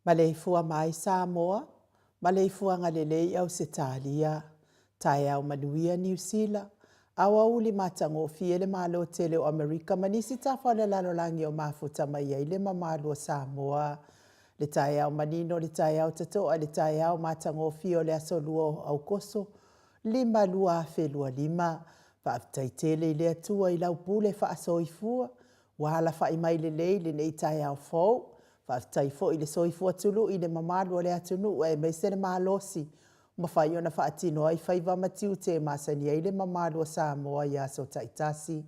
Maleifua mai Samoa, maleifuaga lelei Ausetalia, taeao manuia Niu Sila, aoauli matagofie le Malo tele o Amerika ma nisi tafa o le lalolagi o mafuta mai ai le mamalu o Samoa. Le taeao manino, le taeao totoa, le taeao matagofie o le aso 2 o Aukoso, 5 2025. Faafetai tele i le Atua i lau pule faasoifua, ua alafai mai lelei lenei taeao fou. Faafetai foi i le soifua tului i le mamalu o le atunuu aemaise le malosi ua mafai ona faatino ai faiva ma tiute e masani ai le mamalu o Samoa i aso taitasi.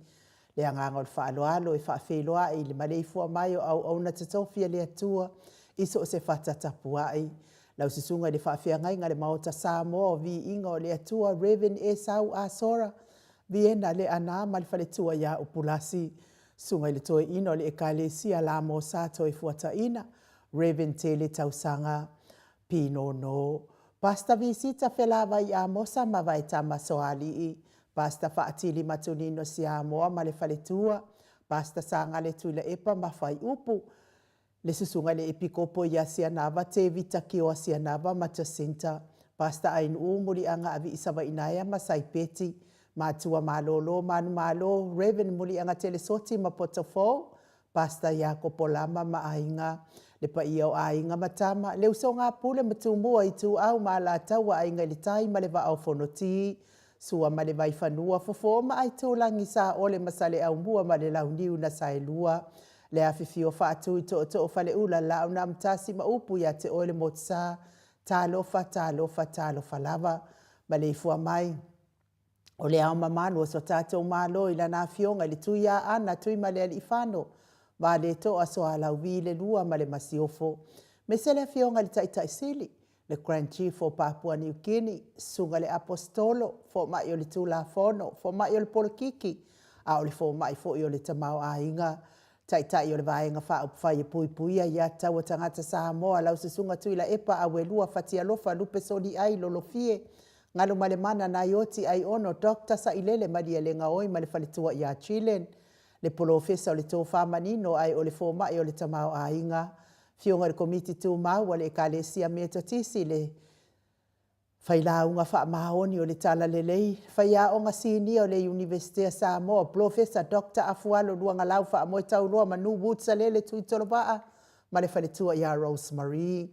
Le agaga o le faaaloalo e faafeiloai i le maleifua mai o auauna totofi a le Atua i so o se fata tapuai. Lau Susuga i le Faafeagaiga i le Maota Samoa o Viiga o le Atua Rev. Esau Asora Viena Leaana ma le faletua ia Upulasi, Susuga i le Toeaina o le Ekalesia Lamosa Toefuataina, Rev. Tele Tausaga Pinono, Pastor Visita Felavai Amosa ma Vaetama Soalii, Pastor Faatili Matunino Siamoa ma le faletua, Pastor Sagale Tuilaepa ma Faiupu, le Susuga i le Epikopo ia Sianava Tevita Kioa Sianava ma Jacinta, Pastor Ainuu Muliaga Avii Savainaea ma Saipeti, Matua Malolo Manumalo, Rev. Muliaga Telesoti ma Potofou, Pastor Iakopo Lama ma Aiga, le paia o Aiga ma Tama, le Usoga a Pule ma Tumua, Ituau ma Alataua, Aiga i le Tai ma le Vaa o Fonoti, Sua ma le Vaifanua, Fofo ma Aitulagi, Saole ma Saleaaumua ma le Launiu na Saelua, le afifio o Faatui o Tootoo o Faleula, Laau na Amotasi ma upu ia te oe le Motusa, talofa, talofa, talofa lava. Maleifua mai o le Ao Mamalu o so tatou Malo i Lana Afioga i le Tuiaana Tuimalealiifano Vaaletoa Sualauvi II ma le Masiofo, aemaise le Afioga i le Taitai Sili, le Grand Chief o Papua Niu Kini, Susuga i le Aposetolo, Fomai o le Tulafono, Fomai o le Polokiki, a o le Fomai foi o le Tamaoaiga, Taitai o le Vaega Faaupufai e Puipuia Aia Tatau a Tagata Samoa, lau Susuga Tuilaepa Auelua Fatialofa Lupe Soliai Lolofie Galumalemana Naioti Aiono Dr Sailele Malielegaoi ma le faletua ia Gillian, le Polofesa o le Tofa Manino ae o le Fomai o le Tamaoaiga, Afioga i le Komiti Tumau a le Ekalesia Metotisi, le Failauga Faamaoni o le Talalelei, Faiaoga Sinia o le Iunivesite a Samoa, Polofesa Doctor Afualo Luagalau Faamoetauloa Manu Woods Salele Tuitolovaa ma le faletua ia Rose Marie.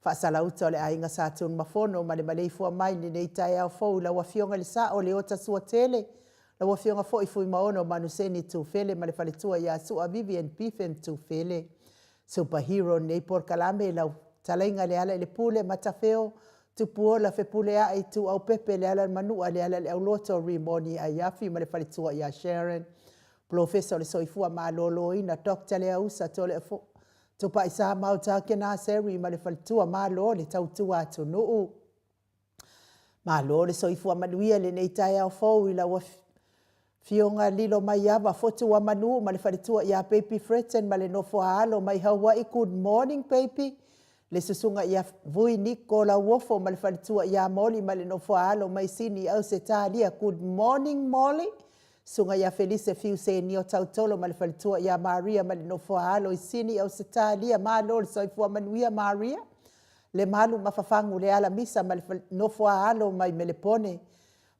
Faasalauta o le Aiga Sa Tunumafono ma le maleifua mai i lenei taeao fou i lau Afioga i le Sao Leota Suatele, lau Afioga foi Fuimaono Manuseni Tufele ma le faletua ia Sua Vivian Bifen Tufele. Super Hero lenei polokalame i lau fetalaiga Lealailepule Matafeo Tupuola Fepuleai Ituau Pepe Lealailemanua Lealaileauloto Rimoni Aiafi ma le faletua ia Sharon. Polofesa o le Soifua Maloloina Doctor Leausa Toleafoa Tupaisamau Takena Seri ma le faletua, malo le tautua atunuu. Malo le soifua manuia i lenei taeao fou i lau Afioga Lilomaiava Fotuamanu ma le faletua ia Baby Fletton ma le nofo a alo mai Hawaii. Good morning baby. Le susuga ia Vui Niko Lauofo ma le faletua ia Molly ma le nofo a alo mai Sini Ausetalia. Good morning Molly. Susuga ia Felise Fiu Senio Tautolo ma le faletua ia Maria ma le nofo a alo i Sini Ausetalia. Malo le soifua manuia Maria. Lemalu ma Fafagu Lealamisa ma le nofo a alo mai Melepone.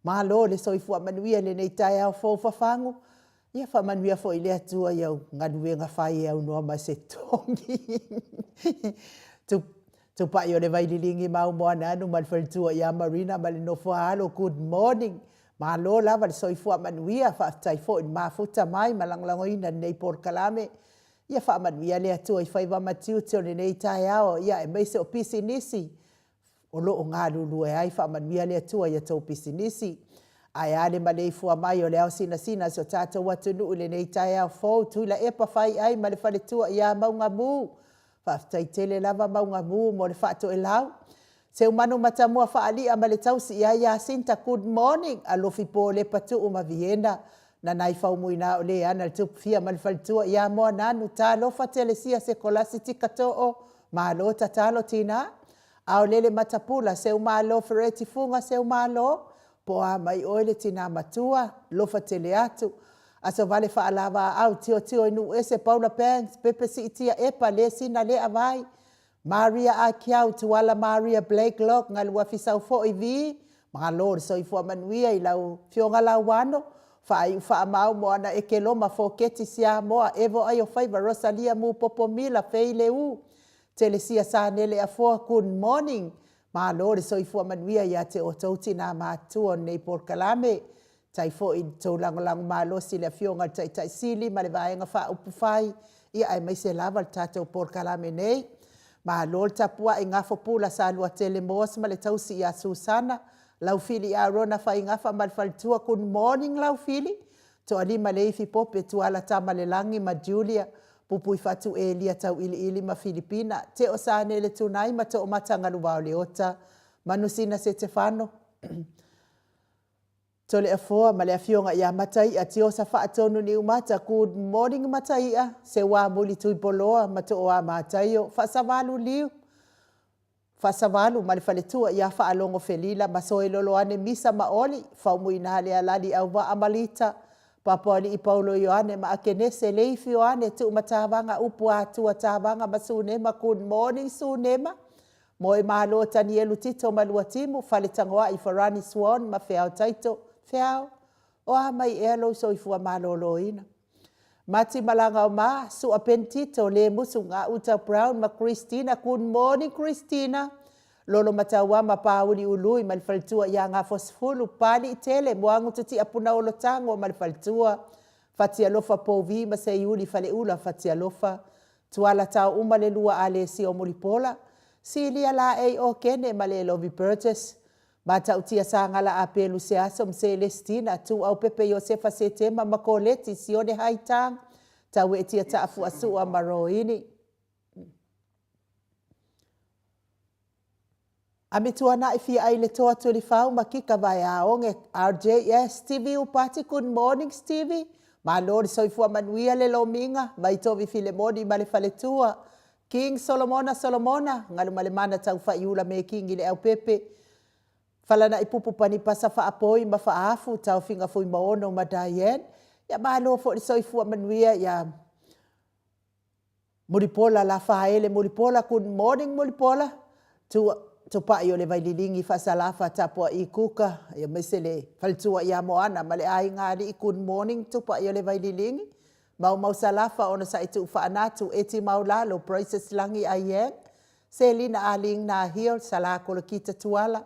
Malo le soifua manuia i lenei taeao fou Fafagu. Ia faamanuia foi le Atua i au galuega fai e aunoa ma se togi. Tupai o le Vaililigi ma Moananu ma le faletua ia Marina ma le nofo a alo. Good morning. Malo lava le soifua manuia. Faafetai foi i le mafuta mai ma lagolagoina lenei polokalame. Ia faamanuia le Atua i faiva ma tiute o lenei taeao, ia aemaise o pisinisi o lo o galulue ai. Faamanuia le Atua i a outou pisinisi. Ae a le maleifua mai o le ao sinasina a si o tatou atunuu i lenei taeao fou, Tuilaepa Faiai ma le faletua ia Maugamu. Faafetai tele lava Maugamu mo le faatoelau. Seumanu Matamua Faalia ma le tausi ia Iasinta, good morning. Alofi Polepa Tuu ma Viena, Nanaifaumu o Leana le Tupufia ma le faletua ia Moananu, Talofa Telesia Sekolasi Tikatoo, malo tatalo tina. Aolele Matapula, Seumalo Fereti Fuga Seumalo, po o a mai oe le tina matua, lofa tele atu. Aso Vale Faalavaau, Tiotio i Nuuese, Paula Banks, Pepe Siitia Epa, Lesina Lea Vai, Maria Akiau, Tuala Maria Blakelock, Galuafi Saufoi Vi, malo le soifua manuia i lau Afioga Lauano, Faaiu Faamau Moana Ekeloma, Foketi Siamoa, Evo Aiofaiva, Rosalia Mupopo Mila, Fei Leu, Telesia Sanele Afoa, good morning. Malo le soifua manuia ia te outou tina matutua o lenei polokalame. Tai foi i le tou lagolago malosi i le Afioga i le Taitai Sili ma le Vaega Faaupufai, ia aemaise lava le tatou polokalame nei. Malo le tapuai Gafopula Saluatele Moss ma le tausi ia Susana, Laufili Arona Faigafa ma le faletua, good morning Laufili, Toalima Leifi Pope, Tuala Tamalelagi ma Julia, Pupuifatu Elia Tauiliili ma Filipina, Teo Sanele Tunai ma Toomata Galuvao Leota, Manusina Setefano, Toleafoa ma le Afioga ia Mataia Tiosa Faatonu Niumata, good morning Mataia, Seuamuli Tuipoloa ma Tooa Mataio, Faasavalu Liu, Faasavalu ma le faletua ia Faalogo Felila ma Soeloloane Misa ma Oli, Faumuina Lealali Auvaa ma Lita, Papaoalii Paulo Ioane ma Akenese, Leifi Ioane Tuumatavaga Upu Atua Tavaga ma Sunema. Good morning Sunema, Moemalo Tanielu Tito ma Luatimu, Faletagoai Farani Swan ma Feao Taito. Feao, o a mai ea lou soifua maloloina? Mati Malagaoma, Sua Ben Tito, Lemusu Gauta Brown ma Christina. Good morning Christina. Lolo Matauama Pauli Ului ma le faletua ia Gafosefulu, Paliitele Moagu Tutia Punaolo Tago ma le faletua, Fatialofa Pouvi ma Seiuli Faleula Fatialofa, Tuala Taouma le lua Alesi o Mulipola, Silia Laei Okene ma le Lovi Burgess, Matautia Sagala Apelu Seaso ma Selesitina, Tuuaupepe Iosefa Setema ma Koleti Sione Haitang, Taueetia Taafuasua ma Roini. Amituanai fia ai le toa Tulifau ma Kika Vaeaoge RJS Stevie Upati Good morning Stevie Malo le soifua manuia le lomiga Vaitovi Filemoni ma le faletua King Solomona Solomona Galumalemana Taufaiula Mekingi le Aupepe Falanai Pupu Panipasa Faapoi ma Faafu Taofiga Fuimaono ma Diane Ia malo foi le soifua manuia ia Mulipola Lafaele Mulipola Good morning Mulipola Tu Tupai o le Vaililigi Faasalafa Tapua'i Kuka aemaise le faletua ia Moana ma le aiga alii Good morning Tupai o le Vaililigi Maumau Salafa Onosai Tuufaanatu Eti Maulalo Praises Lagi Aieng Selina Aling Nahil Sala Kolokita Tuala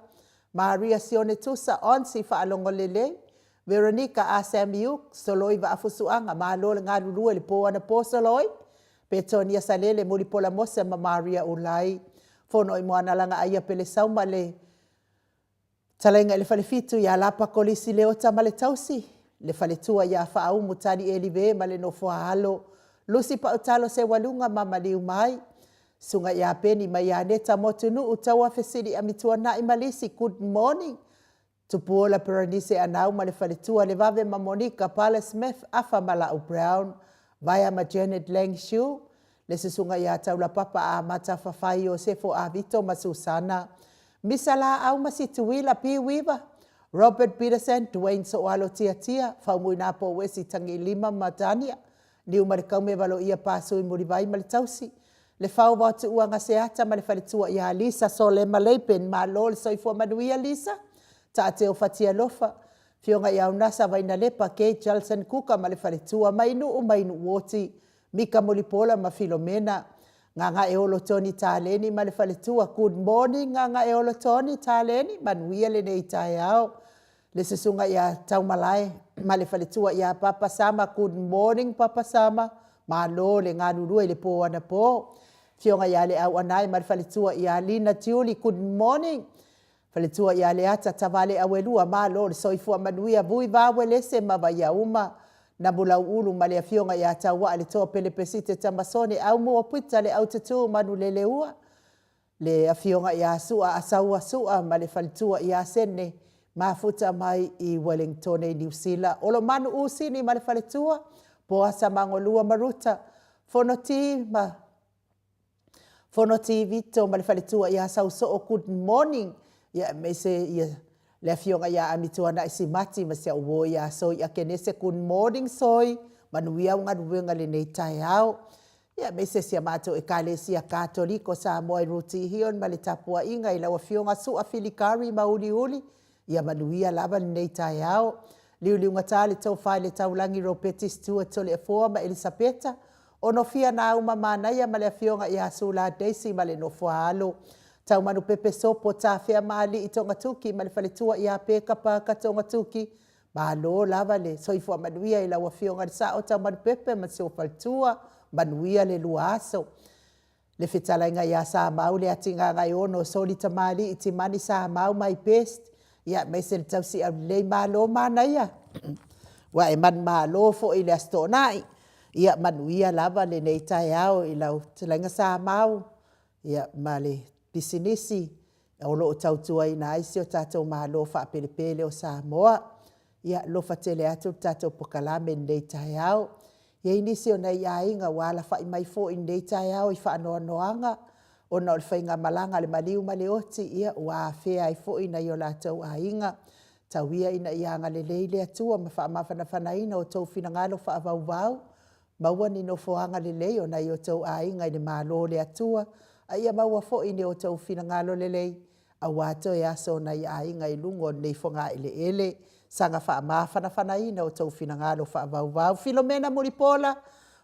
Maria Sione Tusa Onsi Faalogo Lelei Veronica A Sam Yuk Soloi Vaafusuaga Malo le galulue i le po anapo Soloi Petonia Salele Mulipola Mose ma Maria Ulai Fono i Moana Lagaaia Pelesauma le Talaiga i le Falefitu ia Lapa Kolisi Leota ma le Tausi, le Faletua ia Faaumu Tali Elive ma le Nofoaalo, Lusi Pautalo Seualuga ma Maliu Mai, Susuga ia Peni ma Ianeta Motunuu Tauafesili Amituanai ma Lisi, Good morning Tupuola Perenise Anau ma le Faletua, Levave ma Monica Pale Smith Afa ma Lau Brown, Vaea ma Janet Lang Shu, le Susuga ia Taulapapa Amata Fafai Iosefo Avito ma Susana, Misa Laau ma Situila P. Weaver, Robert Peterson, Dwayne Soalo Tiatia, Faumuina Pouesi Tagilima ma Dania, Niumalekaume Valoia Pasui Mulivai ma le Tausi, Le Fao Vao Tuuaga Seata ma le Faletua ia Lisa Solema Leipen, Malo le soifua manuia Lisa, Taateo Fatialofa, Afioga ia Aunasa Vainalepa, Kate Jalson Kuka ma le Faletua, Mainuu Mainuu Oti, Mika Mulipola ma Filomena, Gagaeolo Tony Taleni ma le Faletua, Good morning Gagaeolo Tony Taleni, manuia lenei taeao. Le Susuga ia Taumalae ma le Faletua ia Papa Sama, Good morning Papa Sama, malo le galulue i le po anapo. Afioga ia Leau Anae ma le Faletua ia Lina Tiuli, Good morning. Faletua ia Leata Tavale Auelua, malo le soifua manuia, Vui Vawelese ma Vaiauma, Namulauulu ma le Afioga ia Tauaa le Toa Pelepesite Tamasone, Aumua Pita le Aututu Manuleleua, le Afioga ia Sua Asaua Sua ma le Faletua ia Sene, mafuta mai i Wellingtone i Niu Sila, Olomanu Usini ma le Faletua, Poasa Magolua ma Ruta, Fonoti ma Fonoti Vito ma le faletua ia Sausoo, good morning. Ia aemaise ia le afioga ia Amituanai Simati ma si au uo ia Soi Akenese, good morning Soi, manuia au galuega lenei taeao. Ia aemaise si a matou Ekalesia Katoliko Samoa i Rutihion ma le tapuaiga i lau afioga Sua Filikari Mauliuli, Ia manuia lava lenei taeao. Liuliugata le tofa i le taulagi Ropeti Stewart Toleafoa ma Elisapeta, Onofia Nauma Manaia ma le Afioga ia Sula Daisy ma le Nofoaalo, Taumanupepe Sopo Tafea Maalii Togatuki ma le faletua ia Peka Parker Togatuki. Malo lava le soifua manuia i lau Afioga i le Sao Taumanupepe ma si ou faletua. Manuia le lua aso. Le fetalaiga ia Samau le Atigagaiono Soli Tamalii Timani Samau my best ia aemaise le tausi aulelei malo manaia ua e manumalo foi i le Aso Toonai ia manuia lava lenei taeao i lau fetalaiga Samau ia ma le pisinisi o lo o tautuaina ai si o tatou Malo faapelepele o Samoa. Ia alofa tele atu le tatou pokalame i lenei taeao. E i ai nisi o nai aiga ua alafai mai foi i lenei taeao i faanoanoaga. ona o le faigamalaga a le maliu ma le oti, ia ua afea ai foi nai o latou aiga. Tau ia ina ia agalelei le Atua ma faamafanafanaina outou finagalo faavauvau, maua ni nofoaga lelei o nai o outou aiga i le Malo o le Atua, a ia maua foi ni outou finagalo lelei aua toe aso o nai aiga i luga o lenei fogaeleele. Saga faamafanafanaina outou finagalo faavauvau. Filomena Mulipola,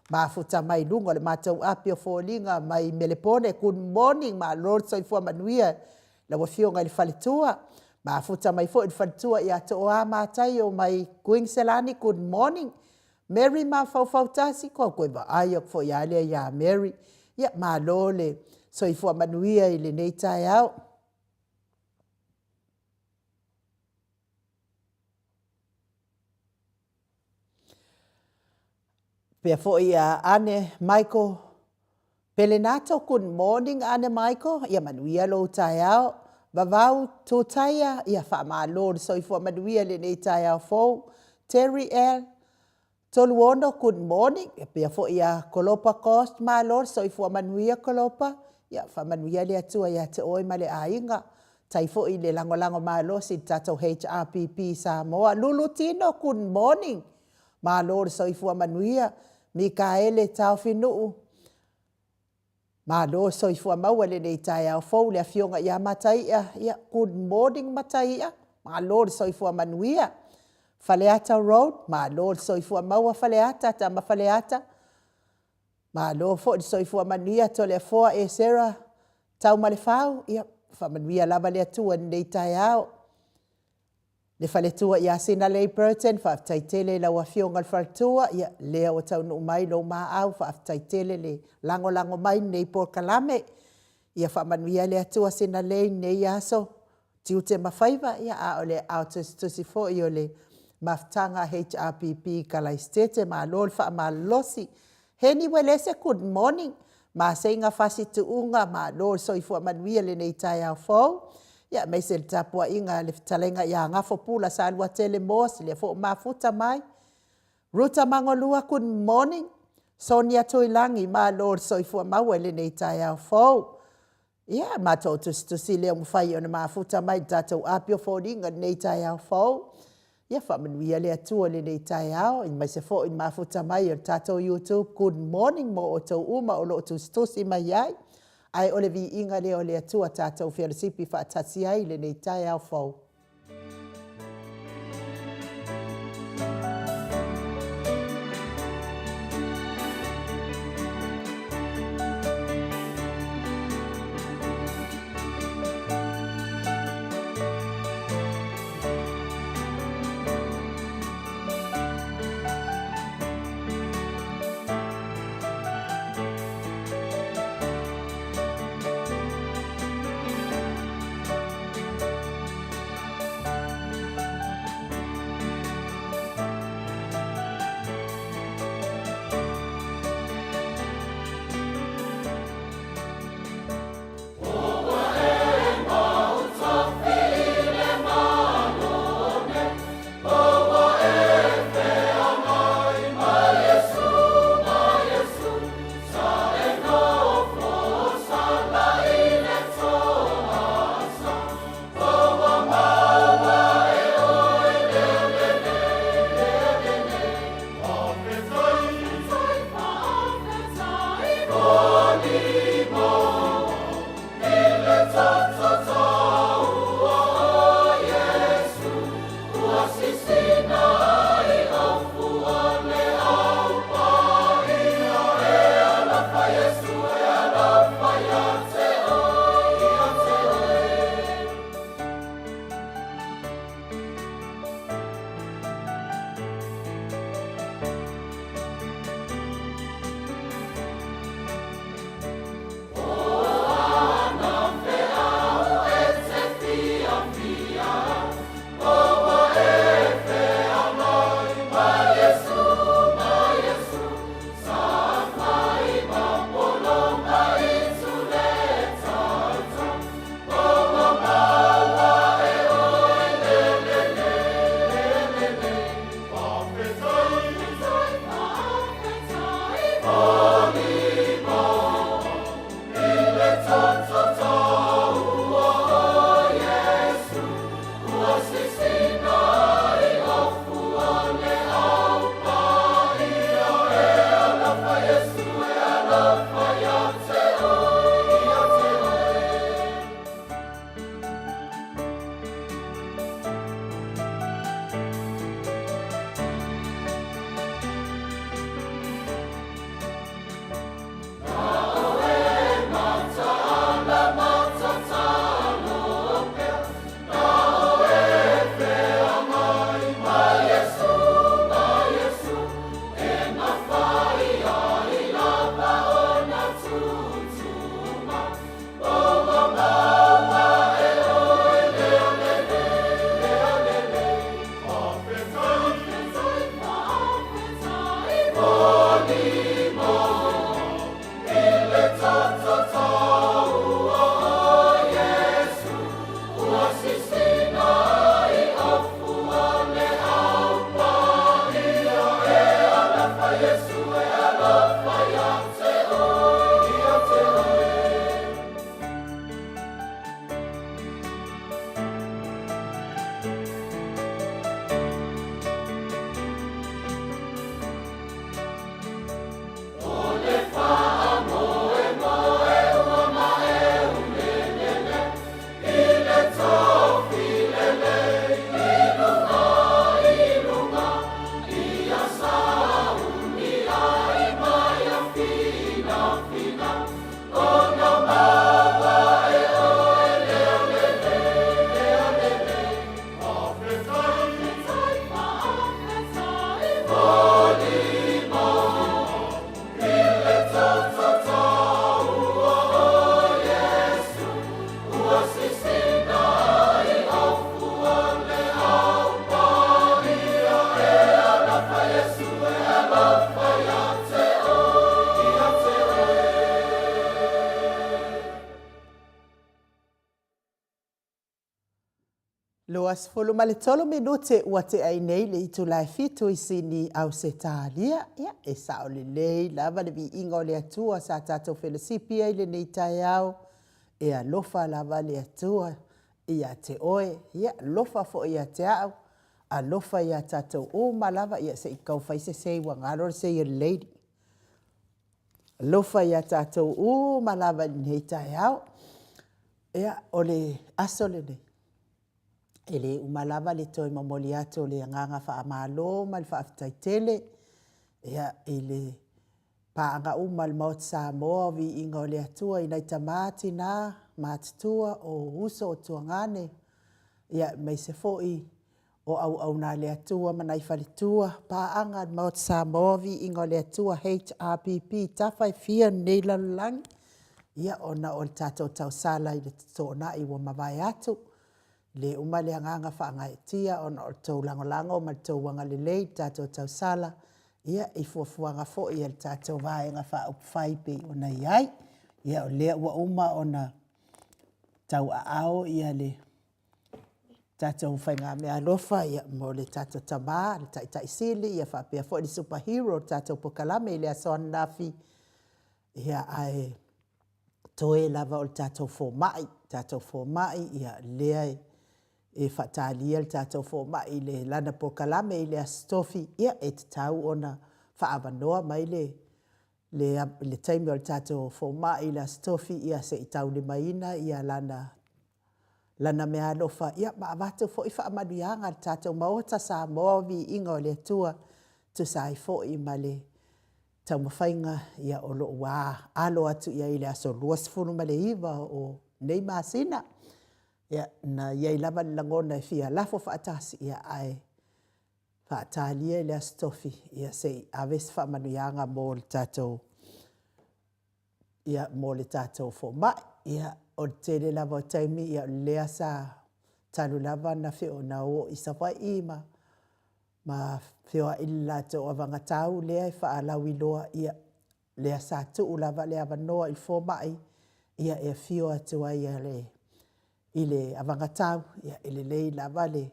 mafuta mai luga o le matou api o foliga mai Melepone, good morning, malo le soifua manuia i lau afioga i le faletua. Mafuta mai foi le faletua ia Tooa Mataio mai Kuiniselani, good morning. Mary Mafaufau Tasi, ua toe vaai atu foi lava lea ia Mary. Ia malo le soifua manuia i lenei taeao. E faapea foi ia Anne Michael Pelenato, good morning Anne Michael, ia manuia lou taeao. Vavau Tutaia, ia faamalo le soifua manuia i lenei taeao fou. Terry L Toluono, good morning. E faapea foi ia Kolopa Ghost, malo le soifua manuia Kolopa, ia faamanuia le Atua ia te oe ma le aiga. Faafetai foi le lagolago malosi i le tatou HRPP i Samoa. Lulu Tino, good morning, malo le soifua manuia. Mikaele Taofinuu, malo le soifua maua i lenei taeao fou. Le afioga ia Mataia, ia good morning Mataia, malo le soifua manuia. Faleata Road, malo le soifua maua Faleata, tama Faleata, malo foi le soifua manuia Toleafoa Esera Taumalefau, ia faamanuia lava le Atua i lenei taeao. Le faletua ia Sinalei Burton, faafetai tele i lau afioga i le faletua, o lea ua taunuu mai lou maau, faafetai tele le lagolago mai i lenei polokalame. Ia faamanuia le Atua Sinalei i lenei aso, tiute ma faiva a o le aao tusitusi foi o le mafutaga a HRPP i Kalaisitete, malo le faamalolosi. Heni Uelese, good morning, Maseiga Fasi Tuuga, malo le soifua manuia i lenei taeao fou, aemaise le tapuaiga a le fetalaiga ia Gafo Pula Saluatele Moss, lea foi ua mafuta mai. Ruta Magolua, good morning. Sonia Tuilagi, malo le soifua maua i lenei taeao fou. Ia, o le matou tusitusi lea ua mafai ona mafuta mai i le tatou api o foliga i lenei taeao fou. Ia faamanuia le Atua i lenei taeao, aemaise foi le mafuta mai o le tatou youtube. Good morning mo outou uma o lo o tusitusi mai ai. Ae o le viiga lea o le Atua tatou felosipi faatasi ai i lenei taeao fou. 23 minute ua tea ai nei le itula e fitu i Sini, Ausetalia. Ia, e sao lelei lava le viiga o le Atua sa tatou felosipi ai i lenei taeao. E alofa lava le Atua ia te oe, ia alofa foi ia te au, alofa ia tatou uma lava. Ia se i tau fai se sei ua galo le sei a le lady. Alofa ia tatou uma lava i lenei taeao. Ia, o le aso lenei, e le uma lava le toe momoli atu o le agaga faamalo ma le faafetai tele ia, i le paaga uma a le Maota Samoa o Viiga o le Atua i nai tama, tina matutua, o uso o tuagane, ia aemaise foi o auauna a le Atua ma nai faletua, paaga a le Maota Samoa o Viiga o le Atua HRPP i tafa e fia o lenei lalolagi, ia ona o le tatou tausala i le totoonai ua mavae atu. E le uma le agaga faagaeetia ona o le tou lagolago ma le tou agalelei i le tatou tausala ia i fuafuaga foi a le tatou Vaega Faaupufai pei ona i ai. Ia o lea ua uma ona tauaao le tatou faigameaalofa mo le tatou tama le Taitai Sili ia faapea foi le Super Hero o le tatou polokalame i le aso ananafi, ia ae toe lava o le tatou fomai, tatou fomai lea e faatalia le tatou fomai i lana polokalame i le Aso Tofi, ia e tatau ona faaavanoa mai le le taimi o le tatou fomai i le Aso Tofi se i taulimaina lana meaalofa ma avatu foi faamanuiaga a le tatou Maota Samoa o Viiga o le Atua e tusa ai foi ma le taumafaiga o lo o ua alo atu i ai i le aso 29 o nei masina. Na i ai lava le lagona e fia lafo faatasi, ae faatalia i le Aso Tofi se i ave se faamanuiaga mo le tatou, ia, mo le tatou fomai. Ia, o le tele lava o taimi, ia o lea sa talu lava ona o i Savaii ma feoai i le latou avagatau lea e faalauiloa, ia, lea sa tuu lava le avanoa i le fomai e afio atu ai i le avagatau, e lelei lava le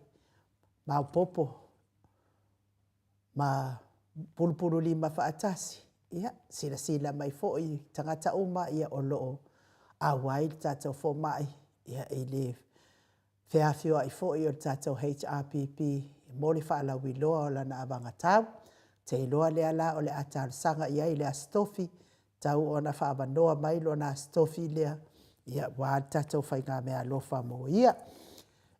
maopoopo ma pulupululima faatasi, ia, silasila mai foi tagata uma o lo o auai le tatou fomai i le feafioai foi o le tatou HRPP mo le faalauiloa o lana avagatau. Ou te iloa lea la o le a talosaga i ai i le Aso Tofi, e tatau ona faaavanoa mai lona Aso Tofi lea aua le tatou faigameaalofa mo ia.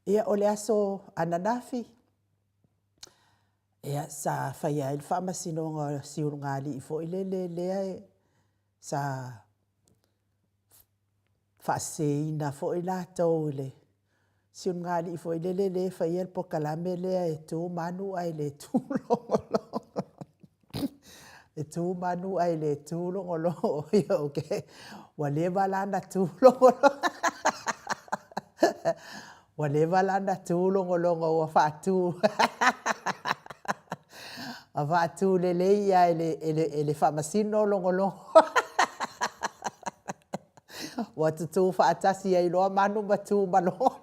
Ia, o le aso ananafi, ia, sa faia ai le faamasinoga o si ulugalii foi lele lea sa faaseseina foi latou i le si ulugalii foi lele lea e faia le polokalame lea e tu manu ae le tu logologo. E tu manu ae le tu logologo. Okay. Ua leva la ona tu logologo. Ua leva la ona tu logologo ua faatu. Ua faatu lelei ia e le, e le, e le faamasino logologo. Ua tutū faatasi ai loa manu ma tu ma logo.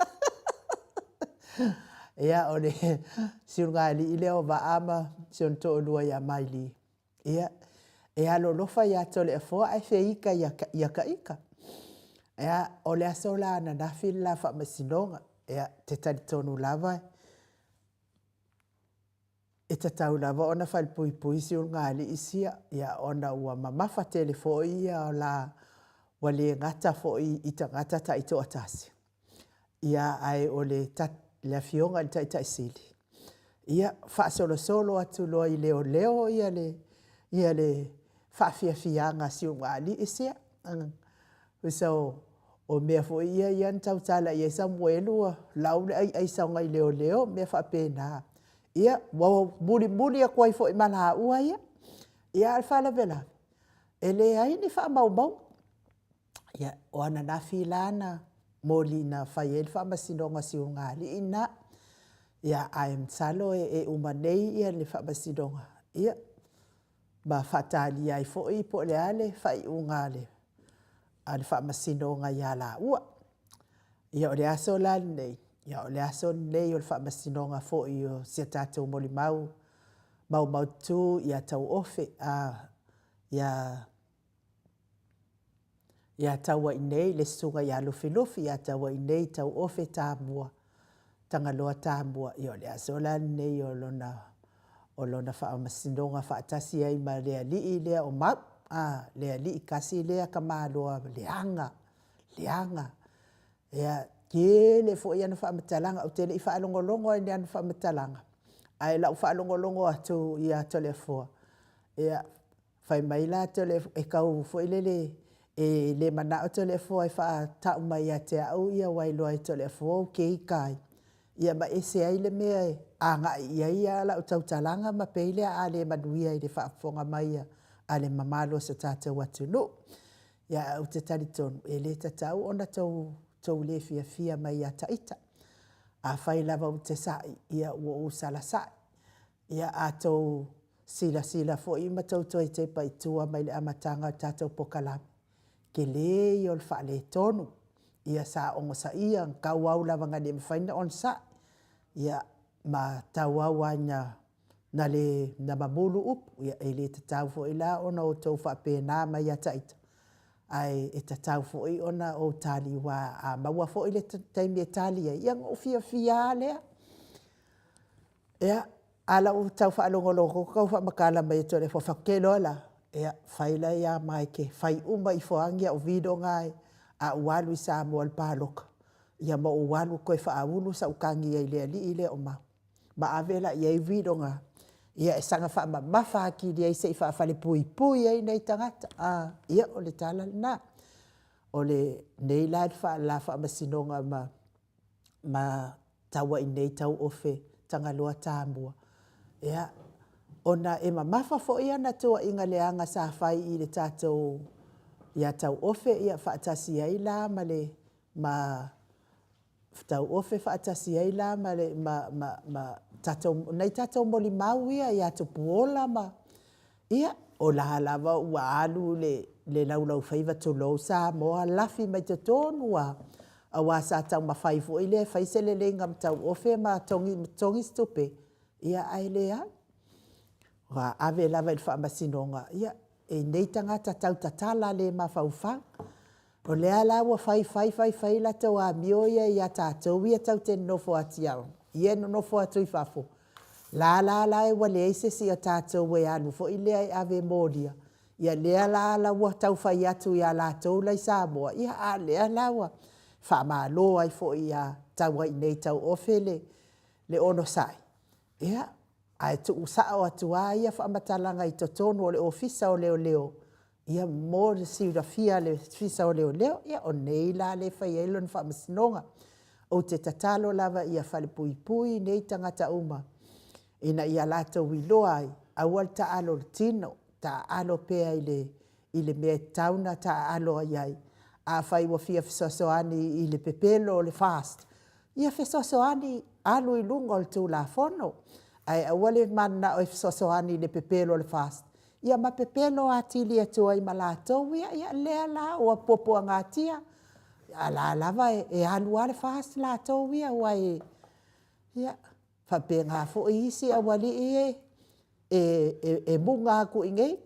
Ia, o le siugalii lea o Vaa ma si ona toalua ia Mailī, ia, e alolofa ia Toleafoa ae feika ia Taʻita. Ia, o le aso la ananafi le la faamasinoga. Ia, te talitonu lava e tatau lava ona falepuipui si ulugalii sia, ia, ona ua mamafa tele foi ia la, ua le gata foi i tagata taitoatasi, ia, ae o le, le Afioga i le Taitai Sili, ia, faasolosolo atu loa i leoleo ia le, ia le faafiafiaga a si ulugalii sia. Tusa o mea foi ia ia na tautala i ai Samuelu ua lau le aiaisaga i leoleo, mea faapena. Ia, ua mulimuli atu ai foi ma laua ia. Ia, a o le faalavelave, e leai ni faamaumauga. Ia, o ananafi la na moli na fai ai le faamasinoga a si ulugalii lena. Ia, ae masalo e uma nei le faamasinoga, ia, ma faatalia ai foi po o le a le faaiuga a le a le Faamasinoga ia laua. Ia o le aso la lenei, Ia, o le aso lenei o le faamasinoga foi o si a tatou molimau maumaututu ia Tauofe, a, ia ia Tauainei le susuga ia Lufilufi ia Tauainei Tauofe Tamua, Tagaloa Tamua, ia o le aso la lenei o lona o lona faamasinoga faatasi ai ma le alii lea o Mau, a, le alii tasi lea tamaloa leaga, leaga. Ia, tele foi ana faamatalaga, ou te le i faalogologo lava i ana faamatalaga, ae o lau faalogologo atu ia Toleafoa, ia, fai mai la Toleafoa, e tau foi lele, e le manao Toleafoa e faatau mai ia te au ia iloa e Toleafoa ou te ita ai, ia ma ese ai le mea e agai i ai lau tautalaga ma pei lea a le manuia i le faafofoga mai a le mamalu o si o tatou atunuu. Ia ae ou te talitonu, e le tatau ona outou le fiafia mai ia ta ita. Afai lava ou te sa'i, ia ua ou sala sa'i. Ia a outou silasila foi ma tou toe tepa i tua mai le amataga o le tatou polokalame, tele ia o le faaletonu. Ia sa onosaia, na tauau lava ina le mafai ona onosai, ia ma tauau lava ina na le na mamulu upu. Ia e le tatau foi la ona outou faapena mai ia ita, ae e tatau foi ona ou tali aua a maua foi le taimi e tali ai, ia ona ou fiafia lava lea. Ia, a o lau tau faalogologo atu o tau faamatala mai e Toleafoa, ou fai atu, ou te iloa la, ia fai la ia ma e te fai uma ifo lava ni au viloga a ou alu i Samoa i le palota, ia ma ou alu e toe faaulu sau tagi i ai i le alii lea o Mau, ma ave la i ai viloga e saga faamamafa atili ai se i faafalepuipui ai nei tagata. A, ia o le tala lena. O lenei la le faamasinoga ma Tauainei Tauofe Tagaloa Tamua, ia, ona e mamafa foi ana tuuaiga leaga sa fai i le tatou ia Tauofe faatasi ai la ma le ma Tauofe faatasi ai la ma le ma nai tatou molimau ia ia Tupuola ma… Ia, o la e lava ua alu le laulaufaiva tulou Samoa, lafi mai totonu lava, aua sa taumafai foi lea e fai se leleiga ma Tauofe ma togi se tupe, ae leai. Ua ave lava i le faamasinoga, ia, e nei tagata tautatala le mafaufau. O lea la ua fai fai fai latou amio ia ia tatou ia tatou te nonofo ia e nonofo atu i fafo, la la la ua leai se isi o tatou e alu foi lea e ave e molia, ia lea la ua tau fai atu ia latou la e i Samoa, ia a o lea la ua faamalo ai foi ia Tauainei Tauofe le onosai, ia, ae tuusao atu lava ia faamatalaga i totonu o le Ofisa o Leoleo mo le silafia e le Ofisa o Leoleo. Ia o nei la lea e fai ai lona faamasinoga. Ou te tatalo lava ia falepuipui nei tagata uma ina ia latou iloa ai, aua le taalo i le tino, taaalo pea i le mea e tatau ona taaalo i ai. Afai ua fia fesoasoani i le pepelo o le FAST, ia fesoasoani, alu i luga o le Tulafono, ae aua le mananao e fesoasoani i le pepelo o le FAST, ia ma pepelo atili atu ai ma latou ia. Ia lea la ua puapuagatia, a o la e lava e alu lava le FAST latou ia, aua e… ia, e faapena foi isi aualii ia e muga atu i inei.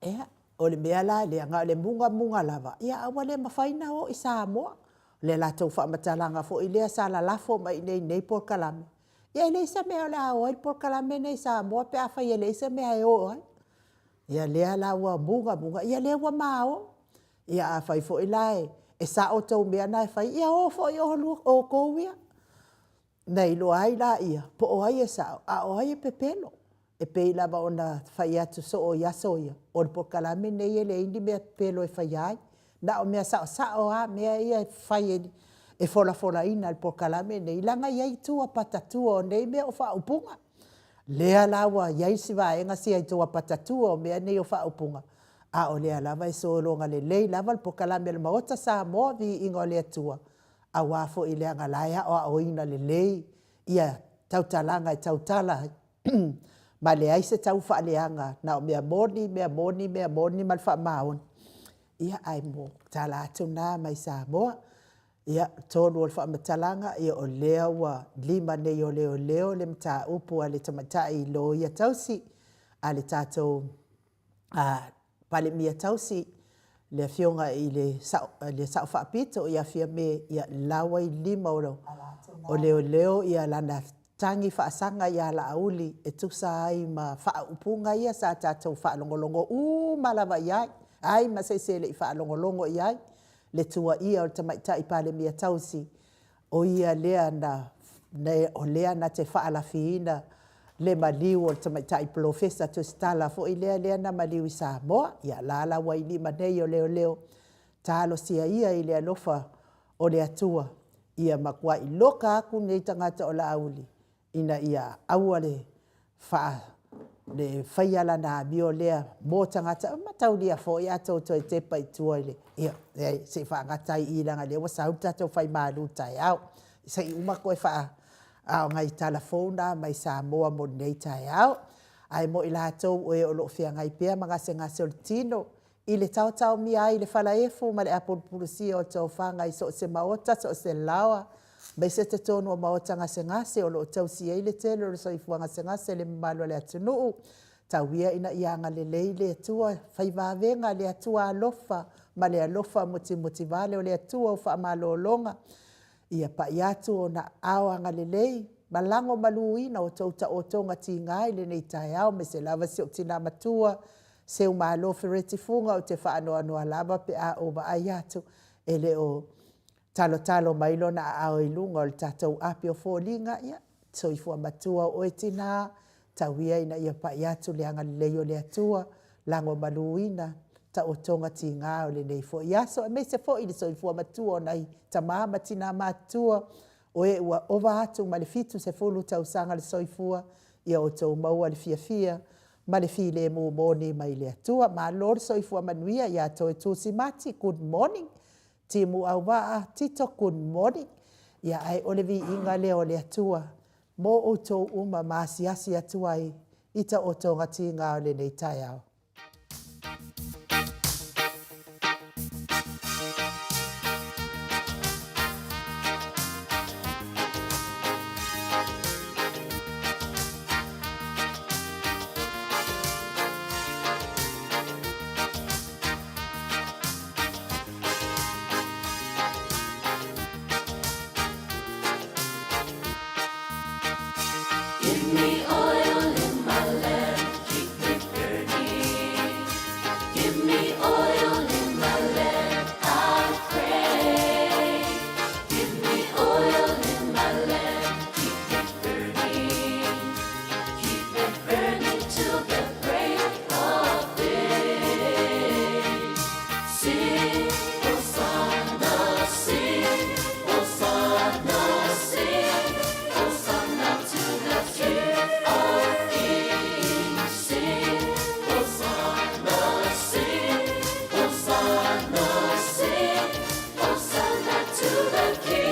Ia, o le mea la lea, na o le mugamuga lava, ae ua le mafai ona o i Samoa. O le latou faamatalaga foi lea sa lalafo mai i inei i lenei polokalame, ia e leai se mea o le a o ai le polokalame lenei i Samoa pe afai e leai se mea e o ai. Ia lea la ua muga muga, ia lea ua ma o. Ia afai foi la e sao tou mea na e fai, ia o foi outou ia, ona iloa ai lea po o ai e sao a o ai e pepelo. E pei lava ona fai atu soo i aso ia, o le polokalame lenei e leai ni mea pepelo e faia ai, na o mea saosao lava mea ia e fai e folafolaina e le polokalame lenei, leaga e i ai tua patatua o nei mea o faaupuga. Lea la ua i ai si vaega sia i tua patatua o mea nei o faaupuga, a o lea lava e sologa lelei lava le polokalame a le Maota o Samoa, viiga o le Atua, aua foi leaga o la e aoaoina lelei tautalaga e tautala ai ma leai se tau faaleaga, na o mea moni, mea moni, mea moni ma le faamaoni. Ia, ae o le tala atu lena mai Samoa. Ia, 3 o le faamatalaga, ia o lea ua lima nei o leoleo le mataupu a le tamaitai loia tausi a le tatou Palemia tausi, le Afioga i le Sao Faapito ia Fiame, ia la ua i lima o leoleo lana tagi faasaga ia Laauli e tusa ai ma faaupuga ia sa tatou faalogologo uma lava i ai, leai ma se isi e le i faalogologo i ai, le tuuaia o le Tamaitai Palemia tausi, o ia lea na o lea na te faalafiina le maliu o le Tamaitai Polofesa Tusitala foi lea na maliu i Samoa. Ia o la la ua i lima nei o leoleo, talosia ia i le alofa o le Atua ia matuai loka atu lenei tagata o Laauli ina ia aua le faia lana amio lea mo tagata uma. E mataulia foi a outou toe tepa i tua i le… Ia, leai, se i faagata ai i i leaga o lea ua sau le tatou Fai Malu i le taeao. Se i uma toe faa… A o nai tala fou na mai Samoa mo lenei taeao. Ae mo i latou o e o lo o feagai pea ma gasegase o le tino i le taotaomia ai i le falaefu ma le apulupulusia o tofaga i so o se maota so o se laoa aemaise totonu o maota gasegase o lo o tausi ai le tele o le soifua gasegase i le mamalu o le atunuu. Tau ia ina ia agalelei le Atua, fai vavega le Atua alofa ma le alofa mutimutivale, o le Atua o faamalologa, ia pai atu Ona aao agalelei ma lagomaluina outou taotoga tiga i lenei taeao, aemaise lava si ou tina matua Seumalo Fereti Fuga, ou te faanoanoa lava pe a ou vaai atu e le o talotalo mai lona aao i luga o le tatou api o foliga. Ia, soifua matua oe tina, tau ia ina ia pai atu le agalelei o le Atua, lagomaluina taotoga tiga o lenei foi aso, aemaise foi le soifua matua o nai tama ma tina matutua o e ua ova atu ma le 70 tausaga le soifua, ia outou maua le fiafia ma le filemu moni mai le Atua. Malo le soifua manuia ia te oe Tusi Mati, good morning. Timu Auvaa Tito, good morning. Ae o le viiga lea o le Atua mo outou uma ma asiasi atu ai i taotoga tiga o lenei taeao. Give me oil in my lamp, keep me burning. Give me oil in my lamp, I pray. Give me oil in my lamp, keep it burning. Keep it burning till the break of day. Sing, Hosanna, sing, Hosanna, sing, Hosanna to the King of Kings. Sing, Hosanna, sing, Hosanna, sing, Hosanna to the King.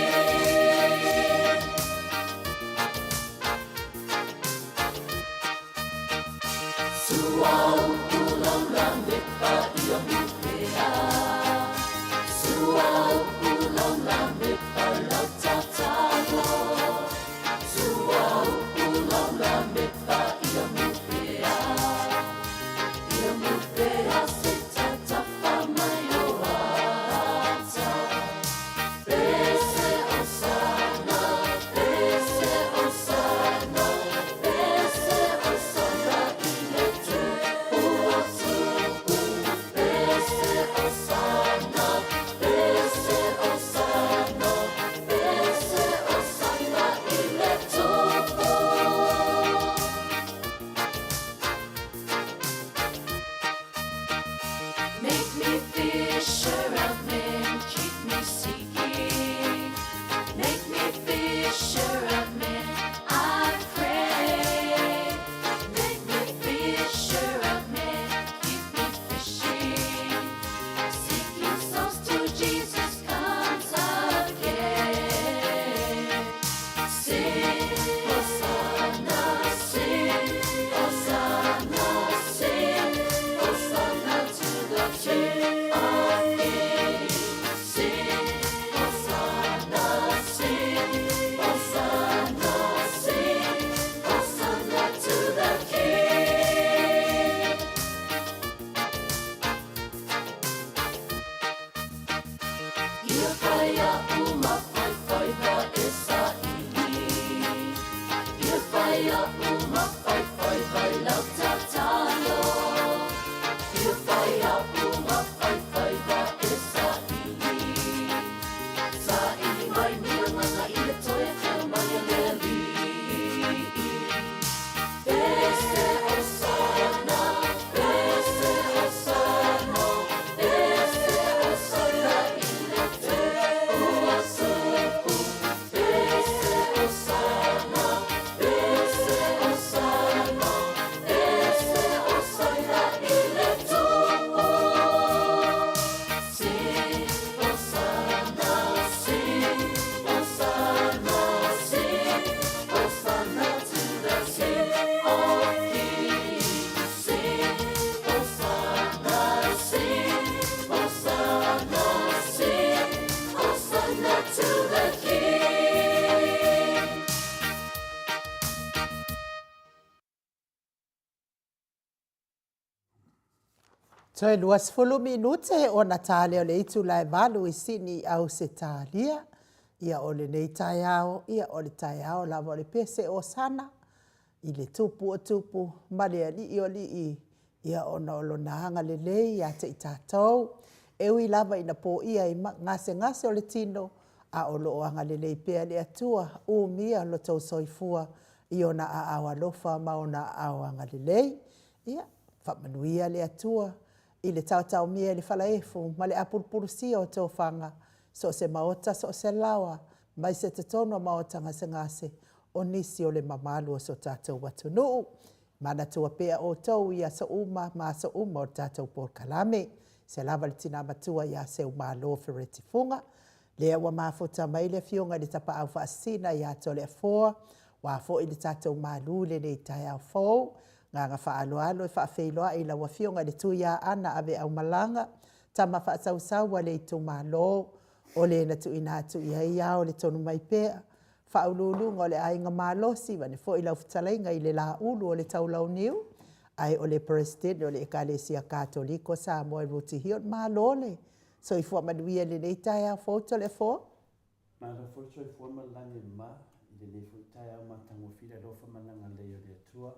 la'u mafaifaiva i lau tatalo. Fia fai a'u mafaifaiva e saili. Saili mai ni agaga i le toe afio mai o le Alii. Pese Hosana, pese Hosana, pese Hosana i le Tupu a Tupu. Pese Hosana, pese Hosana, pese Hosana i le Tupu. Sing Hosanna, sing Hosanna, sing Hosanna to the King of Kings. Sing Hosanna, sing Hosanna, sing Hosanna to the King. Toe 20 minute ona ta lea o le itula e 8 i Sydney i Ausetalia. Ia o lenei taeao, ia o le taeao lava o le pese Osana i le Tupu o Tupu ma le Alii o Alii, ia ona o Lona agalelei ia te i tatou. E ui lava ina poia i gasegase o le tino, a o lo o agalelei pea le Atua, umia lo tou soifua i Ona aao alofa ma Ona aao agalelei. Ia, faamanuia le Atua i le taotaomia i le falaefu ma le apulupulusia o tofaga, so o se maota, so o se laoa, mai se totonu o maota gasegase o nisi o le mamalu o so tatou atunuu. Manatua pea outou i aso uma ma aso uma o le tatou polokalame. Se lava le tina matua ia Seumalo Fereti Fuga, lea ua mafuta mai le afioga i le Tapaau Faasisina ia Toleafoa, ua foi le tatou malu i lenei taeao fou. Agaga faaaloalo e faafeiloai i lau afioga i le Tuiaana Aveaumalaga, tama faasausau a le itumalo, o le na tuuina atu i ai ao le tonu mai pea, Faauluuluga o le Aiga Malosi, vaeane foi lau fetalaiga i le Laulu o le Taulauniu, ae o le Peresetene o le Ekalesia Katoliko Samoa i Rooty Hill. Malo le soifua manuia i lenei taeao fou Toleafoa. Malo foi le soifua ma le lagi e mama i lenei foi taeao matagofie le alofa ma le agalelei o le Atua.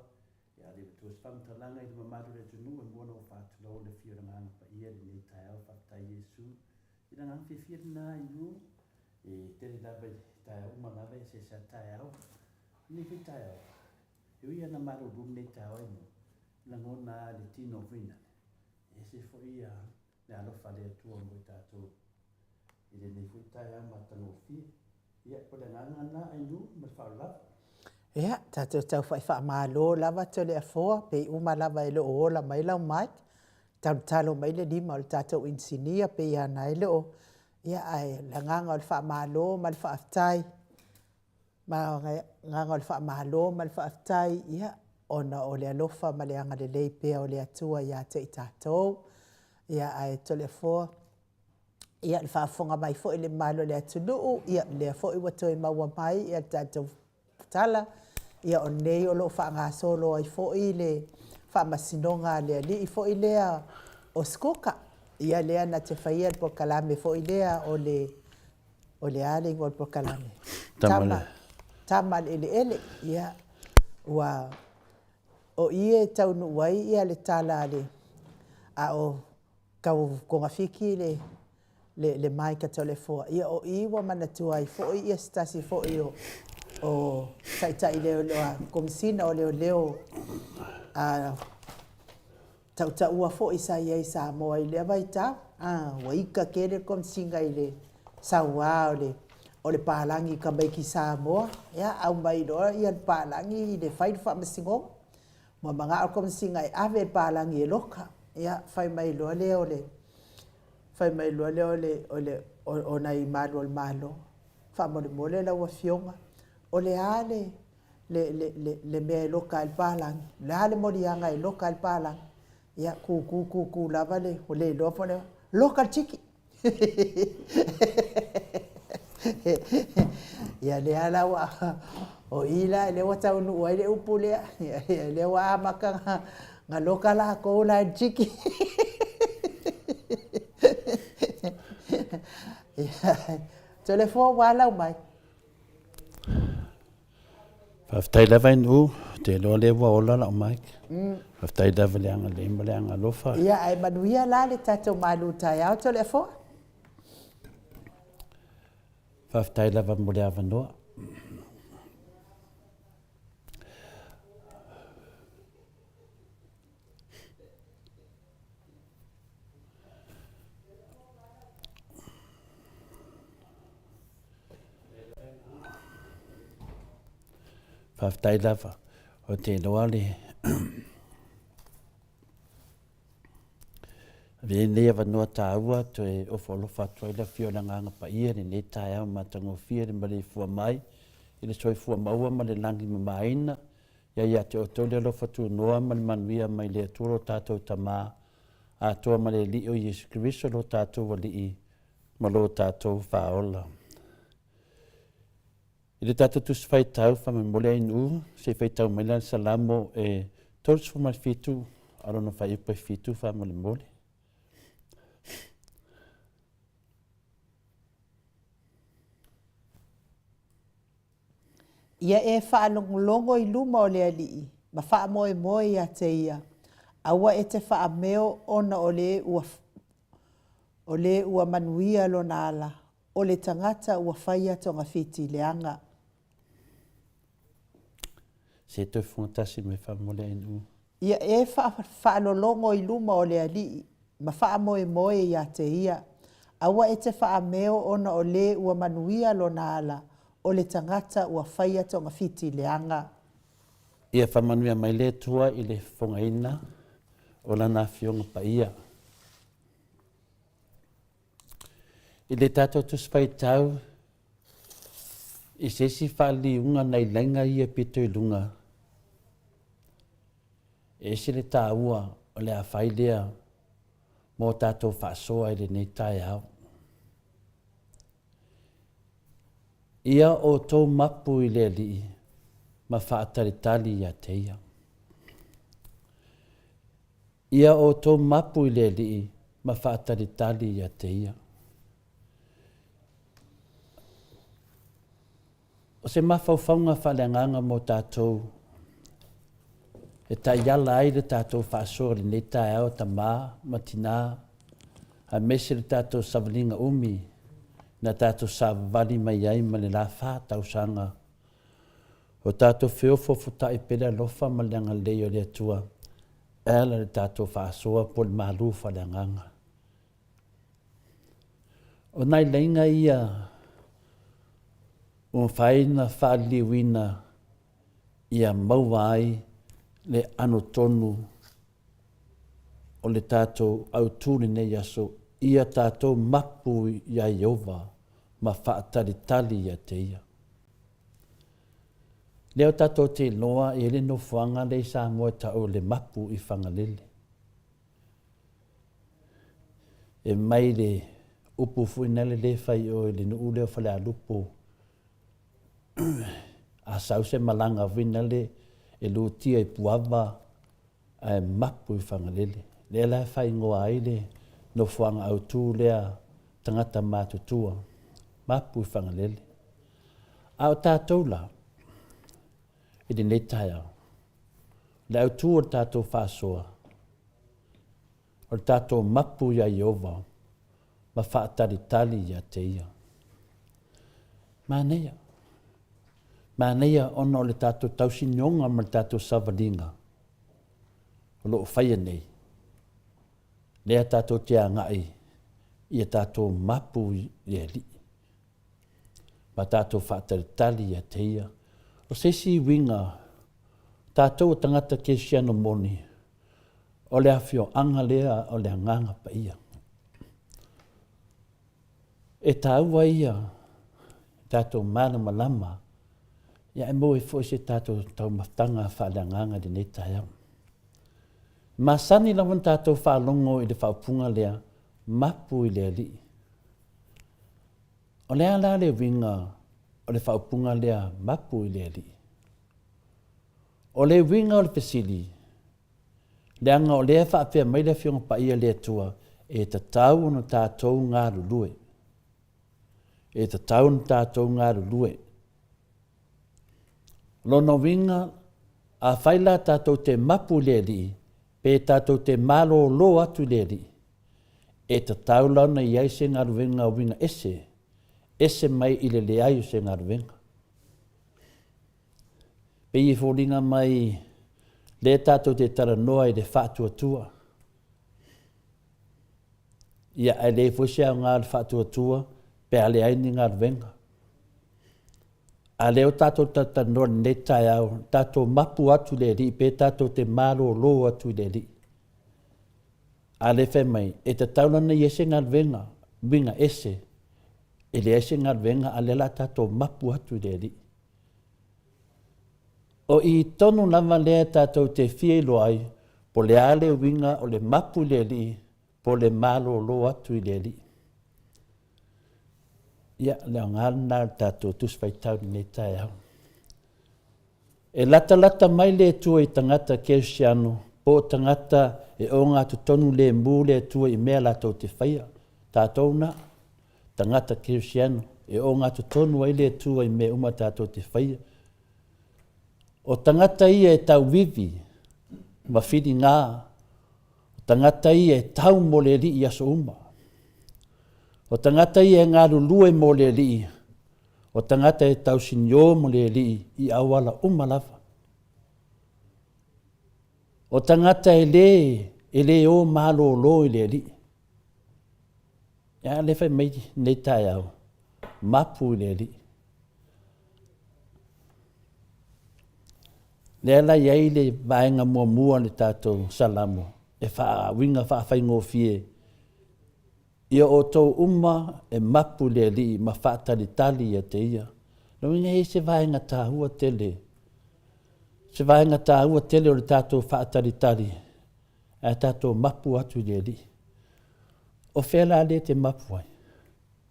Ia a le matua se faamatalaga i le mamalu o le atunuu e mua ona ou faatulou le afio o le Agaga Paia i lenei taeao. Faafetai Iesu i le agaga fiafia lena i nu e tele lava i taeao uma lava e eseese lava taeao. O lenei foi taeao, e ui lava ina malulu lenei taeao ai nu, lagona lava le tino foi lale, e ese foi le alofa a le Atua mo i tatou i lenei foi taeao matagofie. Ia, o le agaga lena Ainu ma le faaaloalo lava. Ia, tatou tau fai faamalo lava Toleafoa, pei uma lava e le o ola mai lau mic, talotalo mai le lima o le tatou inisinia pei lava na e le o, ia ae o le agaga o le faamalo ma le faafetai, ma le agaga o le faamalo ma le faafetai, ia, ona o le alofa ma le agalelei pea o le Atua ia te i tatou. Ia ae Toleafoa, ia le faafofoga mai foi a le mamalu o le atunuu, ia lea foi ua toe maua mai le tatou tala, ia o lenei o lo o faagasolo ai foi le faamasinoga a le alii foi lea o Sikuka, ia lea na te faia le polokalame foi lea o le, o le a le igoa o le polokalame? Tama, Tama a le Eleele. Ia, ua, o i e taunuu ai ia le tala a le, a o tau togafiti le le le mic a Toleafoa, ia o i ua manatua ai foi ia se tasi foi o o taitai leoleo Komesina o Leoleo a tautaua foi sa i ai i Samoa i lea vaitau. A ua ita tele le Komesina i le saua o le o le palagi i tamaiti Samoa, ia aumai loa ia le palagi i le fai le faamasinoga. Ua manao le Komesina e ave le palagi e loka, ia fai mai loa lea o le fai mai loa lea o le o le o nai malu o le Malo, faamolemole lau Afioga, o le a le le le le mea e loka ai le palagi? O le a le moliaga e loka ai le palagi? Ia tutu tutu lava le ua le iloa po o le a, loka le tiki. Ia lea la ua, o i la lea ua taunuu ai le upu lea, lea ua amata ona loka latou la i le tiki. Toleafoa ua alau mai. Faafetai lava i nuu. Te iloa lea ua ola lau mic. Faafetai lava i le agalelei ma le agalofa. Ia, ae manuia la le tatou malu taeao Toleafoa. Faafetai lava mo le avanoa. Faafetai lava. Ou te iloa le Avea ai lenei avanoa taua toe ofo alofa atu ai le afio o le Agaga Paia i lenei taeao matagofie le maleifua mai i le soifua maua ma le lagi mamaina. Ia ia te outou le alofa tunoa ma le manuia mai le Atua lo tatou Tama atoa ma le Alii o Iesu Keriso lo tatou Alii ma lo tatou Faaola. I le tatou Tusi Faitau faamolemole Ainuu, se i faitau mai la le Salamo e 37 a lona fuaiupu e 7 faamolemole. Ia e faalogologo i luma o le Alii ma faamoemoe ia te ia, aua e te faameo ona o le ua o le ua manuia lona ala, o le tagata ua faia togafiti leaga. Se toe fofoga tasi mai faamolemole Ainuu. Ia e faalologo i luma o le Alii ma faamoemoe ia te ia. Aua e te faameo ona o le ua manuia lona ala, o le tagata ua faia togafiti leaga. Ia faamanuia mai le Atua i le fofogaina o Lana Afioga Paia. I le tatou Tusi Faitau i se isi faaliliuga nai laiga ia pito i luga, e ese le taua o le a fai lea mo tatou faasoa i lenei taeao. Ia outou mapu i le Alii ma faatalitali ia te Ia. Ia outou mapu i le Alii ma faatalitali ia te Ia. O se mafaufauga faaleagaga mo tatou e taiala ai le tatou faasoa i lenei taeao, tama ma tina, aemaise le tatou savaliga umi na tatou savavali mai ai ma le la fa tausaga o tatou feofoofotai pea le alofa ma le agalelei o le Atua e ala i le tatou faasoa po o le malu faaleagaga. O nai laina ia ua mafai ona faaliliuina ia maua ai le ʻano tonu o le tatou autu lenei aso, ia tatou mapu iā Ieova ma faatalitali ia te Ia. Lea o tatou te iloa e i ai le nofoaga lea i Samoa e tau o le Mapu i Fagalele. E mai le upu foi nale lea e fai i o i le nuu lea o Falealupo, a sau se malaga foi nale e lutia i Puava ae mapu i Fagalele. Lea la e faaigoa ai le nofoaga autu lea tagata matutua, mapu i Fagalele. A o tatou la, i lenei taeao, le autu o le tatou faasoa, o le tatou mapu iā Ieova ma faatalitali ia te Ia. Manaia. Manaia ona o le tatou tausinioga ma le tatou savaliga o lo o faia nei, lea tatou te agai ia tatou mapu i le Alii ma tatou faatalitali ia te Ia. O se isi uiga, tatou o tagata kerisiano moni, o le afioaga lea o le Agaga Paia. E taua ia tatou malamalama ia e maua ai foi se tatou taumafataga faaleagaga i lenei taeao. E masani lava ona tatou faalogo i le faaupuga lea, mapu i le Alii. O le a la le uiga o le faaupuga lea, mapu i le Alii? O le uiga o le fesili, leaga o lea e faapea mai le Afioga Paia le Atua, e tatau ona tatou galulue. E tatau ona tatou galulue. O lona uiga, Afai la tatou te mapu i le Alii, pe tatou te malōlō atu i le Alii, e tatau la ona i ai se galuega uiga ese, ese mai i le leai o se galuega. Pei e foliga mai lea tatou te talanoa i le faatuatua. Ia, ae leai foi se aoga o le faatuatua pe a leai ni galuega. A lea ua tatou talatalanoa i lenei taeao, tatou mapu atu i le Alii pe tatou te malōlō atu i le Alii. A lea fai mai, e tatau la ona i ai se galuega, uiga ese, e leai se galuega a lea la a tatou mapu atu i le Alii. O i tonu lava lea tatou te fia iloa ai po o le a le uiga o le mapu i le Alii po o le malōlō atu i le Alii. Ia, le aoga lena o le tatou Tusi Faitau i lenei taeao. E latalata mai le Atua i tagata kerisiano po o tagata e ogatotonu lemu le Atua i mea latou te faia. Tatou na, tagata kerisiano e ogatotonu ai le Atua i mea uma tatou te faia. O tagata ia e tauivi ma filiga, o tagata ia e tau mo le Alii i aso uma. O tagata ia e galulue mo le Alii, o tagata e tausinio mo le Alii i auala uma lava. O tagata e lē, e lē o malōlō i le Alii. A lea fai mai lenei taeao, mapu i le Alii. Lea la i ai le vaega muamua o le tatou Salamo e faauiga faafaigofie ia outou uma e mapu i le Alii ma faatalitali ia te Ia. Lona uiga e i ai se vaega taua tele, se vaega taua tele o le tatou faatalitali ae tatou mapu atu i le Alii. O fea la lea e te mapu ai?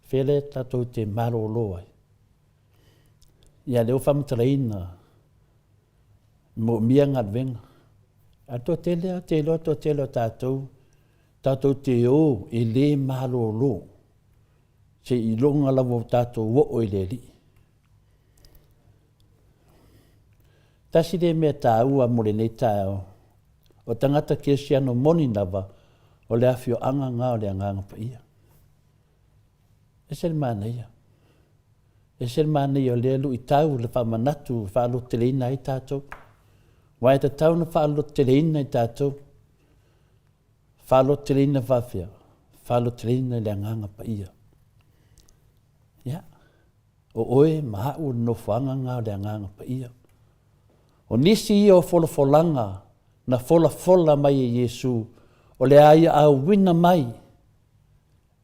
Fea lea tatou te malōlō ai? Ia lea ua faamatalaina moomia galuega. A le toatele lava, ou te iloa le toatele o tatou, tatou te o e le malōlō seiloga lava ua tatou oo i le Alii. Tasi lea mea taua mo lenei taeao, o tagata kerisiano moni lava, o le afioaga lena o le Agaga Paia. Ese le manaia. Ese le manaia o lea luitau le faamanatu e faalototeleina ai tatou. Aua e tatau ona faalototeleina i tatou. Faalototeleina faafefea? Faalototeleina i le Agaga Paia. Ia, o oe ma au o le nofoaga lena o le Agaga Paia. O nisi ia o folafolaga na folafola mai e Iesu o le a ia auina mai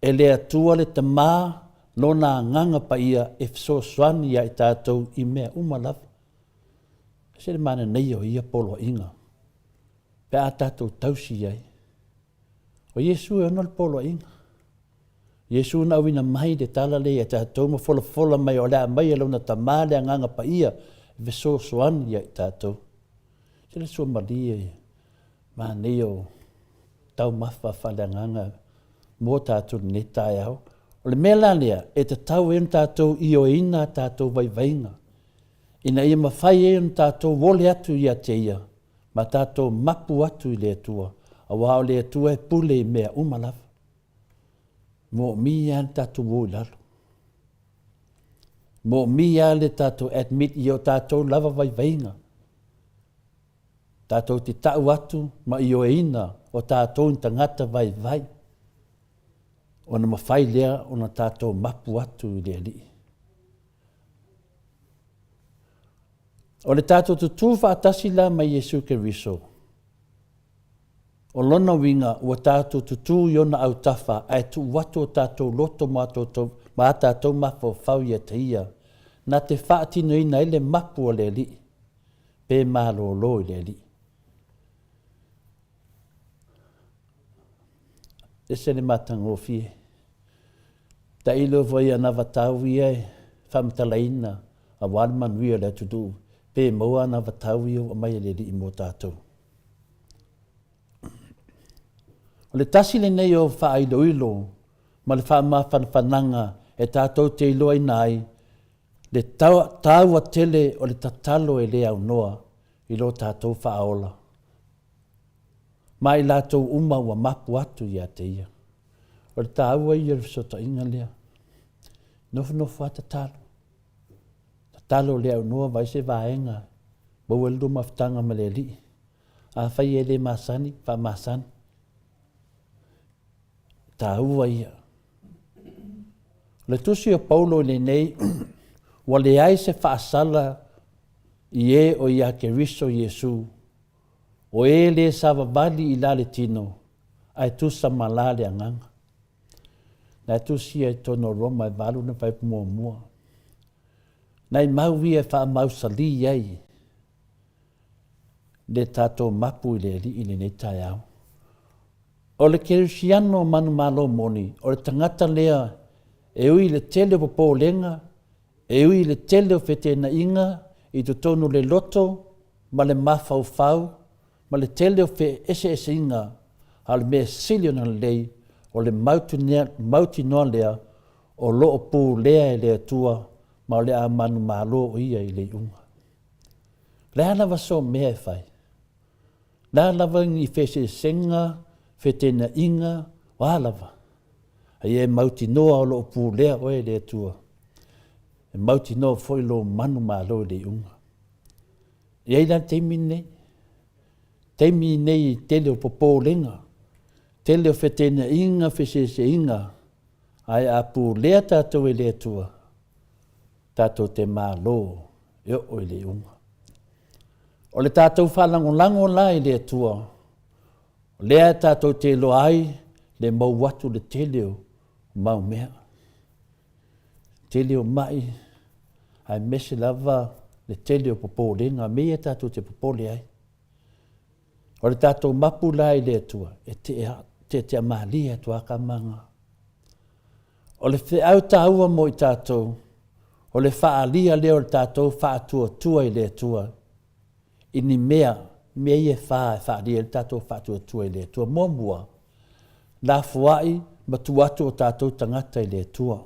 E le Atua le Tama Lona Agaga Paia e fesoasoani ia i tatou i mea uma lava. Ese le manaia o ia poloaiga pe a tatou tausi i ai. O Iesu e ona le poloaiga. Iesu na auina mai le tala lea ia tatou ma folafola mai o le a aumai e Lona Tama le Agaga Paia e fesoasoani ia i tatou. Se le suamalie Manaia o taumafa faaleagaga mo tatou i lenei taeao. O le mea la lea, e tatau ai ona tatou ioeina a tatou vaivaiga, ina ia mafai ai ona tatou ole atu ia te Ia, ma tatou mapu atu i le Atua, aua o le Atua e pule i mea uma lava. Moomia lava le tatou o i lalo. Moomia lava le tatou admit i o tatou lava vaivaiga. Tatou te tau atu ma ioeina o tatou ni tagata vaivai, ona mafai lea ona tatou mapu atu i le Alii. O le tatou tutū faatasi la ma Iesu Keriso, o lona uiga ua tatou tutū i ona autafa ae tuu atu o tatou loto ma a tatou mafaufau ia te Ia, na te faatinoina ai le mapu a le Alii. pe malōlō i le Alii. Ese le matagofie. Tailo foi anavatau ia e faamatalaina aua le manuia o le atunuu, pe maua anavatau ia ua aumai e le Alii mo tatou. O le tasi lenei o faailoilo ma le faamafanafanaga e tatou te iloaina ai le taua tele o le tatalo e le aunoa. i lo tatou Faaola, ma i latou uma ua mapu atu ia te Ia. O le taua ia o le fesootaiga lea. Nofonofo lava tatalo. Tatalo le aunoa vaai se vaega maua ai le lua mafutaga ma le Alii. Afai e le masani, faamasani. Taua ia. O le tusi o Paulo i lenei, ua leai se faasala i e o ia Keriso Iesu, o e le savavali i la le tino, ae tusa ma la le agaga. Na e tusia i totonu o Roma e valu na fuaiupu muamua. Nai mau ia e faamausalī ai le tatou mapu i le Alii i lenei taeao. O le kerisiano manumalo moni, o le tagata lea e ui i le tele o popolega, e ui i le tele o feteenaiga i totonu o le loto ma le mafaufau ma le tele o feeseeseaiga, a o le mea sili ona lelei, o le mautinoa lea o lo o pulea e le Atua ma o le a manumalo o ia i le iuga. O le a lava sou mea e fai? O le a lava ni feeseeseaiga, feteenaiga, o a lava? A ia e mautinoa o lo o pulea oe e le Atua, e mautinoa foi lou manumalo i le iuga. E i ai la le taimi lenei, taimi lenei i tele o popolega, tele o feteenaiga, feseeseaiga, ae a pulea tatou e le Atua, tatou te malo e oo i le iuga. O le tatou faalagolago la i le Atua, o lea tatou te iloa ai le mou atu le tele o mau mea, tele o mai, aemaise lava le tele o popolega, mea ia tatou te popole ai. O le tatou mapu la i le Atua, e teatea malie atu lava kamaga. O le feau taua mo i tatou, o le faaalia lea o le tatou faatuatua i le Atua i ni mea, mea ia e fa e faaalia ai le tatou faatuatua i le Atua. Muamua, lafoai ma tuu atu o tatou tagata i le Atua.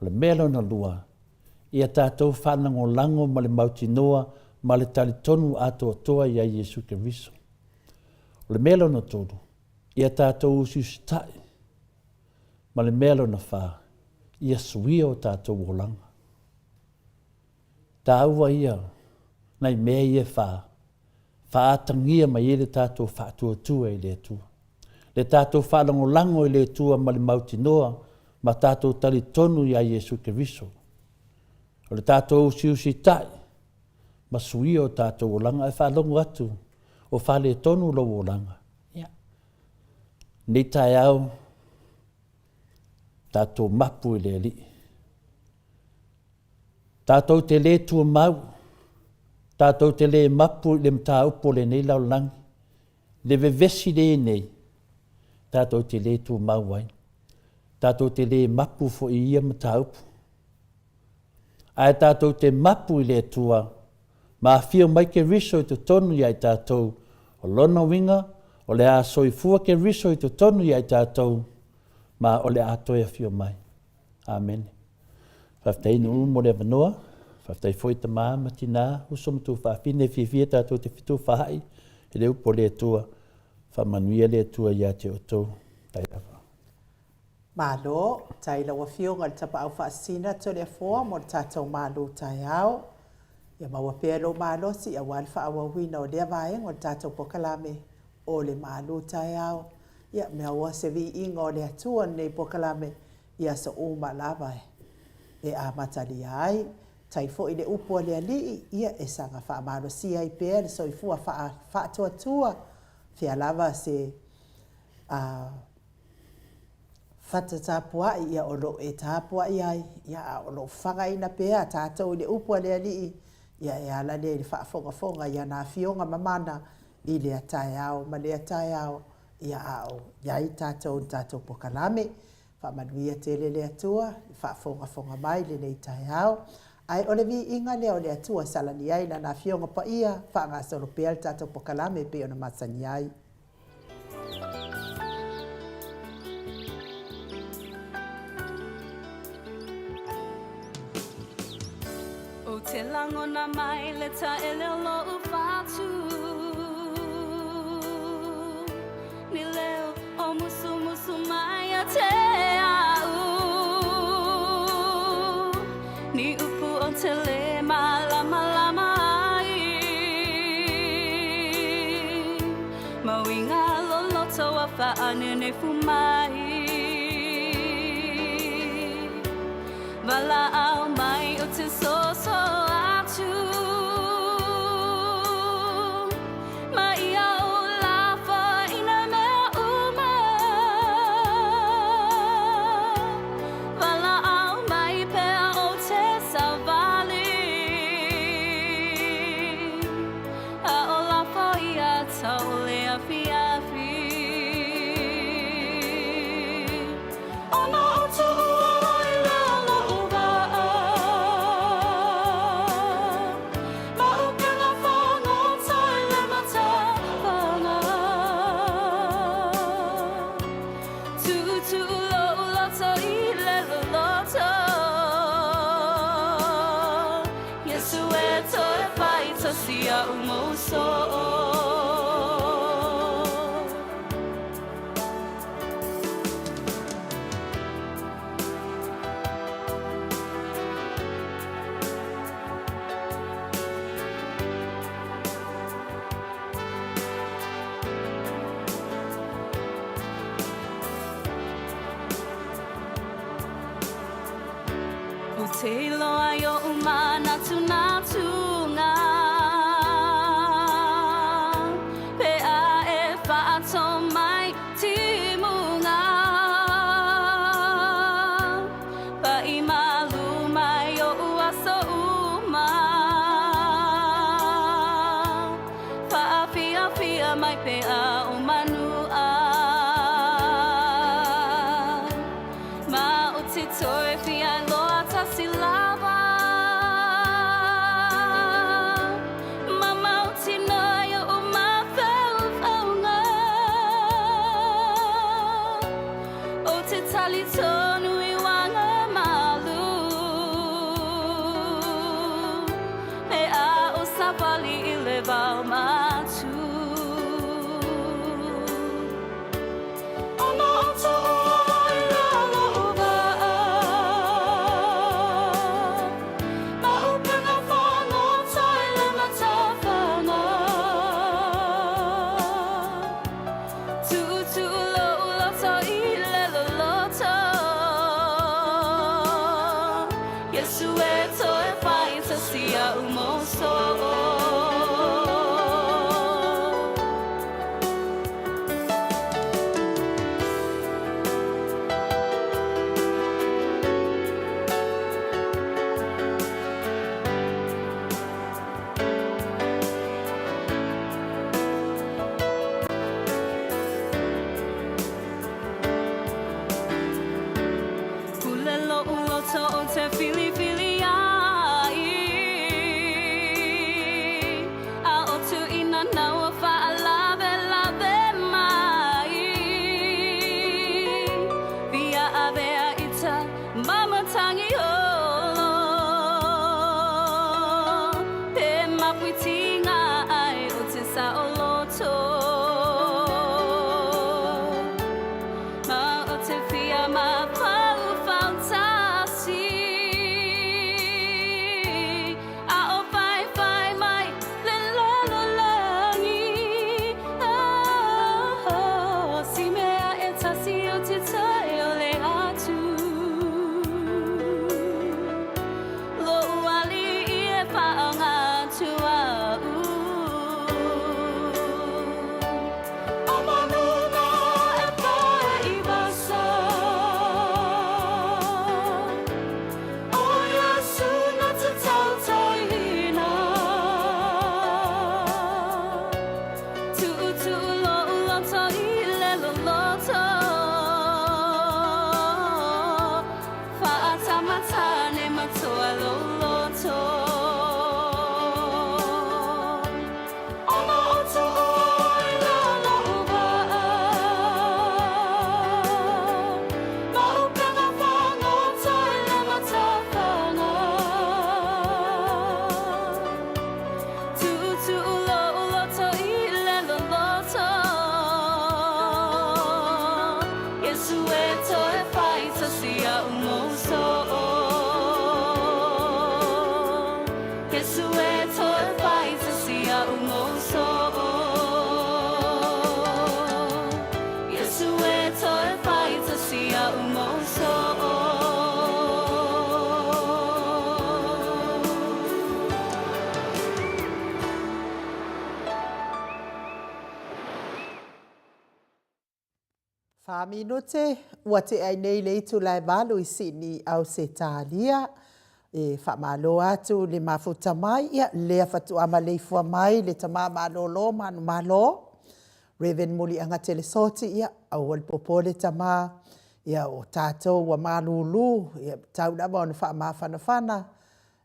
O le mea lona lua, ia tatou faalagolago ma le mautinoa ma le talitonu atoatoa iā Iesu Keriso. O le mea lona tolu, ia tatou usiusitai. Ma le mea lona fa, ia suia o tatou olaga. Taua ia nai mea ia e fa, faaatagia mai ai le tatou faatuatua i le Atua. Le tatou faalagolago i le Atua ma le mautinoa ma tatou talitonu iā Iesu Keriso. O le tatou usiusitai ma suia o tatou olaga ae faalogo atu o faaletonu lou olaga. Ia, lenei taeao, tatou mapu i le Alii. Tatou te lē tumau, tatou te lē mapu i le mataupu o lenei lalolagi, le vevesi lea e i ai nei, tatou te lē tumau ai. Tatou te lē mapu foi i ia mataupu. Ae tatou te mapu i le Atua, ma afio mai Keriso i totonu ia i tatou, o lona uiga, o le a soifua Keriso i totonu ia i tatou, ma o le a toe afio mai. Amene. Faafetai Nuu mo le avanoa. Faafetai foi tama ma tina, uso ma tuafafine e fiafia tatou te fetufaai i le upu a le Atua. Faamanuia le Atua ia te outou. Tai lava. Malo, tai lau Afioga i le Tapaau Faasisina Toleafoa mo le tatou malu taeao. Ia maua pea lou malosi aua le faaauauina o lea vaega o le tatou polokalame o le malu taeao. Ia maua se viiga o le Atua i lenei polokalame i aso uma lava e amatalia ai. Tai foi le upu a le Alii, ia e saga faamalosia ai pea le soifua faatuatua, fea lava se a fata tapuai, ia o lo o e tapuai ai, ia a o lo o fagaina pea tatou i le upu a le Alii, ia e ala lea i le faafogafoga i ana Afioga mamana i lea taeao ma lea taeao, ia a o i ai tatou i le tatou polokalame. Faamanuia tele le Atua i le faafogafoga mai i lenei taeao. Ae o le viiga lea o le Atua e salani ai Lana Afioga Paia, faagasolo pea le tatou polokalame e pei ona masani ai. Ou te lagona mai le taele o lou. te a'u Ni upu o te le malamalama ai Ma uiga loloto ua faanenefu mai Valaau mai ou te soso atu Ma ia ou lafoina mea uma Valaau mai pea ou te savali A o lafo ia tau le afiafi Ona ou tuua ai lea o lo'u vaa Ma upega fagota i le matafaga Tuutuu lo'u loto i le loloto Iesu e toe fai tasi a'u mou soo. Ou te iloa i oʻu manatunatuga Pe a e faato mai timuga Paʻi malū mai oʻu aso uma Faafiafia mai pe a o Manuʻa Ma ou te toe fia iloa tasi lava Ma mautinoa i oʻu mafaufauga Ou te talitonu i uaga malu Pe a o savali i le vao matu. Ona ou tuua ai lea o loʻu vaa Ma upega fagota i le matafaga Tuutuu loʻu loto i le loloto Iesu e toe fai tasi a'u mou soo. Pule loʻu loto ou te filifili ai A o tuuina nau ua faalawelawe mai Fia avea ita ma matangi olo Pe mapuitinga ai o te saoloto Ma o te fia mafaufau tasi A o whaiwhai mai le lalolagi Oh, si mea e tasi o te toe o le atu Loʻu alii e faaoga atu a'u. Minute ua tea ai nei le itula e 8 i Sydney, Ausetalia. E faamalo atu le mafuta mai, ia lea faatoa maleifua mai le tama malolo manumalo, Rev Muliaga Telesoti, ia aua le popole tama, ia o tatou ua malulu, ia tau lava ona faamafanafana,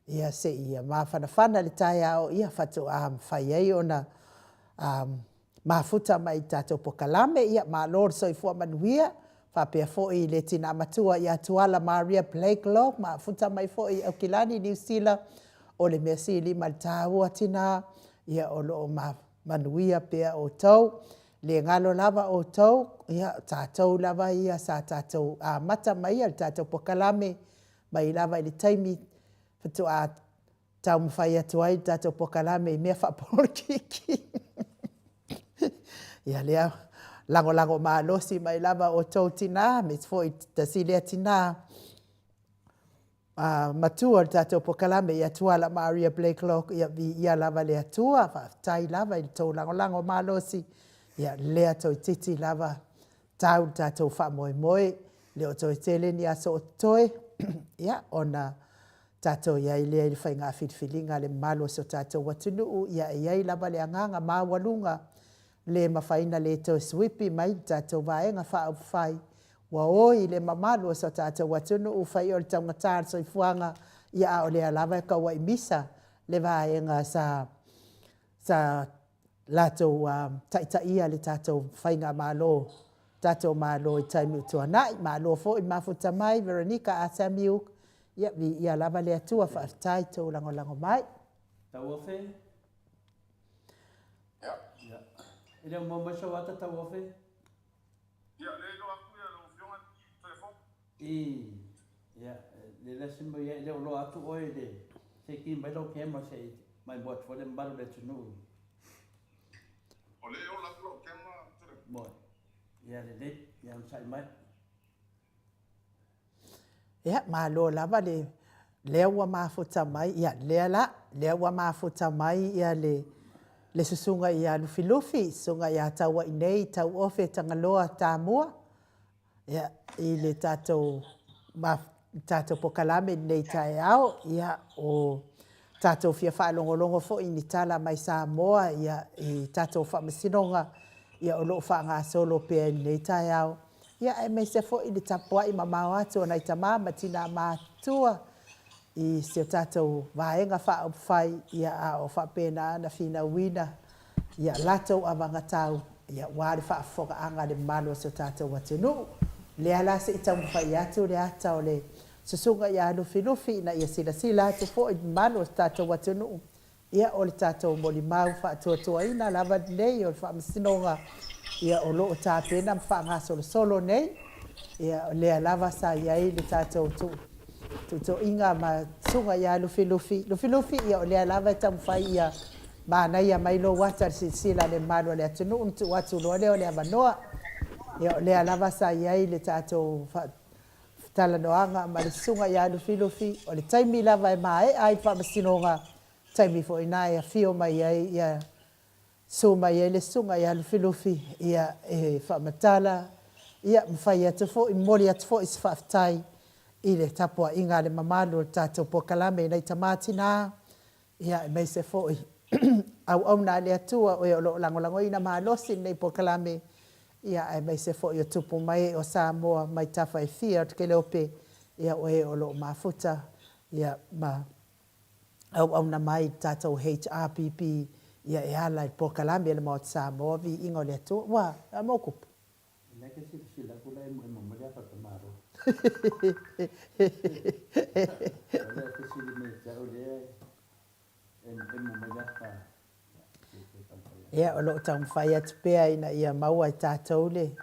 ia seia mafanafana le taeao, ia faatoa mafai ai ona mafuta mai i le tatou pokalame. Ia malo le soifua manuia faapea foi le tina matua ia Tuala Maria Blaiklock, mafuta mai foi i Aukilani, Niu Sila. O le measili ma le taua tina, ia o lo o manuia pea outou. Le galo lava outou, ia o tatou lava ia sa tatou amata maia le tatou pokalame mai lava i le taimi faatoa taumafai atu ai le tatou pokalame i mea faapolokiki. Ia lea lagolago malosi mai lava outou tina, aemaise foi tasi lea tina matua o le tatou pokalame ia Tuala Maria Blaiklock, ia viia lava le Atua, faafetai lava i le tou lagolago malosi, ia lea toeititi lava tau le tatou faamoemoe, le o toe tele ni aso o totoe, ia ona tatou i ai lea i le faiga filifiliga a le mamalu o si o tatou atunuu. Ia e i ai lava le agaga maualuga, le mafai ona le toe suipi mai le tatou Vaega Faaupufai, ua oi le mamalu o si o tatou atunuu, fai o le taugata o le soifuaga, ia a o lea lava e tauai misa le vaega sa latou taitaia le tatou faigamalo, tatou Malo i taimi ua tuanai. Malo foi le mafuta mai Veronica Ah Samiu, ia viia lava le Atua, faafetai i le tou lagolago mai. Tauofe. Ia. E le o maua mai sou ata Tauofe? Ia, lea iloa atu ia lau Afioga Toeafono. I, ia, le lasi mai e le o loa atu oe le se i ki mai lau camera se i maimoa atu foi le mamalu o le atunuu. O lea e ola atu lau camera Toeafono. Moe. Ia lelei, ia onosai mai. Ia, malo lava le lea ua mafuta mai, ia lea la, lea ua mafuta mai ia le le susuga ia Lufilufi, susuga ia Tauainei Tauofe Tagaloa Tamua, ia, i le tatou tatou pokalame i lenei taeao. Ia, o tatou fia faalogologo foi i ni tala mai Samoa ia i tatou faamasinoga ia o lo o faagasolo pea i lenei taeao. Ia aemaise foi le tapuai mamao atu a nai tama ma tina matutua i si o tatou Vaega Faaupufai, ia a o faapena ona finauina ia latou avagatau ia aua le faafofogaaga a le mamalu o si o tatou atunuu. Lea la se i taumafai atu le ata o le Susuga ia Lufilufi ina ia silasila atu foi i le mamalu o si o tatou atunuu. Ia, o le tatou molimau faatuatuaina lava lenei o le Faamasinoga, ia, o lo o tapena ma faagasolosolo nei. Ia, o lea lava sa i ai le tatou tuutuuiga ma Susuga ia Lufilufi. Lufilufi, ia, o lea lava e taumafai ia manaia mai lou ata i le silasila a le mamalu o le atunuu ona tuu atu loa lea o le avanoa. Ia, o lea lava sa i ai le tatou talanoaga ma le Susuga ia Lufilufi, o le taimi lava e maea ai le Faamasinoga, taimi foi lena e afio mai ai ia, susu mai ai le Susuga ia Lufilufi, ia, e faamatala, ia, ma fai atu foi, momoli atu foi se faafetai i le tapuaiga a le mamalu o le tatou polokalame i nai tama tina, ia, aemaise foi auauna a le Atua o e o lo o lagolagoina malosi lenei polokalame, ia, aemaise foi o tupu ma ee o Samoa mai tafa e fia o le Kereope, ia, o e o lo o mafuta, ia, ma auauna mai i le tatou HRPP, ia, e ala i le polokalame a le Maota Samoa, Viiga o le Atua. Ua a mo kupu? Lea ke silasila atu la emoemo mai le ata o le tamaloa. O lea fesili mai ia te au lea e emoemo mai le ata. Ia, o lo o taumafai atu pea ina ia maua e tatou le.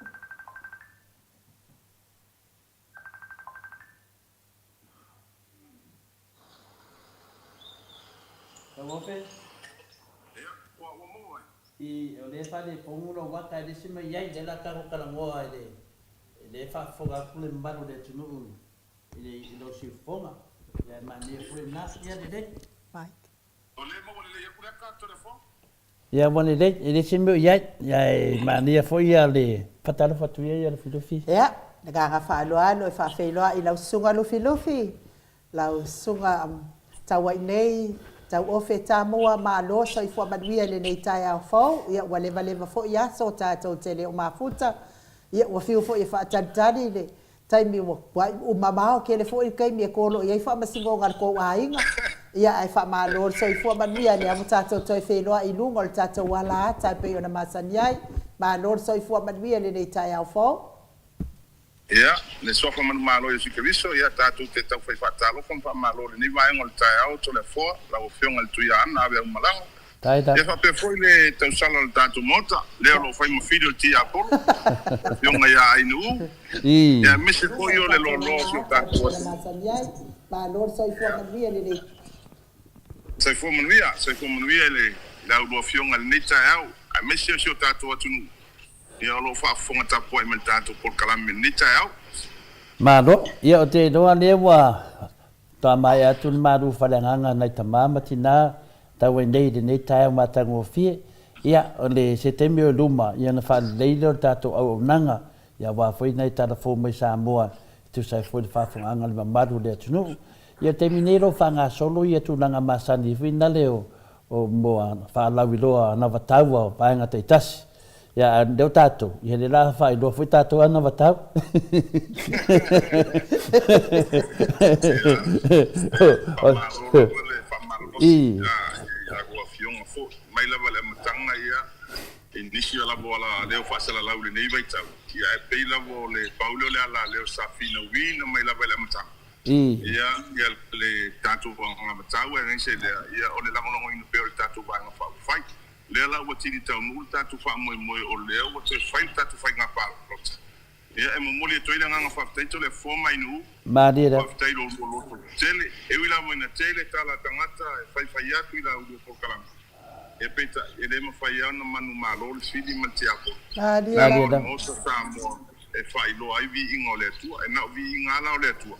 Tauofe? Ia, ua ua maua ai. I, o lea e faaletonu lou ata e le isi mai ai, lea la tatou talanoa i le, lea e faafofoga atu le mamalu o le atunuu i le, i lou siufofoga. Ia e manaia foi lena. Ia lelei. Mike. O lea e maua lelei atu le ata, Toleafoa? Ia ua lelei, e le se mea o i ai, ae manaia foi ia le faatalofa atu ia ia Lufilufi. Ia, le agaga faaaloalo e faafeiloai i lau Susuga Lufilufi, lau Susuga Tauainei, Tauofe Tamua, malo soifua manuia i lenei taeao fou. Ia ua levaleva foi aso tatou te le o mafuta, ia ua fiu foi e faatalitali le taimi ua mamao tele foi le taimi e kolo i ai faamasinoga a le tou aiga, ia ae faamalo le soifua manuia lea ua tatou toe feiloai i luga o le tatou ala ata e pei ona masani ai. Malo le soifua manuia i lenei taeao fou. Ia, le Suafa Manumalo Iesu Keriso, ia, tatou te taufai faatalofa ma faamalo i lenei vaega o le taeao, Toleafoa, lau Afioga i le Tuiaana Aveaumalaga, Ia faapea foi le tausala o le tatou Maota, lea o lo o fai ma fili o le Tiapolo, le Afioga ia Ainuu, ia aemaise foi o le loaloa o si o tatou atunuu. Soifua manuia, soifua manuia i le aulua Afioga i lenei taeao, aemaise o si o tatou atunuu, ia o lo o faafofoga tapuai mai i le tatou polokalame i lenei taeao. Malo. Ia ou te iloa lea ua Faatoa maea atu le malu faleagaga nai tama ma tina tau ai nei i lenei taeao matagofie. Ia, o le se taimi o i luma, ia ona faalelei lea o le tatou auaunaga, ia aua foi nai tala fou mai Samoa e tusa ai foi le faafofogaaga a le mamalu o le atunuu. Ia, o le taimi nei o lo o faagasolo ia tulaga masani foi nale o o mo faalauiloa anavatau a vaega taitasi. Ia, a o lea o tatou, ia lea la faailoa foi tatou anavatau. Faamalo lava le faamalolosi i a lua afioga foi. Mai lava i le amataga ia, i nisi lava o ala leo faasalalau i lenei vaitau, ia ae pei lava o le pau lea o le ala leo sa finauina mai lava i le amataga. Ia, ia le tatou anavatau aemaise lea, ia o le lagolagoina pea o le tatou Vaega Faaupufai. Lea la ua tini taunuu le tatou faamoemoe o lea ua toe fai le tatou faiga palota. Ia, e momoli atu ai le agaga faafetai Toleafoa Mainuu. Malie lava. Faafetai i lo oulua loto tele. E ui lava ina tele tala a tagata e faifai atu i la oulua polokalame, ia peitai, e le mafai lava ona manumalo le fili ma le tiapolo. Malie lava. Leaga o le Maota Samoa e faailoa ai viiga o le Atua. E na o viiga lava la o le Atua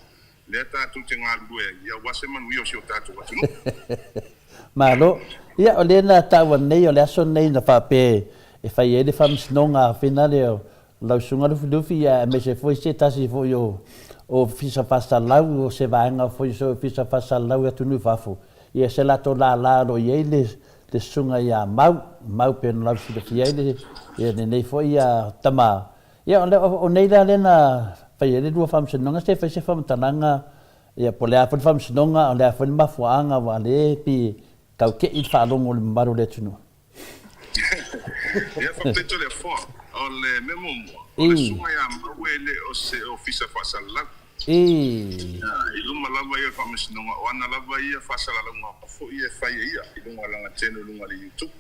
lea tatou te galulue ai, ia aua se manuia o si o tatou atunuu. Malo. Ia, o lea na taua nei, o le aso lenei na faapea e fai ai le faamasinoga a finale o lau Susuga Lufilufi, ia aemaise foi se tasi foi o Ofisa Faasalalau, o se vaega foi o se Ofisa Faasalalau i atunuu i fafo, ia se latou lala o lo o i ai le Susuga ia Mau, Mau pei ona lausilafia ai le, ia lenei foi tama. Ia, o nei la lea na fai ai le lua faamasinoga, se fai se faamatalaga Ia, po o le a foi le faamasinoga, o le a foi le mafuaaga aua o lea e pei e tau te'i le faalogo o le mamalu o le atunuu. Ia, faafetai Toleafoa. O le mea muamua, o le susuga ia Maue e le o se Ofisa Faasalalau. I luma lava ia o le faamasinoga, o ana lava ia faasalalauga foi e fai e ia i luga o lana channel i luga o le YouTube.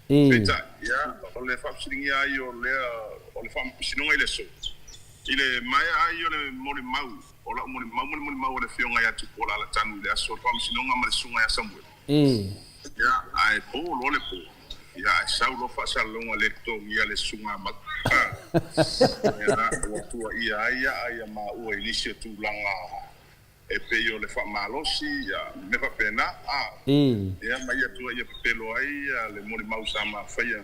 Peitai, ia, o le faafesiligia ai o lea, o le faamasinoga i le aso, i le maea ai o le molimau, O lau molimau ma le molimau a le Afioga ia Tupuola Alatanu i le aso o le faamasinoga ma le Susuga ia Samuel. Ia, ae po loa le po, ia, ae sau loa faasalalauga le totogia le Susuga a Mau. Ia, ua tuuaia ai aa ia maua i nisi o tulaga e pei o le faamalosi, ia, mea faapena, a. Ia, ma ia tuuaia pepelo ai le molimau sa ma faia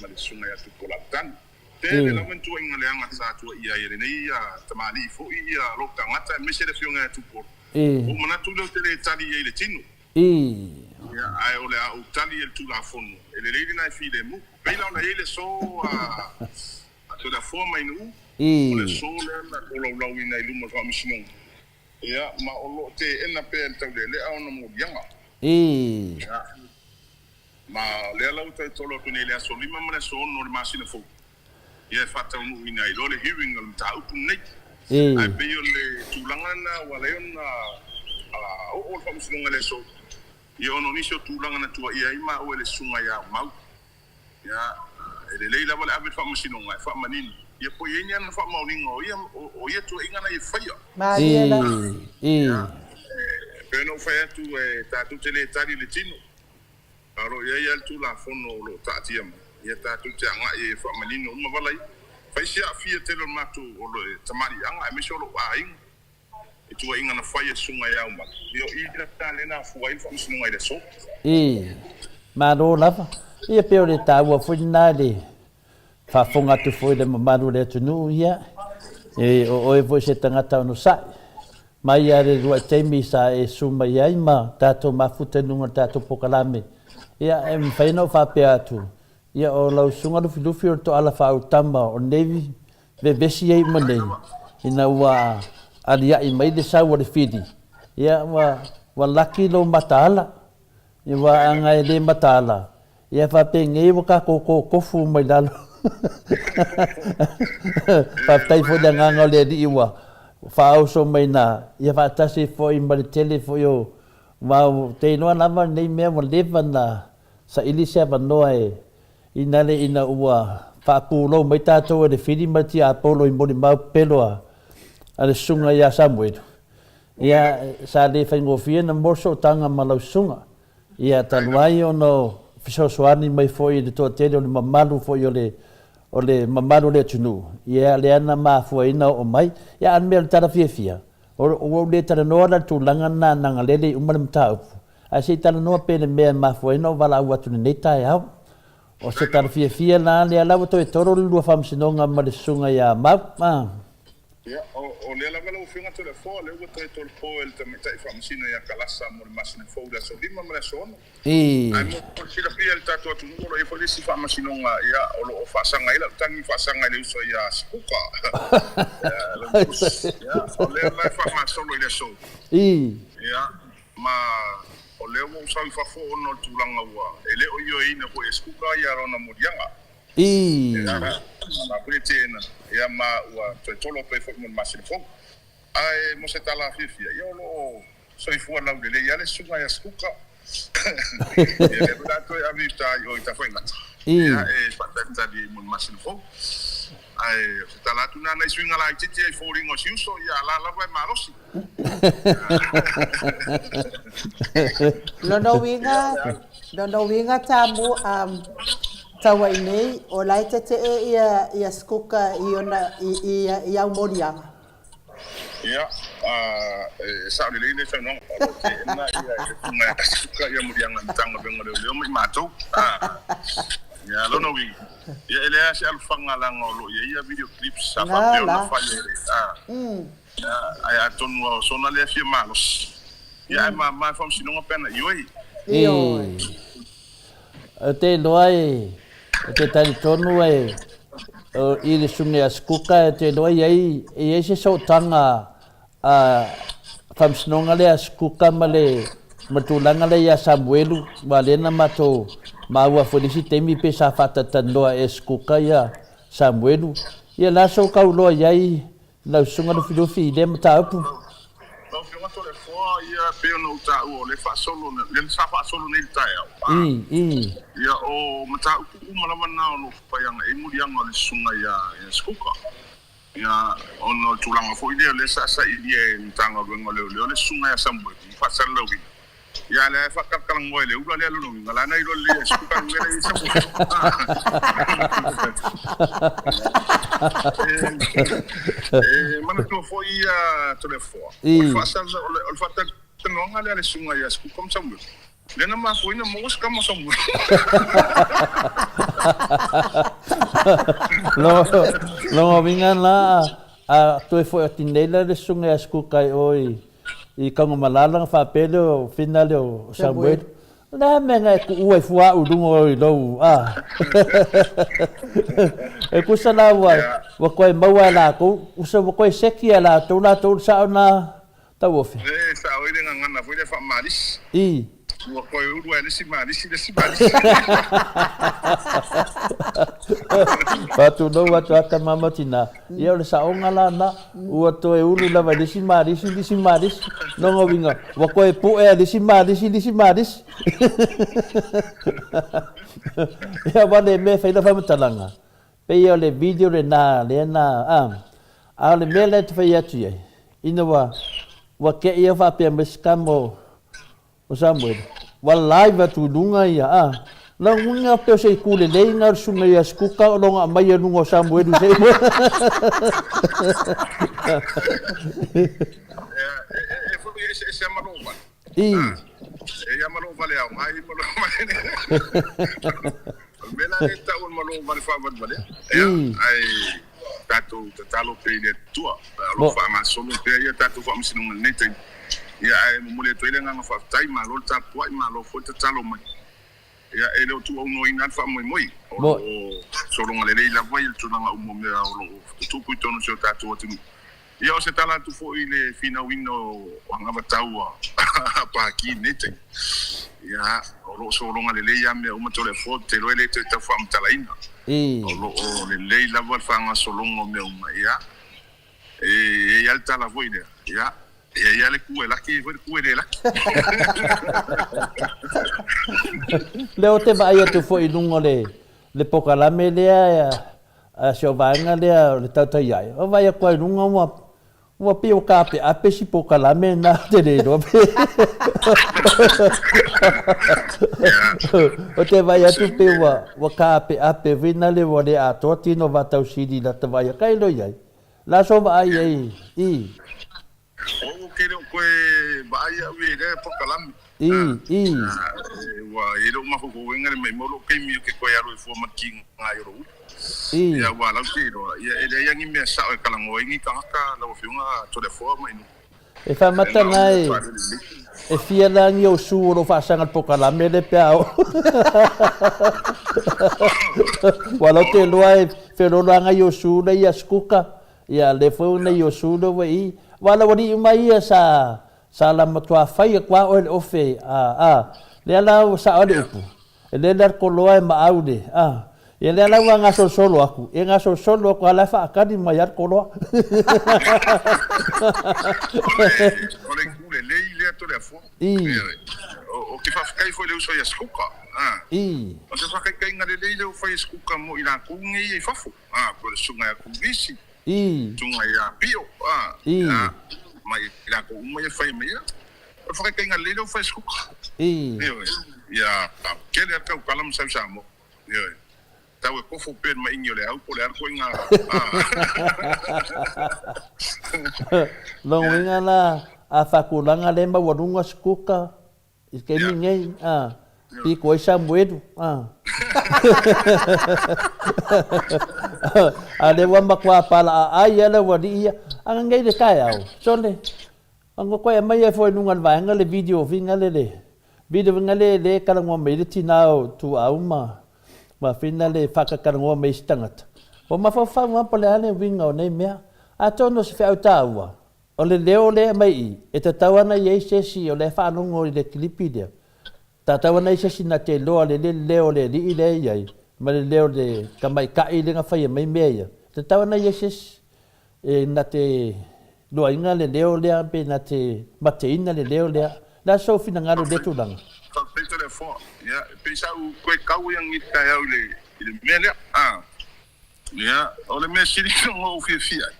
ma le Susuga ia Tupuola Alatanu. Tele lava ni tuuaiga leaga sa tuuaia ai e lenei tamalii foi lou tagata aemaise le Afioga ia Tupuola. Ua ou manatu lea ou te le tali i ai i le tino. Ia, ae o le a ou tali i ai i le Tulafono. E lelei lena e filemu. Pei la ona i ai le aso a Toleafoa Mainuu, o le aso lea na tolaulauina i luma o le Faamasinoga. Ia, ma o lo o teena pea e le Taulealea ona moliaga. Ia. Ma o lea la ua toe tolo atu nei i le aso 5 ma le aso 6 o le masina fou, ia e faataunuuina ai loa le hearing o le mataupu lenei. Ae pei o le tulaga lena ua ala ai ona oo le Faamasinoga i le aso, ia ona o nisi o tulaga na tuuaia ai maua e le Susuga ia Aumau. Ia, e lelei lava le ave i le Faamasinoga e faamanino, ia po o i ai ni ana faamaoniga o ia tuuaiga na ia faia. Ia, e pei ona ou fai atu, e tatou te le tali i le tino. A o lo o i ai lava le Tulafono o lo o taatia mai, ia tatou te agai e faamanino uma vala ia. Fai si aafia tele o le matou o le tamaliiaga aemaise o lou aiga i tuuaiga na fai e Susuga ia Aumale. Ia o i la lea na afua ai le faamasinoga i le aso. Ii, Malo lava. Ia pei o le taua foi lena i le faafofoga atu foi i le mamalu o le atunuu, ia, e, o oe foi se tagata onosai. Mai lava i le uluai taimi sa e susu mai ai ma tatou mafuta i luga o le tatou polokalame, ia, e mafai ona ou faapea atu, ia, o lau susuga Lufilufi o le toala faautama o lenei vevesi ai uma nei, ina ua aliaʻi mai le sau a le fili, ia, ua, ua laki lou mataala. Ua aga e le mataala, ia faapenei ua tatou totofu mai lalo. Faafetai foi i le agaga o le Alii ua faaoso mai ina ia faatasi foi ma le tele foi o aua ou te iloa lava lenei mea ua leva ona saili se avanoa e ina le ina ua faapulou mai tatou e le Fili ma le Tiapolo i molimau pepelo a le Susuga ia Samuelu. Ia, sa le faigofie ona maua sootaga ma lau susuga. Ia, talu ai ona o fesoasoani mai foi i le toatele o le mamalu foi o le, o le mamalu o le atunuu, ia, lea na mafua ai ona oo mai. Ia, a o le mea o le tala fiafia, ua ou le talanoa la i le tulaga lena leaga o lea e le i uma le mataupu, ae se i talanoa pea i le mea e mafua ai ona ou valaau atu i lenei taeao. O se tala fiafia la lea la ua toe tolo le lua faamasinoga ma le susuga ia Mau. Ia, o lea lava lau Afioga Toleafoa, o lea ua toe tolopo e le Tamaitai Faamasino ia Kalasa mo le masina fou i le aso 5 ma le aso 6. Ae mo le silafia e le tatou atunuu, o lo o i ai foi le isi faamasinoga, ia, o lo o faasaga ai lau tagi faasaga i le uso ia Sikuka. Ia, o lea la e faagasolo i le aso. Ia, ma o lea ua ou sau i fafo ona o le tulaga ua e le o ioeina foi e Sikuka ia lona moliaga. Ia, foi le teena, ia ma ua toe tolo atu ai foi mo le masina fou. Ae mo se tala fiafia, ia o lo o soifua laulelei lava le susuga ia Sikuka. Ia lea foi o le a toe ave i uta i o i Tafaigata, ia e faatalitali ai mo le masina fou. Ae o se tala atu lena, nai suiga laitiiti i foliga o si uso, ia a la lava e malosi. Lona uiga, lona uiga Tamu, um, Taua'i nei, o la e tetee ia, ia Sikuka i ona, i, i, i au moliaga. Ia, e sao lelei le saunoaga, o lo o teena ia e le Susuga ia Sikuka ia moliaga i Matagaluega o Leoleo ma i matou. Ia, lona uiga, ia e leai lava se alofaga leaga o lo o i ai ia video clips sa faapea ona fai e le, Ae atonu o sona lea fia malosi. Ia ae mama e faamasinoga pe ana ioe. Ioe. Ou te iloa e, ou te talitonu e, i le Susuga ia Sikuka, ou te iloa e i ai, e i ai se sootaga a faamasinoga lea a Sikuka ma le, ma le tulaga lea ia Samuelu, aua lea na matou maua foi i le isi taimi pe sa faatatalanoa e Sikuka ia Samuelu. Ia o le a sou tauloa i ai Lau Susuga Lufilufi i lea mataupu. Lau Afioga Toleafoa, ia e pei ona ou taua o lea faasolo, lea sa faasolo nei i le taeao. I, i. Ia o mataupu uma lava na o lo o fai agai ai moliaga o le Susuga ia Sikuka. Ia ona o le tulaga foi lea o lea sa sailia e le Matagaluega o Leoleo le Susuga ia Samueli i faasalalauina. Ia lea e faatalatalanoa e le ula lea lona uiga la na iloa lelei e Sikuka le mea lea i Samoa. E manatua foi ia Toleafoa, o le faasala, o le faatalatalanoaga lea a le susuga ia Sikuka ma Samuel, lea na mafua ai ona maua se tama o Samuel. Lona uiga la, a toe foi atu nei la le susuga ia Sikuka i o i I Tanumalala na faapea lea o Fina lea o Samuel, O le a mea na e tuua ai fua au i luga o i lou, a? E tusa la ua, ua toe maua e latou, usa ua toe seki e latou latou le sao na tauofe. E sao ai le gagana foi lea faamalisi. I. Ua toe ulu ai le isi malisi le isi malisi. Faatulou atu a tama ma tina. Ia o le saoga la na, ua toe ulu lava i le isi malisi le isi malisi. Lona uiga, ua toe pu'e lava i le isi malisi le isi malisi. Ia aua le mea e fai lau faamatalaga, pei o le video lena lea na, a, a o le mea lea e te fai atu i ai, ina ua, ua te i au faapea mai se tama o, O Samuel, ua live atu i luga ia, a. Na uiga pei o se itu lelei na o le susuga ia Sikuka o lona aumaia i luga o Samuelu se i E foi e eseese lava ma lou vale. I. E lava ma lou vale aoga ia ma lou vale. O le mea la lea e tau o le malo vale faavalevalea. Ia, ae tatou tatalo pea i le Atua, o lo o faagasolo pea ia tatou faamasinoga i lenei taimi. Ia, ae momoli atu ai le agaga faafetai, malo le tapuai, malo foi le tatalo mai. Ia, e le o tuuaunoaina lava le faamoemoe, o lo o sologa lelei lava le tulaga uma o mea o lo o tutupu i totonu o si o tatou atunuu. Ia, o se tala atu foi i le finauina o anavatau a Paki i lenei taimi, ia, o lo o sologa lelei lava mea uma Toleafoa, ou te iloa e le toe tau faamatalaina. O lo o lelei lava le faagasologa o mea uma, ia, E i ai lava le tala foi lea, ia, e i ai lava le ku e laki, e i ai foi le ku e le laki. Lea ou te vaai atu foi i luga o le, le pokalame lea a si au vaega lea o le Tautaiae, ua vaai atu lava i luga ua, ua pei ua taapeape si pokalame lena ou te le iloa pe Ou te vaai atu pei ua, ua taapeape foi lea ua le atoa tino vaatausili i lata vaai atu, kai loa i ai. La so vaai ai i. Ou ke le o koe vaai au i lea pokalame. I, i. Ua i ai lou mafaufauega le maimau lou taimi ou te toe alu ai fua ma le tiga ai o lou ulu. I. Ia ua lau te iloa, ia e leai a ni mea sao e talanoa ai ni tagata lau afioga Toleafoa ma Inu. E faamata na e, e fia la ni ou su o lou faasaga le pokalame le pe a oo. Ua lau te iloa e felolo anga i o su le ia skuka, ia le foi ona i o su le ua i. Ua lau alii uma ia sa, sa la matua fai atu a oe le ofe, a, a, lea la ua sao ai le upu. E le le koloa e maau le, a. Ia lea la ua gasolosolo atu, e gasolosolo atu a la e faatali mai lava le koloa. O le itu lelei lea Toleafoa. I. Ou te faafetai foi i le uso ia Sikuka. I. O se faataitaiga lelei lea ua fai e Sikuka mo i latou nei e i fafo. Po o le susuga ia Turisi. I. Susuga ia Pio. I. Ma i latou uma ia e fai mai. O le faataitaiga lelei lea ua fai e Sikuka. I. Ioe. Ia tele lava le tautala ma sau i Samoa. Ioe. Tau e kofo pea le maʻiga o le au po o le a le ituaiga. Lona uiga la, a faatulaga lea e maualuga Sikuka i le taimi nei, a, pito ai Samuelu, a. A lea ua matua palaaai lava le aualii ia, a nei le taeao, sole, Ona toe aumai ai foi i luga o le vaega le video foi lele, video foi lele lea e talanoa mai ai le tina o Tuaau ma ma foi lele e faatatalanoa mai ai isi tagata. Ua mafaufau lava po o le a le uiga o nei mea. Atonu o se feau taua, o le leo lea e aumai i i, e tatau lava ona i ai se isi o lea e faalogo i le kilipi lea, tatau lava ona i ai se isi na te iloa lelei le leo o le alii lea e i ai ma le leo o le tamaitai lea na faia mai mea ia. E tatau lava ona i ai se isi e na te Luaina le leo lea pe na te mateina le leo lea. Le a sou finagalo i lea tulaga? Faafetai Toleafoa. Ia, e pei sa ou toe tau ia lenei taeao i le, i le mea lea. A, ia, o le mea sili ona ou fiafia ai,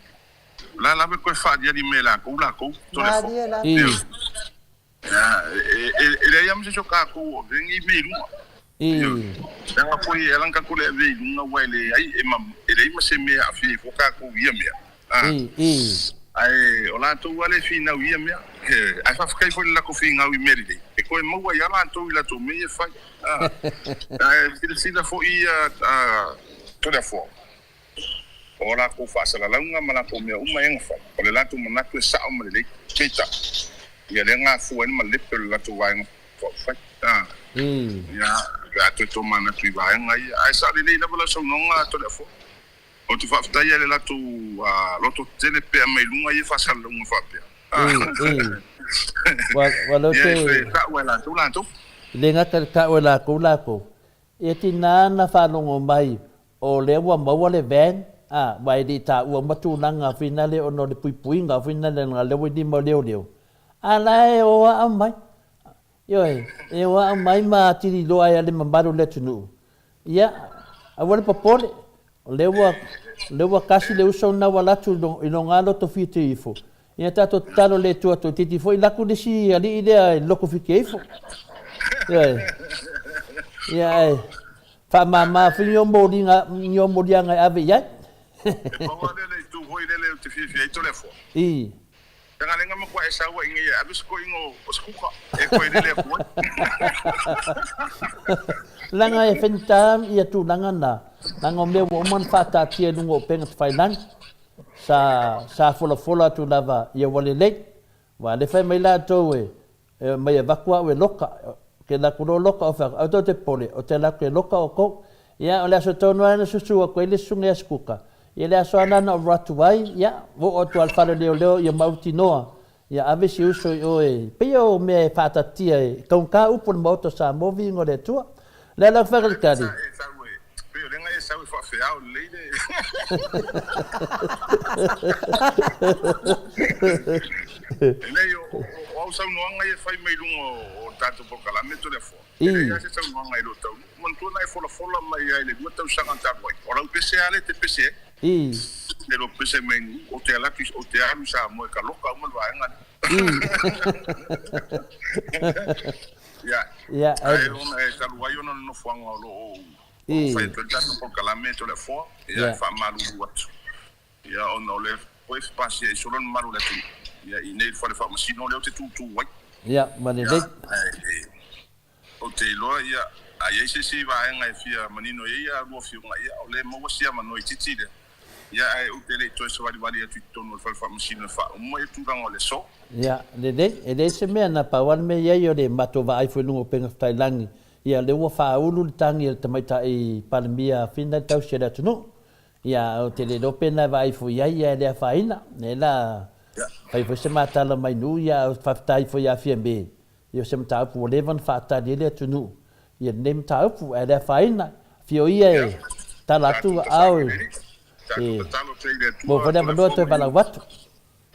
o la lava e toe faaaliali mai e latou latou, Toleafoa. Malie la. I. Ia, e leai lava ma se isi o tatou o avea nei mea i luga. I. Leaga foi e ala ona tatou le avea i luga aua e leai, e leai ma se mea e aafia ai fua tatou i ia mea. I, i. Ae o latou lava lea e finau i ia mea. Ae faafetai foi i le latou finau i mea lelei, e toe maua ai lava latou i latou mea ia e fai. Ae silasila foi ia Toleafoa. O a latou faasalalauga ma latou mea uma ea na fai, o le latou manatu e sao ma lelei. Peitai, ia lea na afua ai le malepe o le latou vaega faaupufai. A, ia, pe a toe tomanatu i vaega ia. Ae sao lelei lava lau saunoaga Toleafoa. Ou te faafetai i le latou loto tetele pea mai luga ia faasalalauga faapea. Ia, e tau e latou latou. E le gata i le tau e latou latou, E tina na faalogo mai o lea ua maua le van, a, aua e le i taua uma tulaga foi nale ona o le puipuiga foi nale ona lea ua i lima o leoleo, a la e o a aumai. Ioe, e o a aumai ma atili loa ai a le mamalu o le atunuu. Ia, aua le popole, o lea ua, o lea ua kasi le uso lena ua alu atu i lona loto fitu ifo. Ia tatou tatalo i le Atua toeitiiti foi laku le isi alii lea i le loto fitu ifo. Ioe. Ia ae faamama foi ni moliga, ni moliaga e ave i ai. E pau lava lea le itu foi lele ou te fiafia ai Toleafoa. I. Taga matua e sau ai nei e ave se toeaina o se kuka e toe lele atu ai. Leaga e faigata ia tulaga na, leaga o mea ua uma ona faataatia i luga o upega tafailagi, sa sa folafola atu lava ia ua lelei. Aua o lea e fai mai latou e E omai e avatu au e loka. Ou te alu atu loa loka ou fai atu, aua tou te popole, ou te alu atu e loka outou. Ia, o le aso tonu lava na susu atu ai le susuga ia Sikuka, ia le aso lava lena na ou alu atu ai, ia, ua oo atu lava i le fale o leoleo ia mautinoa, ia ave si uso i o e, pei o mea e faatatia e taugata upu o le Maota o Samoa, viiga o le Atua. O le a lau faatalitali? Pei o lea na e sau e faafeao lelei le. Leai, o au saunoaga ia e fai mai luga o le tatou polokalame Toleafoa, e leai lava se saunoaga e le o taunuu. Manatua na e folafola mai ai i le 2 tausaga talu ai, o lau pese lava lea e te pese ai. E le o pese mai i Nuu, ou te alu atu, ou te alu i Samoa e taloka uma le vaega lea. Ia, ae ona e talu ai ona o le nofoaga o lo o fai atu ai le tatou polokalame Toleafoa, ia, e faamalulu atu, ia, ona o lea foi e fepasia'i solo le mamalu o le atunuu, ia, i inei i le fale faamasino lea ou te tutu ai. Ia, ma lelei. Ae ou te iloa, ia, a i ai se isi vaega e fia manino i ai a lua afioga, ia, o lea e maua si avanoa itiiti lea. Ia, ae ou te le i toe savalivali atu i totonu o le fale faamasino e faauma ia tulaga o le aso. Ia, lelei, e leai se mea, na pau lava le mea i ai o le matou vaai foi i luga o upega tafailagi, ia o lea ua faaulu le tagi a le tamaitai Palemia Fina i le tausi a le atunuu. Ia, ou te le iloa pe na e vaai foi i ai, ia e le afaina. Lea la fai foi se ma tala mai nuu, ia ae faafetai foi ia Fiame, ia o se mataupu ua leva ona faatali ai le atunuu ia lenei mataupu, ae le afaina, afio ia e tala atu aao e maua foi le avanoa toe valaau atu.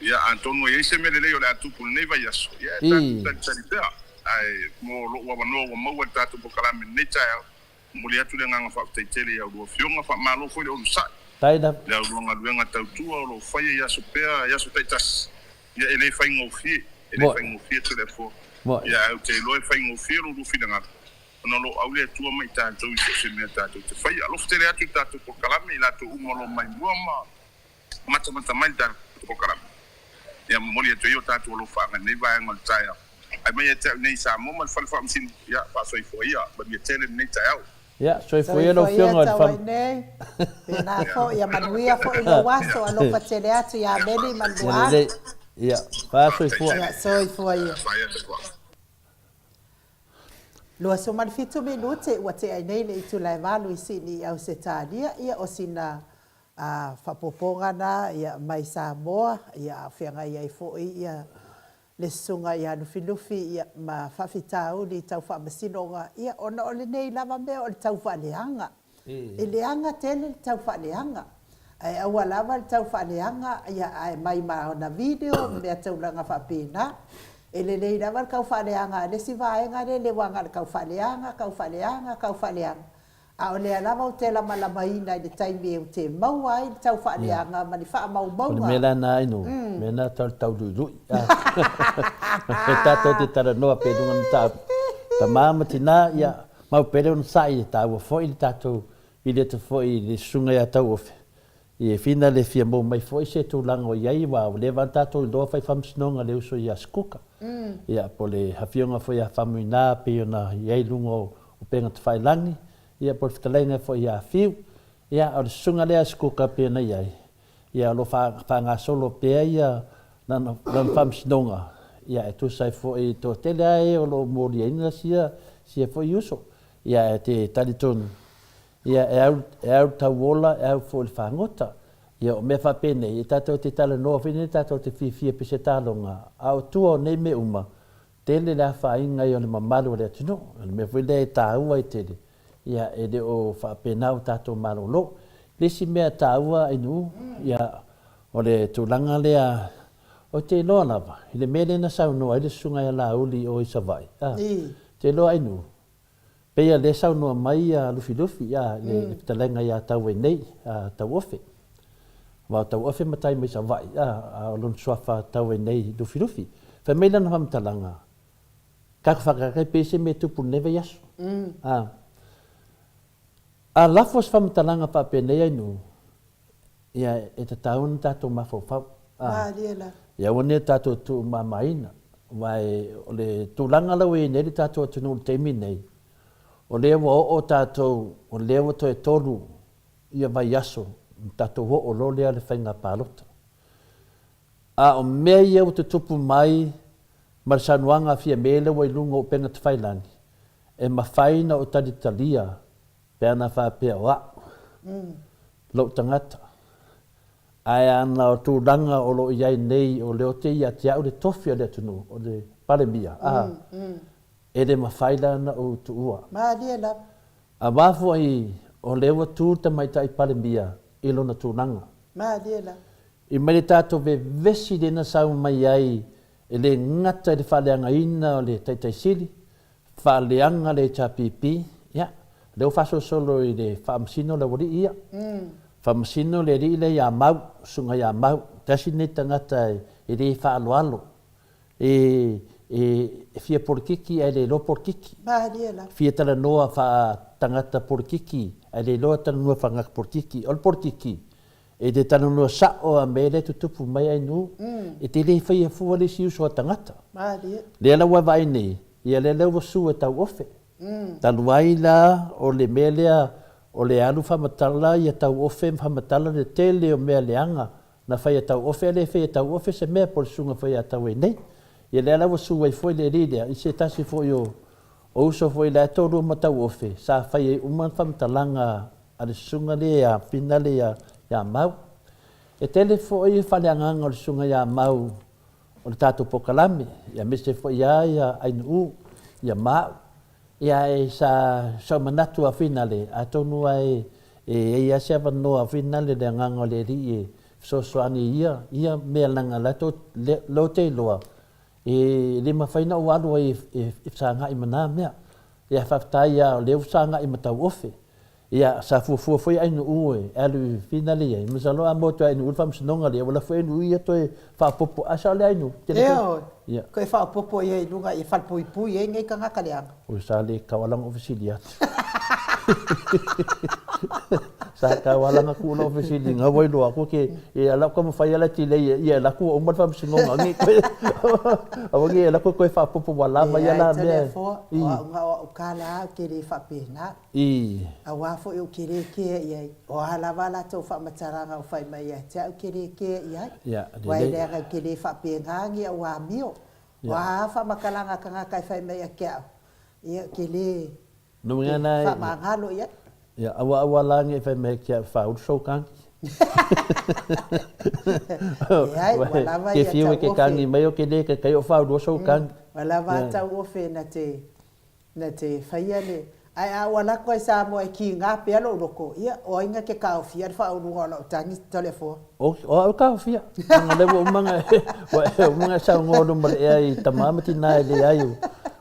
Ia, atonu e i ai se mea lelei o le a tupu i lenei vaiaso, ia e tatou talitali pea. Ae mo lou avanoa ua maua i le tatou polokalame i lenei taeao, momoli atu le agaga faafetai tele i a oulua afioga, faamalo foi le onosai i la oulua galuega tautua o lo o faia i aso pea, i aso taitasi. Ia, e le faigofie, e le faigofie Toleafoa. Ia, ae ou te iloa e faigofie lo oulua finagalo, ona o lo o au le Atua ma i tatou i so o se mea tatou te faia. Alofa tele atu i le tatou polokalame, i latou uma o lo o mai mua ma matamata mai le tatou polokalame. Ia momoli atu ai o tatou alofaaga i lenei vaega o le taeao. Ae mai ia te au nei i Samoa ma le Fale Faamasino, ia, faasoifua ia, manuia tele lenei taeao. Ia, soifua ia lau Soifua ia Afioga i le tau Fam. ai nei. Pēnā foi, ia manuia foi lou aso, alofa tele atu ia Meli ma le Ia Luaga. lelei. Ia, faasoifua. Ia, soifua ia. 27 minute ua tea ai nei le itula e 8 i Sydney i Ausetalia, ia o sina faaopoopoga na ia mai Samoa, ia a o feagai ai foi ia le susuga ia Lufilufi ia ma faafitauli tau faamasinoga, ia ona o lenei lava mea o le tau faaleaga. E leaga tele le tau faaleaga, ae aua lava le tau faaleaga ia ae mai ma ona video ma mea taulaga faapena. E lelei lava le tau faaleaga a le isi vaega lea le uaga le tau faaleaga, tau faaleaga, tau faaleaga, a o lea lava ou te lamalamaina i le taimi ou te maua ai le tau faaleaga ma ni O le mea faamaumauga. la na ainu, mea na tau le tauluilui. E tatou te talanoa pe luga na ta tama ma tina, ia, mau pele ona sa'i e taua foi le tatou vili atu foi i le susuga ia Tauofe, ia e fina le fia maua mai foi se tulaga o i ai, aua ua leva ona tatou iloa fai faamasinoga le uso ia Sikuka, ia, po o le afioga foi ia Famuina pei ona i ai i luga o upega tafailagi, ia, po o le fetalaiga foi ia Fiu. Ia, o le susuga lea a Sikuka pei ona i ai, ia, o lo o faagasolo pea ia lana faamasinoga, ia, e tusa ai foi i le toatele lava e o lo o moliaina sia foi uso. Ia, e te talitonu, ia, e au, e au le tauola, e au foi le fagota. Ia, o mea faapenei, e tatou te talanoa foi nei, tatou te fiafia pei se taloga, a o tua o nei mea uma, tele le afaina ai o le mamalu o le atunuu. O le mea foi lea e taua ai tele, ia, e le o faapena o tatou malolo. Le isi mea taua Ainuu, ia, o le tulaga lea, ou te iloa lava, i le mea lea na saunoa ai le Susuga ia Laauli i o i Savaii, a, ou te iloa Ainuu, pei o lea e saunoa mai ia Lufilufi, a, le fetalaiga ia Tauainei, a, Tauofe. Aua o Tauofe matai mai Savaii, a, a o lona suafa Tauainei Lufilufi. Fai mai lana faamatalaga, Taku whakakake pei se mea tupu lenei vaiaso. A, a lafo se faamatalaga faapenei ai nuu, ia e tatau ona tatou mafaufau. A, Malie lava. Ia aua ne i tatou tuumamaina, aua o le tulaga la ua i ai nei le tatou atunuu i le taimi lenei, o lea ua oo tatou, o lea ua toe tolu ia vaiaso ona tatou oo loa lea i le faiga palota. A o mea ia ua tutupu mai ma le saunoaga a Fiame lea ua i luga o upega tafailagi, e mafai ona ou talitalia pe ana faapea o a'u, lou tagata, ae ana o tulaga o lo o i ai nei o lea ou te ia te a'u le tofi o le atunuu, o le Palemia, a, e le mafai la ona ou tuua. Malie lava. Aua foi o lea ua tu le Tamaitai Palemia i lona tulaga. Malie lava. I mai le tatou vevesi lea na sau mai ai e le gata i le faaleagaina o le Taitai Sili, faaleaga le HRPP, ia, lea ua faasolosolo i le faamasino le aualii ia. Faamasino le alii lea ia Mau, Susuga ia Mau, tasi lenei tagata e le faaaloalo, e, e, e fia polokiki ae le iloa polokiki. Malie lava. Fia talanoa faa-tagata polokiki ae le iloa talanoa faa-tagata polokiki. O le polokiki, E te talanoa sa'o a mea lea e tutupu mai ai nuu, e te le faia fua le isi uso a tagata. Malie. Lea la ua vaai nei, ia lea la ua sue tauofe. Talu ai la o le mea lea o le alu faamatala ia tauofe ma faamatala le tele o mea leaga na faia tauofe ae le faia tauofe se mea po o le susuga foi ia Tauei nei. Ia lea la ua su ai foi le alii lea i se tasi foi o uso foi la e toalua ma tauofe sa fai ai uma faamatalaga a le susuga lea ia Finale ia Mau. E tele foi faaleagaga o le susuga ia Mau o le tatou polokalame, aemaise foi ia ia Ainuu, ia ma au. Ia e sa sau manatu a Finale, atonu lava e i ai lava se avanoa a Finale le agaga o le Alii e fesoasoani i ia ia mea leaga la ou te iloa e le mafai ona ou alu ai e fesagai ma na mea. Ia faafetai lava o lea ua fesagai ma Tauofe. Ia, sa fuafua foi Ainuu e alu i Finale i ai, masalo a maua atu e Ainuu le faamasinoga lea, ua lafo e Ainuu ia toe faaopoopo, a sao lea Ainuu? Tele foi. Ioe, Ia. toe faaopoopo i ai i luga ia falepuipui ai nei tagata leaga. Oi, sa le tau ala ona ou fesili atu. Sa tau ala ona tuu lau fesili ina ua iloa atu ke, e ala ou taumafai ala ti lei ia e alu atu ua uma le faamasinoga, ngi koe, aua ne i alu atu toe faaopoopo ua lava ia la mea. Leai, Toleafoa, o au na o au kala lava ou te le faapena. I. Aua foi ou te le kea i ai. O a lava a latou faamatalaga o fai mai ia te au, ou te le kea i ai. Ia, lelei. Aua e leaga ou te le faapena ni au amio. O a lava faamatalaga a tagata e fai mai ia te au, ia, ou te le faamagalo i ai. Ia, aua aua la ne i fai mai ia te au, faaulu sou tagi. Leai, ua lava ia tauofe. Ke fiu e ke tagi mai ou te le taitai o faaulua sou tagi. Ua lava a tauofe na te Na te faia le. Ae a ou alu atu ai Samoa e kiga pea lou loko, ia, o ai na te taofia le faauluga o lau tagi Toleafoa? O, o au e taofia. Leaga o lea ua uma ona e, ua uma ona e saunoa luma o le ea i tama ma tina e leai o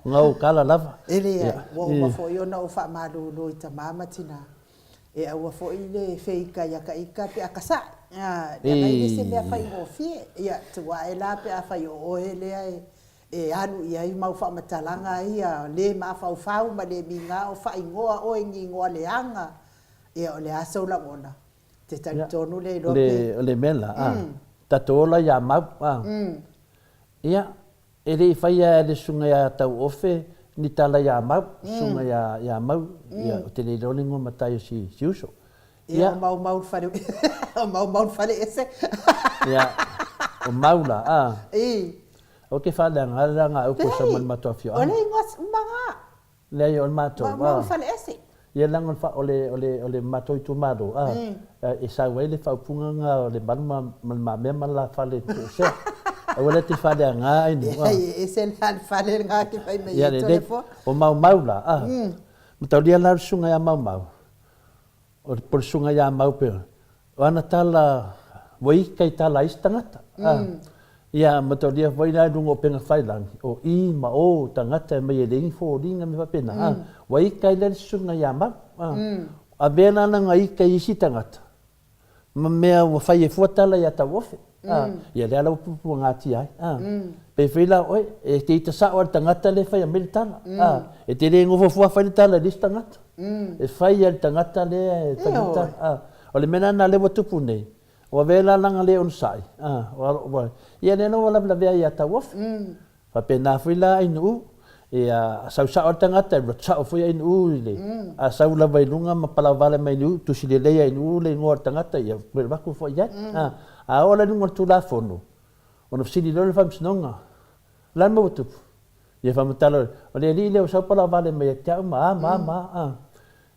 na ou tala lava. E leai, ua uma foi ona ou faamalulu i tama ma tina. E aua foi le feika ia ka ika pe a kasaʻi. Leaga e le se mea faigofie. Ia, tua ae la pe afai o oe lea e E alu i ai mau faamatalaga ia le mafaufau ma le miga o faaigoa oe i ni igoa leaga, ia o le a sou lagona? Te talitonu le iloa pe. O le mea la, a, tatou ola ia mau, a. Ia, e le i faia e le susuga ia Tauofe ni tala ia Mau, susuga ia, ia Mau, ia, ou te le iloa le igoa matai o si, si uso. Ia, o Maumau le fale, o Maumau le fale ese. Ia, o Mau la, a. I. Ou te faaleaga le laga upu e sau mai le matou afioaga. O le igoa uma ga. Leai o le matou. Maumau le fale ese. Ia leaga o le o le o le matou itumalo a e sau ai le faaupuga ga o Lemalu ma Le Mamea ma le la fale toesea. Aua la e te faaleaga ai nuu a. Leai e ese la le fale ga ke fai mai ai Toleafoa. O Maumau la a. Mataulia la le susuga ia Maumau. O le susuga ia Mau pe o ana tala ua ika i tala a isi tagata. Ia mataulia foi la i luga o upega tafailagi, o i ma o tagata e aumai e leai ni foliga ma mea faapena, ua ika ai la le susuga ia Mau. Avea la lana ika i isi tagata ma mea ua fai e fua tala ia Tauofe. Ia lea la ua puapuagatia ai. Pei foi la oe, e te ita sao lava i le tagata lea e faia mai le tala. E te le nofo fua fai le tala i le isi tagata. E fai lava e le tagata lea e fai mai le tala. O le mea lena lea ua tupu nei, Ua avea la lana le onosai, a, ua, ia lea la ua lavelavea ia Tauofe. Faapena foi la Ainuu, ia, a sau sao lava le tagata, e alu atu sao foi Ainuu i le, a sau lava i luga ma palauvale mai Niu, tusi lelei Ainuu le igoa o le tagata, ia toe avatu foi i ai. A, a oo la i luga o le Tulafono, ona fesili loa lea o le Faamasinoga, O le a le mea ua tupu? Ia faamatala, o le alii lea ua sau palauvale mai ia te au ma a ma a ma a.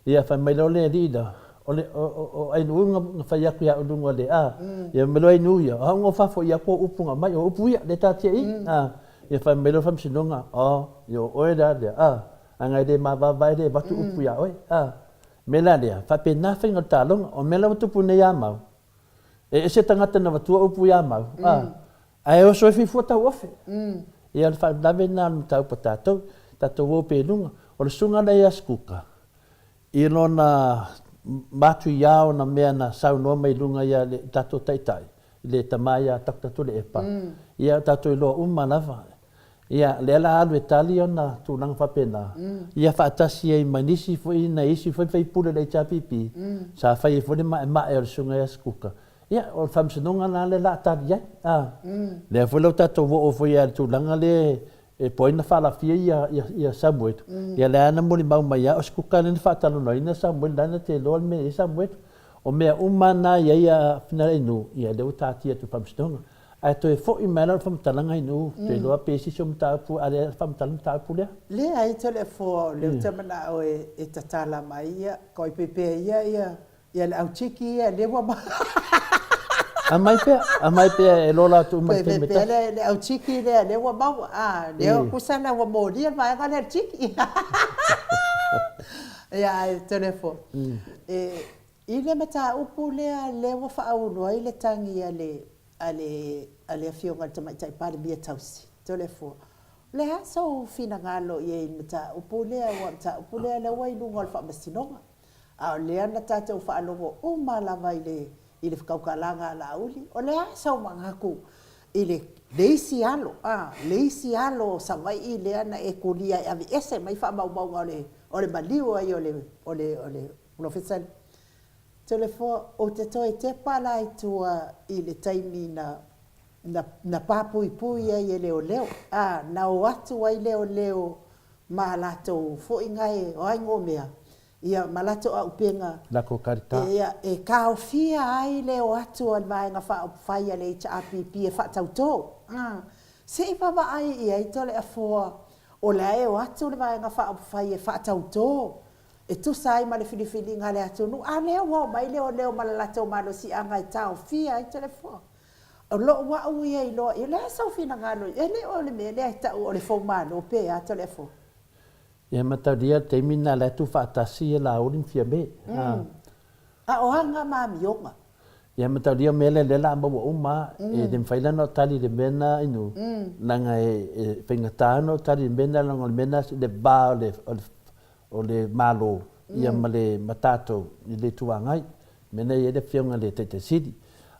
Ia fai mai loa le alii lea, o le o o o Ainuu na na fai atu ia au i luga o le a. Ia fai mai loa Ainuu ia, o au na ou faafoia atu ou upu na aumai, o upu ia lea ta te i. A, ia fai mai loa le Faamasinoga, o, ia o oe la lea, a, leaga e le mavaevae le avatu upu ia oe. A, mea la lea, faapena faiga o le taaloga. O le mea la ua tupu nei ia Mau, e ese tagata na avatua upu ia Mau, a, Ae oso ai fuifua tauofe. Ia o le faalavelave lena o le mataupu a tatou, tatou o pea i luga. O le susuga lea ia Sikuka, i lona matuia ona mea na saunoa mai i luga ia le tatou taitai, le tama ia Doctor Tuilaepa, ia o tatou iloa uma lava. Ia lea la alu e tali ona tulaga faapena, ia faatasi ai ma nisi foi nai isi foi faipule o le HRPP, sa fai ai foi le maemae o le susuga ia Sikuka, Ia, o le faamasinoga la lea o le a tali ai. A, lea foi la ua tatou oo foi lava i le tulaga lea e po o ai na faalafia ia, ia, ia Samuelu. Ia lea na molimau mai lava o se kuka lea na faatalanoaina Samuelu, la na te iloa le mea e i ai Samuelu. O mea uma lava na e i ai a Finaleinu, ia lea ua taatia atu i le faamasinoga. Ae toe foi mai lava lau faamatalaga i nuu, ou te iloa pe i ai se isi o mataupu, a lea faamatala le mataupu lea. Leai, Toleafoa, o lea ou te manao e tatala mai ia, koipepe ia ia Ia le au tiki ia lea ua Aumai pea, aumai pea e lola atu uma i le taimi e tasi. Le, le au tiki lea lea ua maua. Ah, lea mm. kusa la ua molia le vaega lea le tiki. Ia ai telefo. Mm. E i le mataupu lea lea ua faaulu ai le tagi a le a le a le afioga i le Tamaitai Palemia tausi. Toleafoa. O le a sou finagalo i ai i le mataupu lea, ua mataupu lea lea ua i luga o le faamasinoga. A o lea na tatou faalogo uma lava i le i le taukalaga a Laauli, o le a sau manatu i le le isi alo, a, le isi alo o Savaii lea na e tulia e aveese mai faamaumauga o le o le maliu ai o le o le o le Polofesa Toleafoa, ou te toe tepa la i tua i le taimi na na na papuipui ai e leoleo, a, na o atu ai leoleo ma latou foi gae o ai mea, ia ma latou aupega Latou karita. Ia, e taofia ai le o atu a le Vaega Faaupufai a le HRPP e faatautō. A, se i vaavaai i ai Toleafoa, o la e o atu le Vaega Faaupufai e faatautō, e tusa ai ma le filifiliga a le atunuu, a lea ua omai leoleo ma le latou malosiaga e taofia ai Toleafoa. O lou au ia iloa, o le a sou finagalo, e le o le mea lea e tau o le foumalo pe a Toleafoa? Ia mataulia le taimi lena la e tuufaatasi ia Laauli ma Fiame. A o aga ma amioga. Ia mataulia mea lea lea la a maua uma a, e le mafai la ona tali i le mea lena inu, leaga e faigata ona tali i le mea lena leaga o le mea lena le va o le o le Malo ia ma le ma tatou i le Itu Agai. Mea lena e i ai le afioga i le Taitai Sili.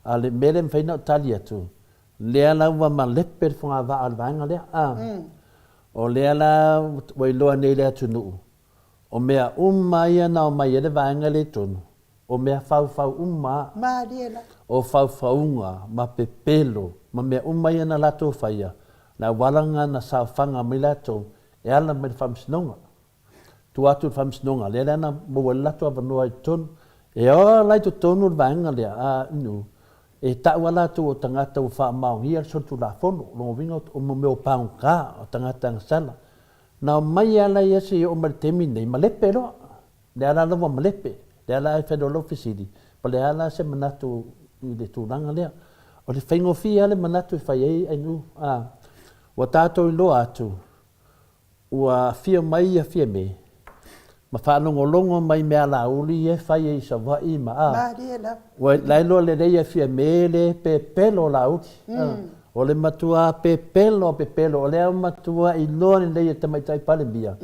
A o le mea lea e mafai ona tali atu, lea la ua malepe le fogavaa o le vaega lea, a. O lea la ua iloa nei le atunuu, o mea uma ia na omai ai le vaega lea i totonu, o mea faufau uma, Malie la. o faufauga ma pepelo ma mea uma ia na latou faia, le auala lena na saofaga mai latou e ala mai le faamasinoga. Tua atu i le faamasinoga, lea la na maua ai le latou avanoa i totonu. E ola i totonu le vaega lea, a, inu, e tau lava latou o tagata ua faamaonia le solitulafono, o lona uiga o mea o pagota, o tagata agasala. Na omai lava la ia seia oo mai i le taimi lenei, malepe loa. Lea la ua malepe, lea la e fai loa lau fesili, po o le a la se manatu i le tulaga lea. O le faigofie lava le manatu e fai ai Ainuu, a, ua tatou iloa atu, Ua afio mai ia Fiame ma faalogologo mai mea alauli ia e fai ai i Savaii ma a. Malie lava. Ua la e iloa lelei e Fiame le pepelo o Laauli. A. O le matua pepelo a pepelo, o lea matua iloa lelei e le Tamaitai Palemia,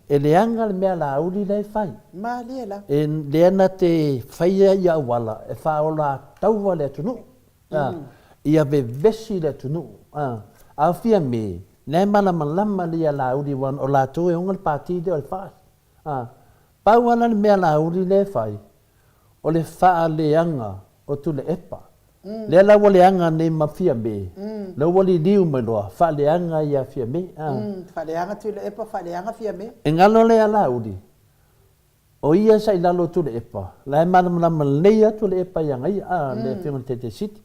e leaga le mea alauli la e fai. Malie lava. E lea na te faia ia auala e faaola taua le atunuu. A, ia vevesi le atunuu. A, a o Fiame, na e malamalama lea ia Laauli aua o latou e ona le pati lea o le FAST. A, pau lava la le mea a Laauli lea e fai, o le faaleaga o Tuilaepa. Lea la ua leaga nei ma Fiame, lea ua liliu mai loa, faaleaga ia Fiame, a. Faaleaga Tuilaepa, faaleaga Fiame. E galo lea Laauli, o ia sa i lalo o Tuilaepa, la e malamalama lelei lava Tuilaepa ia ia, a, le Afioga i le Taitai Sili.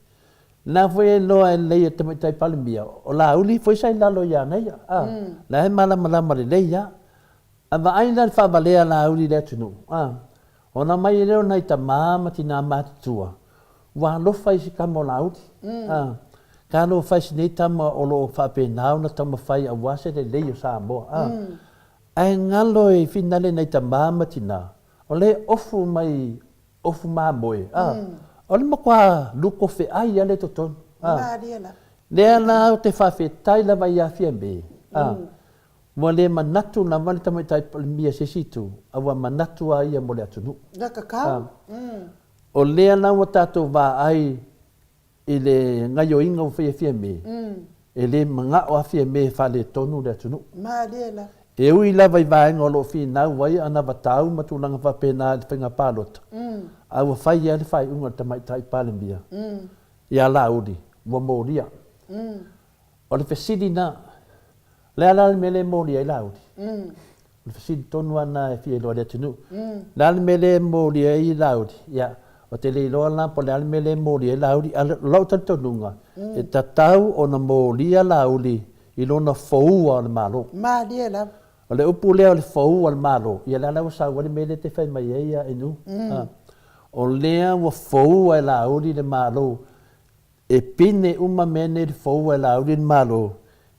Lena foi e iloa e lelei e le Tamaitai Palemia, o Laauli foi sa i lalo ia ia, a, la e malamalama lelei lava. A vaai la i le faavalea a Laauli i le atunuu, a, ona aumai ai lea o nai tama ma tina matutua, ua alofa i si tama o Laauli, a, talofa e si nei tama o lo o faapena ona taumafai aua se lelei o Samoa, a, ae galo e finale nai tama ma tina, o lea e ofu mai ofu mamoe, a, o le matua luko feai lava lea i totonu, a. Lea la ou te faafetai lava ia Fiame, a, Ua le manatu lava le Tamaitai Palemia i se isi itu, a ua manatu lava ia mo le atunuu. Ua tatau. O lea la ua tatou vaai i le gaioiga ua faia e Fiame, e le manao lava Fiame e faaletonu le atunuu. Malie la. E ui lava i vaega o lo o finau ai anavatau ma tulaga faapena i le faiga palota, a ua fai lava le faaiuga a le Tamaitai Palemia ia Laauli, ua molia. O le fesili na, o le a la le mea lea e molia ai Laauli? O le fesili tonu lava na e fia iloa e le atunuu. O le a le mea lea e molia ai Laauli? Ia, ou te le iloa la po o le a le mea lea e molia ai Laauli, a o lou talitonuga, e tatau ona molia Laauli i lona foua o le Malo. Malie lava. O le upu lea o le foua o le Malo, ia lea la ua sau ai le mea lea e te fai mai ai Inu. O lea ua foua e Laauli le Malo E pine uma mea nei le foua e Laauli le Malo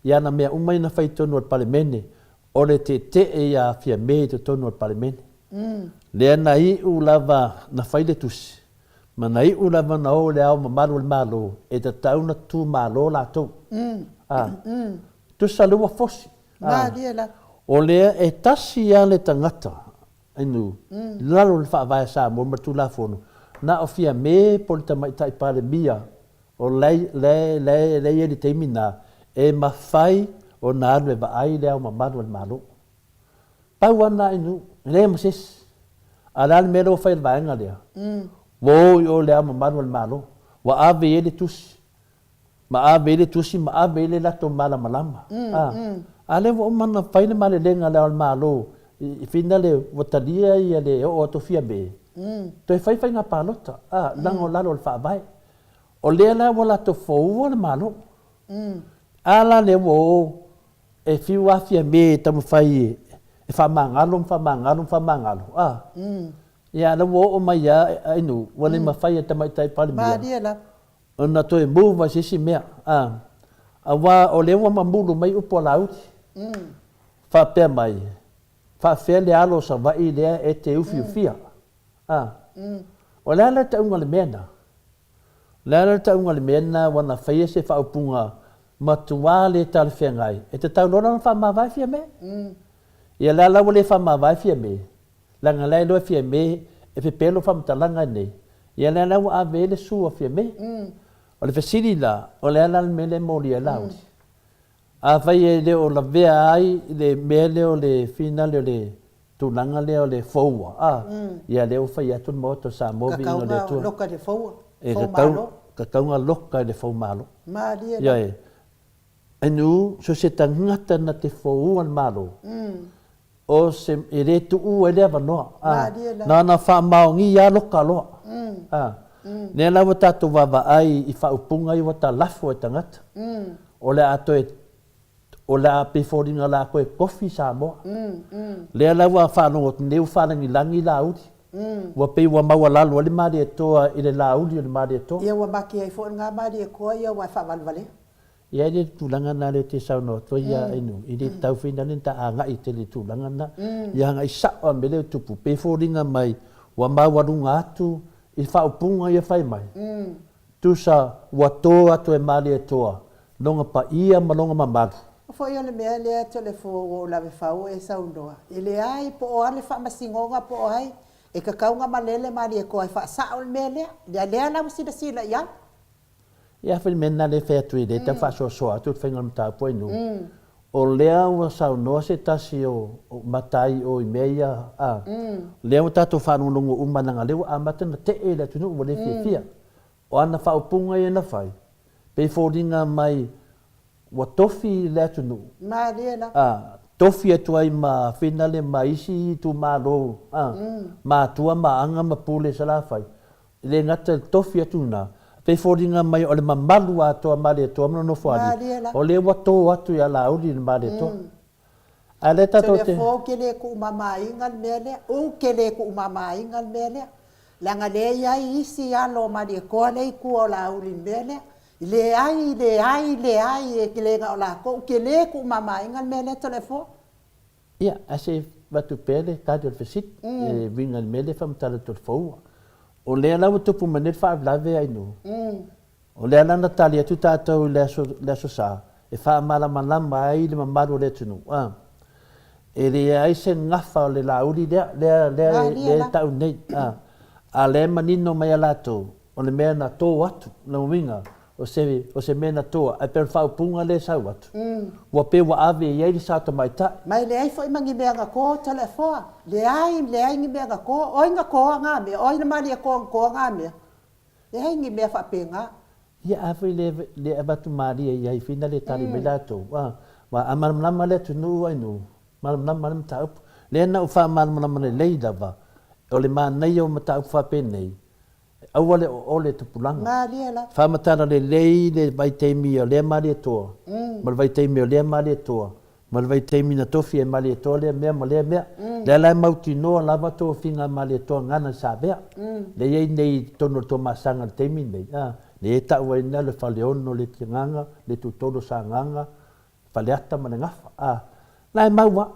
i ana mea uma ia na fai i totonu o le Palemene, o le tetee ia Fiame i totonu o le Palemene. Lea na iu lava na fai le tusi, ma na iu lava na o i le Ao Mamalu o le Malo e tatau na tu malo latou. A. Tusa lea ua fosi. A. O lea e tasi lava le tagata Inu, i lalo o le Faavae a Samoa ma le Tulafono, na o Fiame po o le Tamaitai Palemia o la e i ai i le taimi na, e mafai ona alu e vaai Le Ao Mamalu o le Malo. Pau lava lena Inu, e leai ma se isi. A o le a le mea lea ua fai e le vaega lea? Ua o i o i Le Ao Mamalu o le Malo, ua ave i ai le tusi ma ave ai le tusi ma ave ai le latou malamalama. A, a lea ua uma ona fai le malelega a Le Ao o le Malo i finale ua talia ia le oo atu o Fiame, toe fai faiga palota, a, leaga o lalo o le Faavae. O lea la ua latou foua le Malo. A la lea ua o e fiu lava Fiame e taumafai e faamagalo ma faamagalo ma faamagalo, a. Ia a lea ua oo mai lava i nuu, ua le mafai e le Tamaitai Palemia. Malie lava. Ona toe move ai se isi mea, a. Aua o lea ua mamulu mai upu a Laauli. Faapea mai, faafea le alo o Savaii lea e te ufiufia? A. O le a la le tauga o le mea na? O le a la le tauga o le mea na ua na faia se faaupuga matuā le talafeagai, e tatau loa la ona faamavae Fiame? Ia le a la ua le faamavae Fiame? Leaga la e iloa e Fiame e pepelo faamatalaga nei, ia lea la ua ave ai le su a Fiame. O le fesili la, o le a la le mea lea e molia ai Laauli? Afai e le o lavea ai le mea lea o le finale o le tulaga lea o le foua, a, ia lea ua fai atu le Maota o Samoa viiga o le Atua. Tatau ona loka i le foua, fou malo. Tatau ona loka i le fou malo. Malie la. Ioe. Inu, so se tagata na te foua le Malo, o se, e le tuua ai le avanoa, a, na ona faamaoni lava loka loa, a. Lea la ua tatou vaavaai i faaupuga ia ua talafo e tagata, o le a toe, o le a pei foliga o le a toe tofi Samoa. Lea la ua faalogo atu nei ua faalagilagi Laauli, ua pei ua maualalo ai le Malietoa i le Laauli o le Malietoa. Ia ua maki ai foi lena Malietoa ia aua e faavalevalea. E i ai le tulaga lena lea e te saunoa atu ai ia Inu, e le tatau foi lana ta agai tele i le tulaga lena. Ia agai sao lava i le mea lea e tupu, pei e foliga mai ua maualuga atu i faaupuga ia fai mai, tusa ua to atu e Malietoa lona paia ma lona mamalu. O foi o le mea lea Toleafoa ua ou lave fau e saunoa, e leai po o a le faamasinoga po o ai, e tatau ona malele Malietoa e faasao le mea lea, lea lea la ua silasila i ai. Ia fai le mea lena lea e fai atu ai lea e tau faasoasoa atu le faiga o le mataupu ai nuu. O lea ua saunoa se tasi o matai o i mea ia a, lea ua tatou faalogologo uma leaga lea ua amata ona tee le atunuu ua le fiafia. O ana faaupuga ia na fai, pei foliga mai ua tofi le atunuu. Malie lava. A, tofi atu ai ma Finale ma isi itumalo, a, ma Atua ma Aga ma Pule i Salafai. E le gata i le tofi atu lena, pei foliga mai o le mamalu atoa Malietoa ma Nofoalii, o lea ua to atu ia Laauli i le Malietoa. A lea tatou te. Ou te le tuumamaina le mea lea, ou te le tuumamaina le mea lea, leaga lea e i ai isi alo o Malietoa lea e i tua o Laauli i le mea lea. Leai, leai, leai, e le na o latou, ou te le tuumamaina le mea lea Toleafoa. Ia, ae se i avatu pea le tali o le fesili, e uiga i le mea lea e faamatala atu e le foua. O lea la ua tupu mai nei le faalavelave Ainuu, O lea la na tali atu tatou i le aso, le Aso Sa, e faamalamalama ai le mamalu o le atunuu, a. E leai se gafa o le laauli lea, lea, lea, lea e tau nei, a. A lea e manino mai a latou, o le mea na tō atu, lona uiga, o se, o se mea na tō, ae pei o le faaupuga lea e sau atu, ua pei ua ave i ai le sa tamaitai. Ma e leai foi ma ni mea na tō, Toleafoa. Leai, leai ni mea na tō. O ai na tōa na mea? O ai na malie tō na tōa na mea? Leai ni mea faapena. Ia a foi le le avatu malie i ai fina le tali mai latou a wa a malamalama le atunuu ai nuu malamalama le mataupu lea na ou faamalamalama lelei lava o le manaia o mataupu faapenei aua le oole tupulaga Malie la. Faamatala lelei le vaitaimi o lea Malietoa ma le vaitaimi o lea Malietoa Ma le vaitaimi na tofi ai Malietoa lea mea ma lea mea. Lea la e mautinoa lava tofiga a Malietoa gana i Savea. Lea i ai nei i totonu o le Toamasaga i le taimi lenei, a, lea e tau ai na le Faleono, le Tiagaga, le Tutolo Sagaga, Faleata ma le Gafa, a. La e mau a,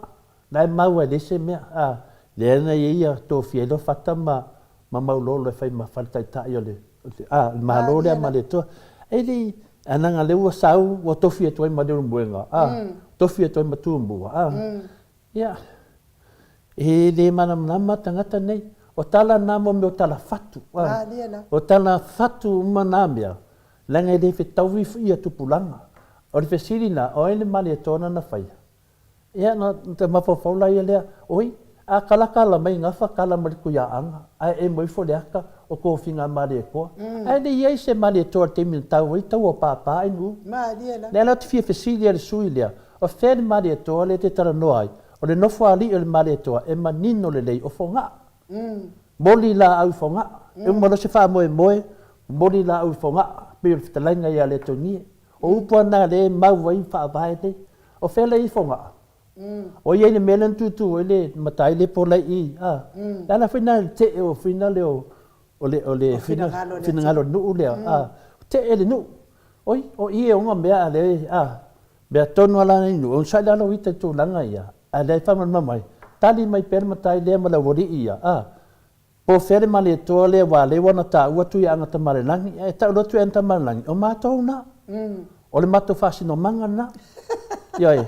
la e mau a e leai se mea, a. Lea na i ai ia tofia ai Lofata ma, ma Maulolo e fai ma fale taitai o le, a, le Malo lea a Malietoa. E le i, ae leaga lea ua sau, ua tofi atu ai ma Leulumoega, a, tofi atu ai ma Tumua, a. Ia, e le malamalama tagata nei. O tala na mo mea o tala fatu, a. O tala fatu uma na mea, leaga e le fetaui ia tupulaga. O le fesili na, o ai le Malietoa na na faia? Ia, ona toe mafaufau laia lea, Oi, a kalakala mai gafa kala ma le Tuiaaga, ae emo ifo le aka o tofiga a Malietoa. Ae le i ai se Malietoa i le taimi na tau ai taua o Pāpā i Nuu. Lea la ou te fia fesili ai i le sui lea, o fea le Malietoa lea e te talanoa ai? O le nofoalii o le Malietoa e manino lelei o Fogaa. Moli laau i Fogaa. E uma loa se faamoemoe, momoli laau i Fogaa, pei o le fetalaiga ia Letogie. O upu a na lea e mau ai faavae nei. O fea lea e i Fogaa? O i ai le mea lea na tutu ai le matai le pola i i, a. Le ala foi na le tee o fina le o, o le, o le finagalo o le nuu lea, a. Tee le nuu. Oi, o i e ona mea a le, a. Mea tonu a la nei nuu, onosai lalo ita i tulaga ia, a lea e faamalamalama mai, tali mai pea le matai lea ma le aualii ia, a. Po o fea le Malietoa lea aua lea ua na taua Tuiaana Tamalelagi, ae tau loa Tuiaana Tamalelagi, o matou na. O le matou faasinomaga lena. Ioe.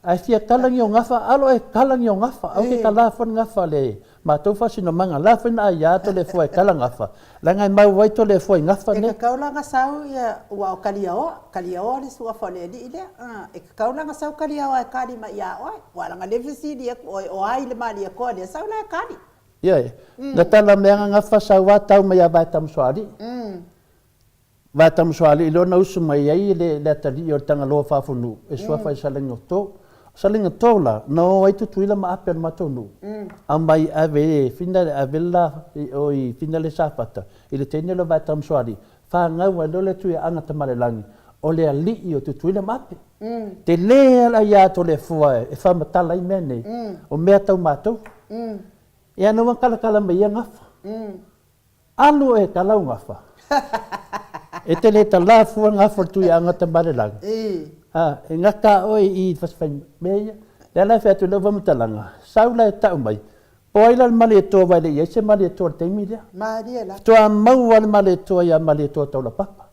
Ae fia tala ni o gafa, alo e tala ni o gafa, au ke tala foi le gafa le matou faasinomaga. La foi na aia Toleafoa e tala gafa, leaga e mau ai Toleafoa i gafa nei. E tatau la ona sau ia, ua o Kaliaoa, Kaliaoa le suafa o le alii lea. E tatau la ona sau Kaliaoa e kali mai ia oe, ua leaga lea e fesili atu oe o ai le Malietoa lea, sau la e kali. Ioe. Na tala mai aga gafa sau a tau mai ia Vaetamusoalii. Vaetamusoalii loa na usu mai ai le le atalii o le Tagaloa Faafonuu e suafa i Salaigoto. O Salaigoto la, na o ai Tutuila ma Ape o le matou nuu, aumai ave e Fina le ave le la i o i Fina le Safata i le teine lea o Vaetamusoalii, fanau ai loa le Tuiaaga Tamalelagi o le alii o Tutuila ma Ape. Tele lava le aia a Toleafoa e faamatala ai mea nei, o mea tau matou. Ia na ua kalakala mai ia gafa. Alu e talau gafa. E te le tala fua gafa o le Tuiaaga Tamalelagi. A, e gata oe i fasifai mea ia. Lea la e fai atu i lau faamatalaga, sau la e tau mai, Po ai la le Malietoa aua e le i ai se Malietoa i le taimi lea. Malie la. Faatoa maua le Malietoa ia Malietoa Taulapapa.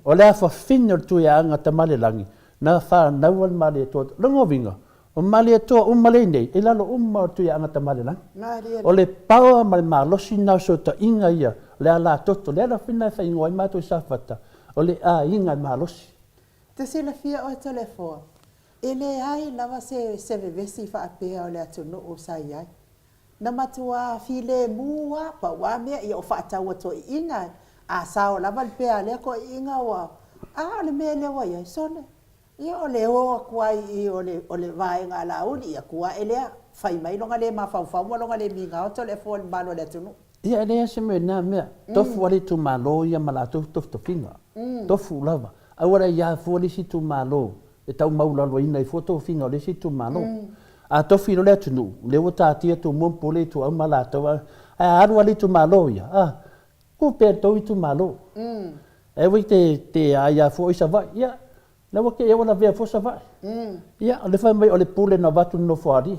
O le afafine o le Tuiaaga Tamalelagi na fanaua le Malietoa. Lona uiga, o Malietoa uma lea i nei, e lalo uma o le Tuiaaga Tamalelagi. Malie la. O le power ma le malosi lena o fesootaiga ia, o le alatoto, lea la fina e faaigoa ai matou i Safata, o le aiga e malosi. Te silafia oe Toleafoa, E leai lava se se vevesi faapea o le atunuu sa i ai. Na matuā filemu lava, pau lava mea ia o faataua toeaiina. A sao lava le pea a lea toeaiina ua, a o le mea lea ua i ai, sole, ia o le o atu ai i o le, o le vaega a Laauli, ia tu ae lea, fai mai lona le mafaufau ma lona le migao Toleafoa i le mamalu o le atunuu. Ia e leai se mea i lena mea. Tofu lava le itumalo ia ma latou tofitofiga. Tofu lava. Aua le aia fua le isi itumalo e tau maulaloina ai fua tofiga o le isi itumalo. A tofi loa le atunuu, lea ua taatia Tumua ma Pule, Ituau ma Alataua, ae a alu lava le itumalo ia, a, tu pea i le tou itumalo. Ae aua te, te aia fua oe i Savaii, ia, la ua te ea ua lavea fua Savaii. Ia, o lea fai mai o le pule na avatu i le Nofoalii.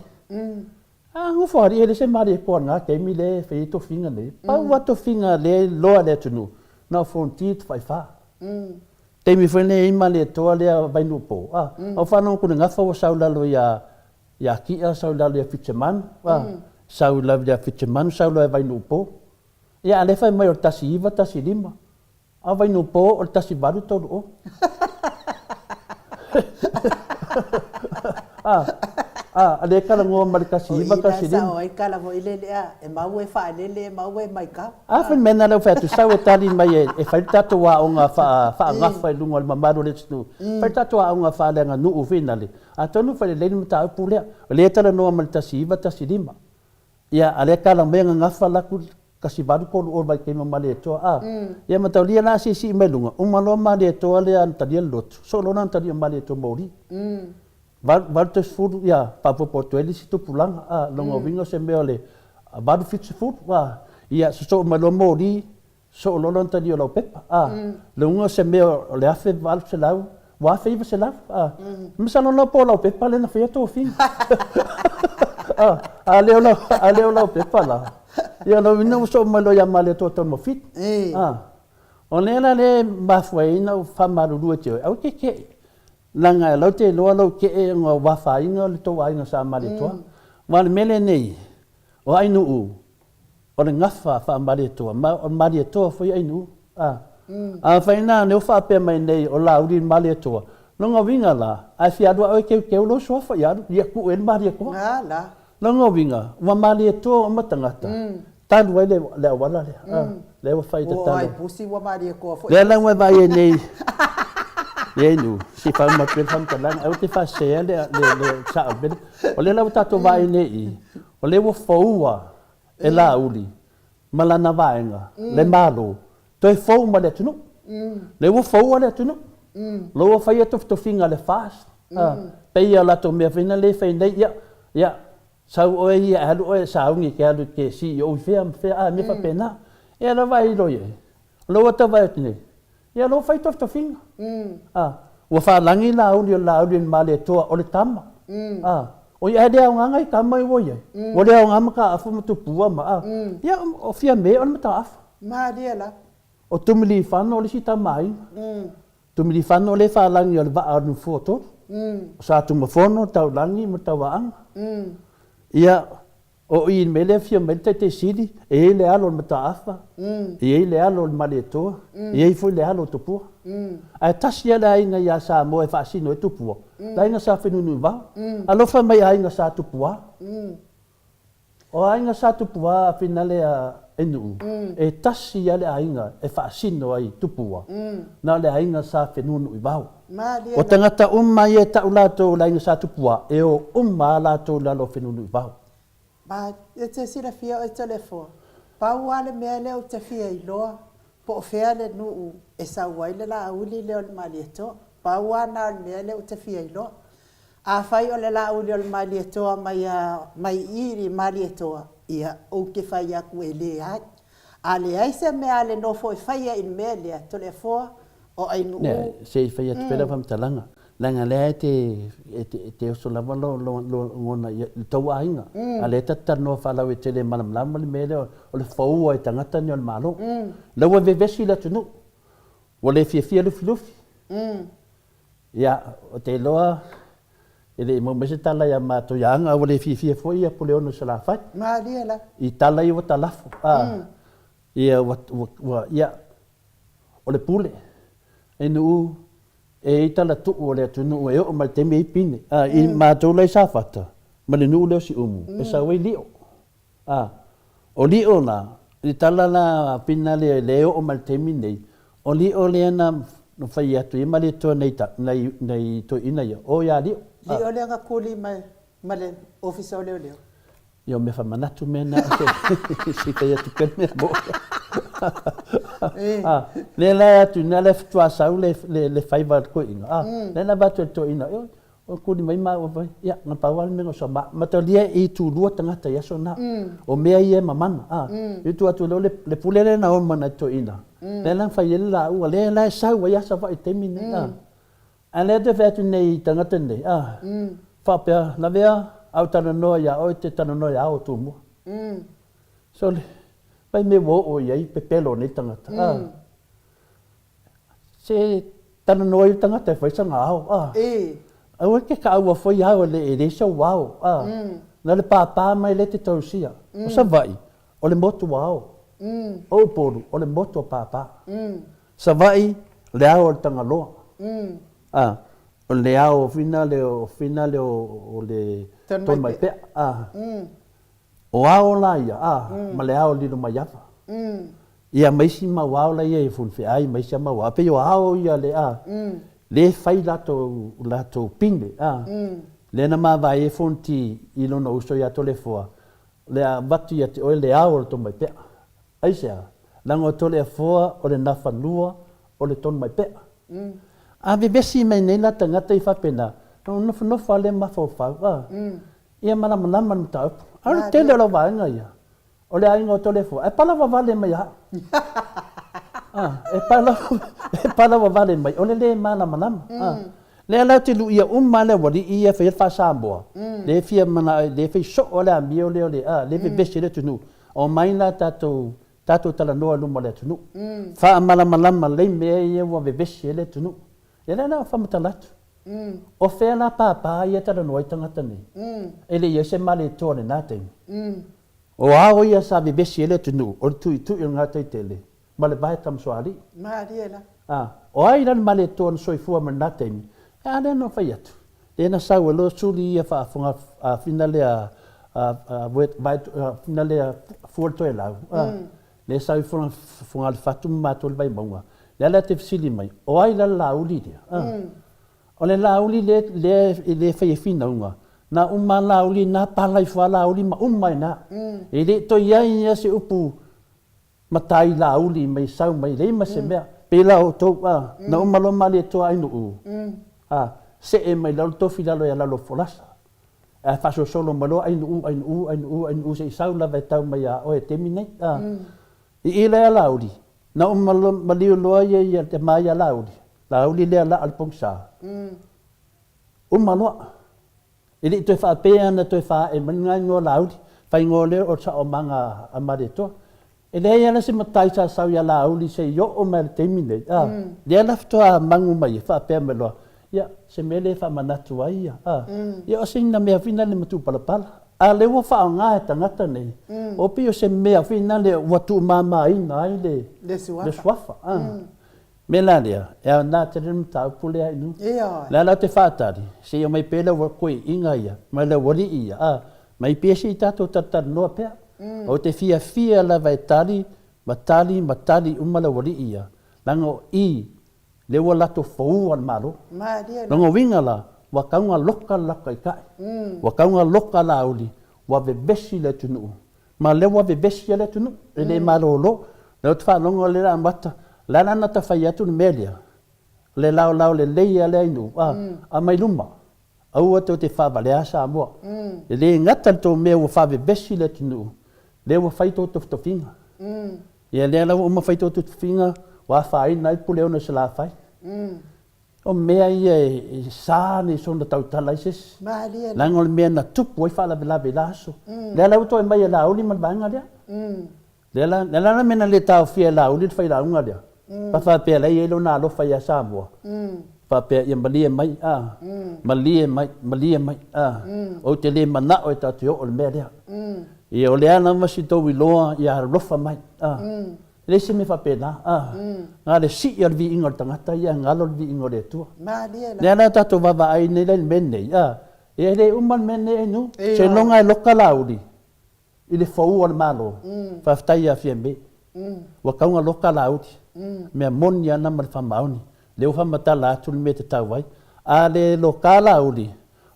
A Nofoalii e le se malie koa i lena taimi lea e fai ai tofiga nei. Pau lava tofiga lea e iloa e le atunuu, na o Fonoti Tafaifa. Taimi foi lenei e i ai Malietoa lea Vainuupo, a, a ua faalogo atu i le gafa ua sau i lalo ia, ia Ki'a, sau i lalo ia Fitisemanu, a, sau i lalo ia Fitisemanu, sau loa ia Vainuupo. Ia a o lea e fai mai o le 1915, a o Vainuupo o le 1830. A, a, a lea e talanoa ma le 1915. O i la e sao ai le tala foi lele, a, e mau e faalele, e mau e maitau. A fai le mea lena lea ua fai atu, sau e tali mai e fai le tatou aoga faa-gafa i luga o le mamalu o le atunuu, fai le tatou aoga faaleaganuu foi nale, atonu fai lelei le mataupu lea. O lea e talanoa ma le 1915. Ia, a o lea e tala mai e gagafa la atu 1830 vaitaimi o Malietoa, a. Ia mataulia la a siisii mai luga, uma loa Malietoa lea na talia le lotu, soo loa lana talia o Malietoa moli. 80, ia, faaopoopo atu ai le isi tupulaga, a, lona uiga o se mea o le 8, 70, a, ia, sosoo mai loa moli, sosoo loa lona talia o Laupepa, a, lona uiga o se mea o le 1800, ua 1900, a, masalo la po o Laupepa lea na faia tofiga, a, a le o lau, a le o Laupepa la, ia, lona uiga ua soo mai loa ia Malietoa Taumafiti, a, o lea la lea e mafua ai ona ou faamalulu ia te oe, aua e te te'i. Leaga lau te iloa lou tee ona ua afaina le tou aiga sa Malietoa. Aua o le mea lenei, o Ainuu, o le gafa faa-Malietoa, ma o le Malietoa foi Ainuu. A. Afai na o faapea mai nei o Laauli le Malietoa, lona uiga la, a e fia alu lava oe e teuteu lou suafa, ia alu, ia tuu i ai le Malietoa. Lona uiga, ua Malietoa uma tagata, talu ai le auala lea, a, lea ua fai tatalo. Ua pusi ua Malietoa foi. Lea la ua e vaai ai nei, i ai nu, se i faauma atu ai le faamatalaga, aua te faasea le, le, le sao o le mea lea. O lea la ua tatou vaai nei i i, o lea ua foua e Laauli ma lana vaega, le Malo, toe fou ma le atunuu. Lea ua foua le atunuu. Lea ua faia tofitofiga a le FAST, a, pei o latou mea foi na lea e fai nei, ia, ia, sau oe ia e alu oe e sauni e te alu e te CEO i fea ma fea, a, mea faapena. Ia lea vaai loa i ai, o lea ua tau vaai atu nei, ia lea ua fai tofitofiga. A, ua faalagi Laauli o Laauli o le Malietoa o le tama. A, oi ae le aoga nai tama ua i ai. Ua le aoga mataafa ma tupua ma, a, ia o Fiame o le mataafa. Malie la. O Tumilifano o le isi tama aiga. Tumilifano lea e faalagi o le vaa o le nofoa tolu. O Sa Tumafono, Taulagi ma Tauaaga. Ia, o i le mea lea e afio mai ai le Taitai Sili, e i ai le alo o le Mataafa, e i ai le alo o le Malietoa, e i ai foi le alo o Tupua. Ae tasi lava le aiga ia Samoa e faasino ai Tupua, le aiga Sa Fenunuivao. Alofa mai aiga Sa Tupua. O aiga Sa Tupua a Finale a Enuu, e tasi lava le aiga e faasino ai Tupua, na o le aiga Sa Fenunuivao. O tagata uma ia e tau latou o le aiga Sa Tupua, e o uma lava latou i lalo o Fenunuivao. Ma e te silafia oe Toleafoa, pau lava le mea lea ou te fia iloa po o fea le nuu e sau ai le laauli lea o le Malietoa. Pau lava na o le mea lea ou te fia iloa. Afai o le laauli o le Malietoa mai a mai i i Malietoa, ia, ou te fai atu e leai. A leai se mea a le nofo e faia i le mea lea, Toleafoa, o Ainuu. Nea, se i fai atu pea lau faamatalaga, leaga lea e te, e te oso lava lou, lou, lou lagona i le tou aiga, a o lea ta te talanoa faalauaitele e malamalama le mea lea o le foua e tagata nei o le Malo. O lea ua vevesi le atunuu, ua le fiafia Lufilufi. Ia, ou te iloa e le i maua mai se tala ia matou ia Aga, a ua le fiafia foi ia Puleono i Salafai. Malie la. I tala ia ua talafo, a, ia ua, ua, ua, ia, o le pule, e nuu, e i ai tala tuu o le atunuu e oo mai le taimi e i ai pine. A, i matou la i Safata, ma le nuu lea o Siumu, e sau ai lio. A, o lio la, I le tala la a Pinale lea e oo mai le taimi lenei, o lio lea na fai atu i ai Malietoa nei nai nai toeaiina ia, o ia lio. Lio lea na kuli ma ma le Ofisa o Leoleo. Ia o mea faamanatu mea na se i fai atu pea le mea moʻo. Lea la e atu ina lea faatoa sau le le faiva a le toeaina, lea na avatu e le toeaina, ioe, o kuli mai maua fai, ia, na pau lava le mea na oso ma, matalia e itulua tagata i aso na. O mea ia e mamana. I tua atu loa le pule lea na oma nai toeaina, lea la na fai ai le lauga, lea la e sau ai lava Savaii i le taimi lenei. A lea te fai atu nei i tagata nei, faapea, Lavea, a ou talanoa iā oe, e te talanoa ia Ao Tumua. Sole, mai mea ua oo i ai pepelo o nei tagata. Se talanoa i le tagata e fai sana ao, a. Aua e te kaua foi ao e leai sou ao, a. Na o le pāpā mai lea e te tausia. O Savaii, o le motu a ao. O Upolu, o le motu a pāpā. Savaii, le ao o le Tagaloa. A, o le ao whina le o whina le o le Tonumaipea. A. O ao la ia, a, ma le ao lilo mai ava. Ia ma isi mau ao la ia i Funifeai ma isi mau ao. Pei o ao ia le, a, le fai latou, latou pine, a. Lea na mavae ai Fonoti i lona uso ia Toleafoa, le a avatu ia te oe le ao o le Tonumaipea. Aisea? Leaga o Toleafoa o le nafanua o le Tonumaipea. A vevesi mai nei la tagata i faapena, na ou nofonofo lava lea mafaufau, a. Ia malamalama le mataupu. A o le tele o lau vaega ia, o le aiga o Toleafoa, e palavavale mai ia au. A, e pala, e palavavale mai, o le lē malamalama. A, lea la ou te luia uma lava le aualii ia e faia le faa-Samoa, lea e fia manao, lea e fai soo lava le amio lea o le, a, lea e vevesi ai le atunuu. Omai la tatou, tatou talanoa i luma o le atunuu. Faamalamalama lelei mea ia ua vevesi ai le atunuu. Ia lea la o faamatala atu. O fea la pāpā ia e talanoa ai tagata nei? E le i ai se Malietoa i lena taimi. O ao ia sa vevesi ai le atunuu, o le tuitui o le gataitele ma le vae Tamasoalii. Malie la. A, o ai la le Malietoa na soifua mai lena taimi? E a lea na fai atu? Lea na sau ai loa suli ia faafofoga a fina lea a vae fina lea fua le toelau. A, Lea sau i Fogalefatu ma matou i le Vaimauga, lea la te fesili mai, o ai la le Laauli lea? A. O le Laauli lea, lea e le fai e finauga, na uma a Laauli na pala ifo a Laauli ma uma ai na. E le toe i ai ia se upu matai Laauli mai sau mai leai ma se mea. Pei la outou, a, na uma loa Malietoa Ainuu, a, see mai lalo tofi lalo ia lalo folasa. Ae faasolosolo mai loa Ainuu, Ainuu, Ainuu, Ainuu se i sau lava e tau mai ia oe i le taimi nei. A. I i lea Laauli, na ou maliu loa ia ia te ma ia Laauli, Laauli lea laa o le pogisa. Uma loa. E le i toe faapea ona toe faaee mai lena igoa Laauli, faaigoa lea o le saomaga a Malietoa. E leai lava la se matai sa sau ia Laauli se i oo mai i le taimi nei, a, lea la faatoa magu mai ai, faapea mai loa, ia, se mea lea e faamanatu ai ia, a, ia o sina mea foi lea matupalapala. A o lea ua faaaoga e tagata nei, o pei o se mea foi lea ua tuumamaina ai le, le suafa, a. Mea la lea, e aoga tele le mataupu lea i luga. Ioe. O lea la ou te faatali, se i omai pea le koiina ia, ma le aualii ia, a, mai pea se i tatou talatalanoa pea. Ou te fiafia lava e tali, ma tali, ma tali uma le aualii ia, leaga o i, lea ua latou foua le Malo. Malie la. Lona uiga la, ua tau na loka le latou taitai, ua tau na loka Laauli, ua vevesi le atunuu, Ma lea ua vevesi ai le atunuu, e le malolo. Lea ou te faalogo o lea le amata, o le a la na ta fai atu le mea lea? Le laolao lelei a lea i nuu, a, aumai luma. Aua tou te faavalea Samoa. E le gata le tou mea ua faavevesi le atunuu, lea ua fai tou tofitofiga. Ia lea la ua uma fai tou tofitofiga, ua afaina ai Puleono i Salafai. O mea ia e sa nei sona tautala ai se isi. Leaga o le mea na tupu ai faalavelave i la aso. Lea la ua toe mai e Laauli ma le vaega lea. Lea la, lea la le mea na le taofia e Laauli le failauga lea. Ba faapea la e i ai lona alofa ia Samoa. Faapea ia malie mai, a, malie mai, malie mai, a, ou te le manao e tatou te oo i le mea lea. Ia o le a lava si tou iloa ia alofa mai, a. E leai se mea faapena, a. Na o le sii o le viiga o le tagata ia ae galo le viiga o le Atua. Malie la. Lea la tatou vaavaai nei la i le mea lenei, a. Ia e le uma le mea lenei Ainuu. Seiloga e loka Laauli. I le fou o le Malo, faafetai ia Fiame. Ua kauga loka Laauli. Mea moni ana ma le faamaoni. Lea ua faamatala atu le mea e tatau ai. A le loka Laauli,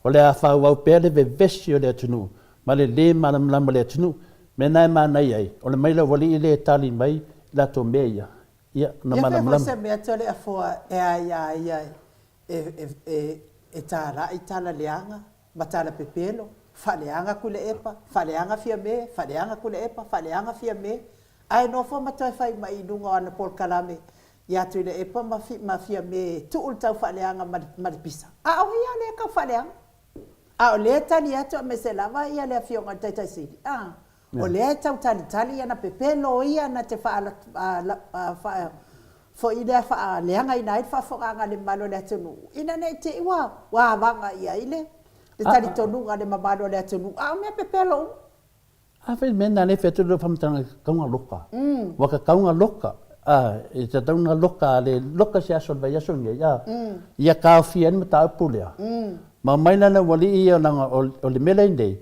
o le a faaauau pea le vevesi o le atunuu ma le le malamalama o le atunuu. Mea na e manaia ai, o le mai laualii lea e tali mai i latou mea ia, ia ona Ia fai foi malamalama. se mea Toleafoa e a ia ia e talai tala leaga ma tala pepelo, faaleaga Tuilaepa, faaleaga Fiame, faaleaga Tuilaepa, faaleaga Fiame, ae nofo ma toe fai mai i luga o ana polokalame ia Tuilaepa ma Fiame e tuu le tau faaleaga ma le pisa. A o ia lea e tau faaleaga. A o lea e tali atu aemaise lava ia le Afioga i le Taitai Sili, a, o lea e tau talitali ana pepelo ia na te faa, foi lea faaleagaina ai le faafofogaaga a le mamalu o le atunuu, ina ne i te i ua avaga i ai le talitonuga a le mamalu o le atunuu, a o mea pepelo uma. A fai le mea lena lea e fai atu lau faamatalaga e kakauga loka. Ua kakauga loka, a, e tatau ona loka, a le loka i se aso o le vaiaso lenei, a, ia taofia ai le mataupu lea. Ma omai la le aualii ia leaga o le mea lea i nei,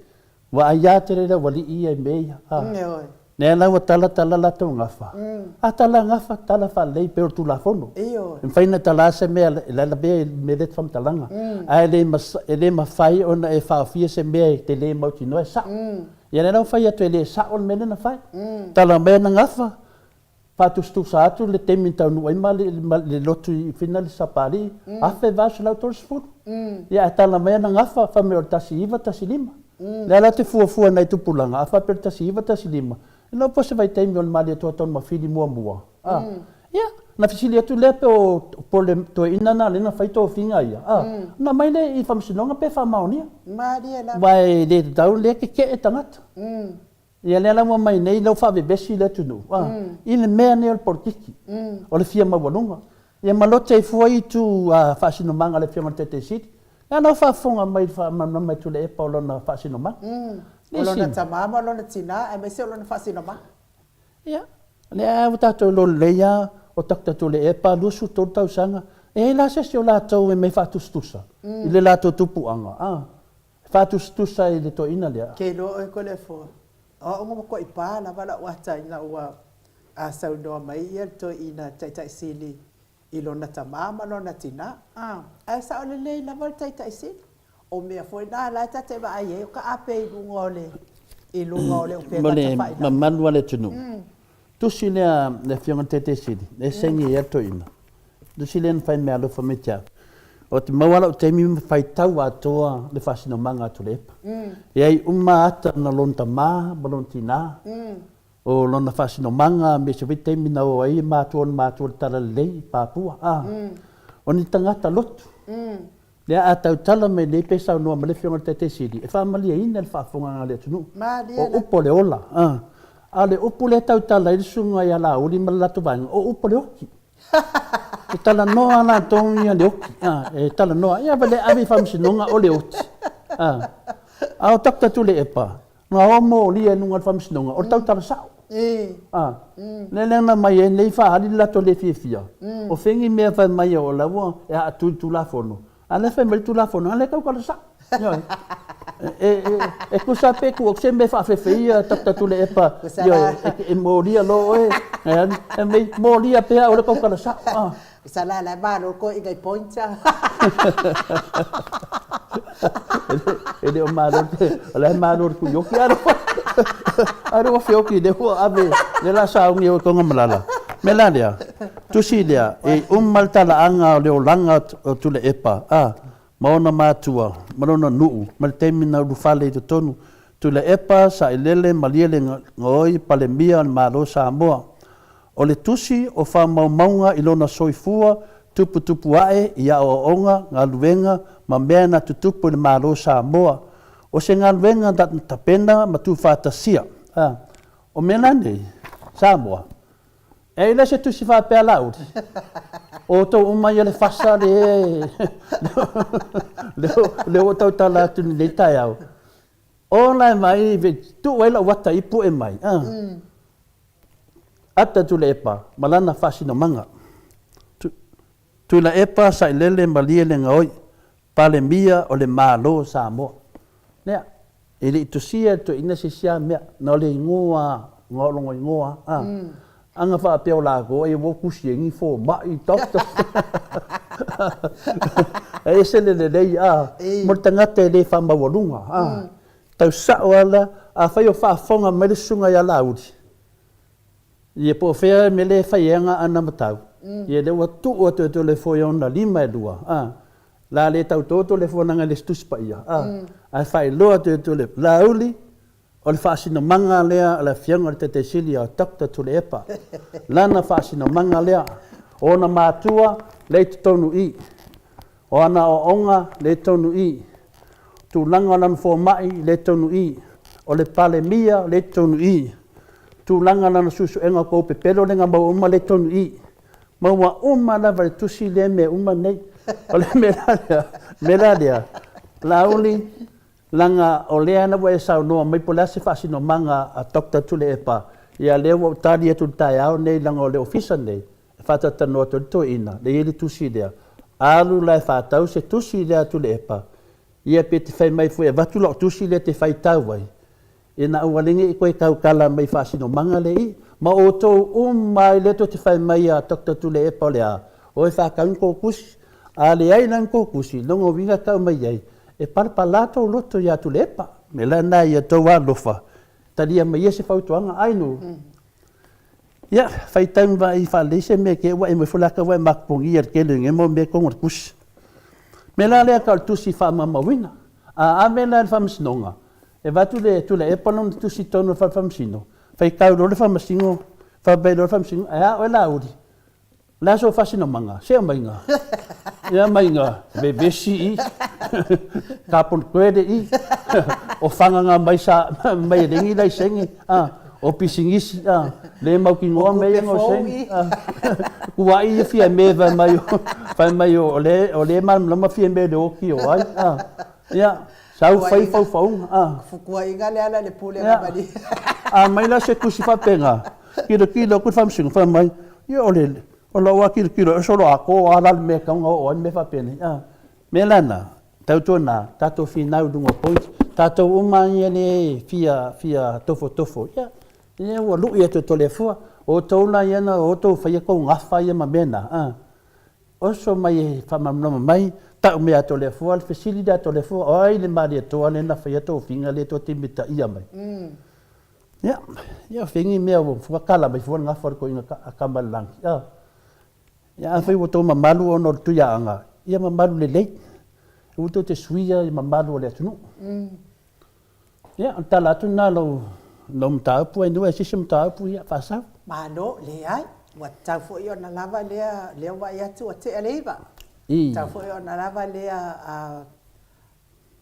Ua aia tele le aualii ia i mea ia. A. Ioe. Lea la ua tala tala latou gafa. A tala gafa, tala faalelei pei o le Tulafono. Ioe. E mafai ona tala se mea e lavea i le mea lea e te faamatalaga. Ae le e le mafai ona e faaofia se mea e te le mautinoa e sao. Ia lea la ua fai atu e le sao le mea lea na fai. Tala mai ana gafa, Faatusatusa atu le taimi na taunuu ai ma le lotu i Fina le Sapalii, 1830. Ia ae tala mai ana gafa, fai mai o le 1915. Lea la te fuafua i nai tupulaga, a faapea o le 1915, iloa po o se vaitaimi o le Malietoa Taunamafili muamua, a. Ia, ona fesili atu lea pe o po o le toeaina lena lea na fai tofiga ia, a, ona aumai lea i Faamasinoga pe faamaonia. Malie lava. Aua e le tatau lea keke'e tagata. Ia lea la ua mai nei lea ua faavevesi le atunuu a i le mea nei o le polokiki o le fia maualuga. Ia ma lote ai fua itu faasinomaga a le Afioga i le Taitai Sili. Lea la ua faafofoga mai i le faamalamalama e Tuilaepa o lona faasinomaga. O lona tama ma lona tina aemaise o lona faasinomaga. Ia, lea ua tatou iloa lelei lava o Doctor Tuilaepa 23 tausaga, e i ai la se isi o latou e mea faatusatusa i le latou tupuaga a. E faatusatusa i le toeaina lea. Ke iloa oe Kolefoa, o au na matuai pa lava lau ata ina ua saunoa mai ia le toeaina Taitai Sili i lona tama ma lona tina. Ae sao lelei lava le Taitai Sili. O mea foi na la e ta te vaai ai o ka ape i luga o le i luga o le upega Ma le tafailagi. mamalu a le atunuu. Tusi lea le Afioga i le Taitai Sili, e saini ai a le toeaina. Tusi lea na fai meaalofa mai te au. Ou te maua lou taimi ma faitau atoa le faasinomaga a Tuilaepa. E ai uma ata na lona tama ma lona tina, o lona faasinomaga me se foi taimi na o ai e matua ona matua le talalelei i Papua. A, o ni tagata lotu. Lea a tautala mai nei pe saunoa mai le Afioga i le Taitai Sili, e faamalieina le faafofogaaga a le atunuu. Malie O upu o le ola. A, a o le upu lea e tautala ai le Susuga ia Laauli ma le latou vaega, o upu o le oki. E talanoa latou ia le oki, a, e talanoa, ia le ave i faamasinoga o le oti. A, a o Doctor Tuilaepa, na o molia i luga o le faamasinoga, o le tautala sao. A, lea lea na aumai ai nei faaali le latou le fiafia, o fea ni mea fai mai o la ua e aatu i le Tulafono, A o lea fai mai le Tulafono, a lea tautala sao. Ioe. E tusa pe tuu atu se mea e faafefeia Doctor Tuilaepa, ioe, e molia loa oe, e mei, molia pea au le tautala sao. Ah. Usa la la malo ko i ngai point a. E le o malo te, o la e malo le tuioki, a le ua feoki lea ua ave, lea la sauni e tonga malala. Mea la lea, Tusi lea, e uma le talaaga o le olaga o Tuilaepa, a, ma ona matua, ma lona nuu, ma le taimi na ulufale i totonu. Tuilaepa, Sailele, Malie le Gaoi, Palemia o le Malo o Samoa. O le tusi o faamaumauga i lona soifua tuputupu ae i aoaoga, galuega, ma mea na tutupu i le Malo o Samoa. O se galuega na tapena ma tuufaatasia, a. O mea la nei, Samoa, E i ai la se tusi faapea Laauli, o outou uma ia le fasa le lea ua tautala atu i lenei taeao. O la e mai, tuu ai lau ata i pue mai. Ata Tuilaepa ma lana faasinomaga. Tuilaepa Sailele Malie Legaoi, Palemia o le Malo o Samoa. Lea. E le i tusia e le toeaina se isi a mea, na o le igoa a, na o lona igoa a. Ana faapea o latou ai ua tusi ai ni fomai, doctor. E ese le lelei a, mo le tagata e le faamaualuga a. Tau sao lava la, afai o faafofoga mai le susuga ia Laauli, ia po o fea le mea lea e fai ai ana ana matau, ia lea ua tuu atu e Toleafoa i ona lima e lua, a, la le tauto Toleafoa leaga e le o se Tusi Paia, a, ae faailoa atu e Toleafoa, Laauli, o le faasinomaga lea a le Afioga i le Taitai Sili a Doctor Tuilaepa, lana faasinomaga lea, o ona matua lea i totonu i i. O ana aoaoga le tonu i. Tulaga o lana fomai le tonu i. O le Palemia le tonu i. Tulaga o lana suesuega o kou pepelo le maua uma le tonu i. Maua uma lava i le tusi lea mea uma nei. O le mea la lea, mea la lea, Laauli, leaga o lea na ua e saunoa mai po o le a se faasinomaga a Doctor Tuilaepa, ia lea ua ou tali atu i le taeao nei leaga o le Ofisa nei, e faatalatalanoa atu ai le toeaina, lea e i ai le tusi lea, alu la e faatau se tusi lea a Tuilaepa, ia pe te fai mai foi e avatu lau tusi lea e te faitau ai, ina aua le ne i toe tautala mai i faasinomaga lea i, ma outou uma ai lea tou te fai mai ia Doctor Tuilaepa o le a, o e faatau ni tou tusi, a leai la ni tou tusi, lona uiga e tau mai ai, e palapala tou loto ia Tuilaepa. O le mea la lena ia outou alofa, talia mai ia se fautuaga, ai nuu. Ia, faitau ma i faalelei se mea te ua e moe laka ua e makupogia i le tele o nei mau mea i totonu o le tusi. Mea la lea tau o le tusi faamaumauina. A ave la i le faamasinoga, e avatu le Tuilaepa lona tusi i totonu o le fale faamasino, faitau loa le faamasino, faapea loa le faamasino, ae a oe Laauli? O le a sou faasinomaga? Se aumaiga. Ia aumaiga, vevesi i, carbon credit i, o fagaga mai sa mai e leai ni laisene, a, o pisinisi, a, le mautinoa mea ia na o sene, a, tuai ia Fiame fai mai o, fai mai o le o le malamalama Fiame i le oti o ai, a, ia, sau fai faufauga, a. Fukuaiga le ala le pule na mali. A mai la se tusi faapena, Tilotilo atu le faamasino, fai mai, Ia o le, o lau lava tilotilo e solo atoa lava la le mea e tatau ona oo ai le mea faapenei. A, mea la na, tautuana, tatou finau i luga o point, tatou uma ia lea e fia, fia tofotofo, ia, ia ua lui atu e Toleafoa. O outou la ia na outou faia tou gafa ia ma mea na, a, oso mai e faamalamalama mai, tau mea a Toleafoa, le fesili lea a Toleafoa, o ai le Malietoa lea na faia tofiga lea tou te mitaia mai? Ia, ia fengi mea ua fua kala mai fua le gafa o le toeaina a Tamalelangi. A. Ia afai ua outou mamalu ona o le Tuiaana, ia mamalu lelei. Aua tou te suia i mamalu o le atunuu. Ia, o le tala atu lena o lau mataupu, ai nuu se isi mataupu, ia faasau. Malo, leai, ua tatau foi ona lava lea, lea ua vaai atu ua tea le iva. Tatau foi ona lava lea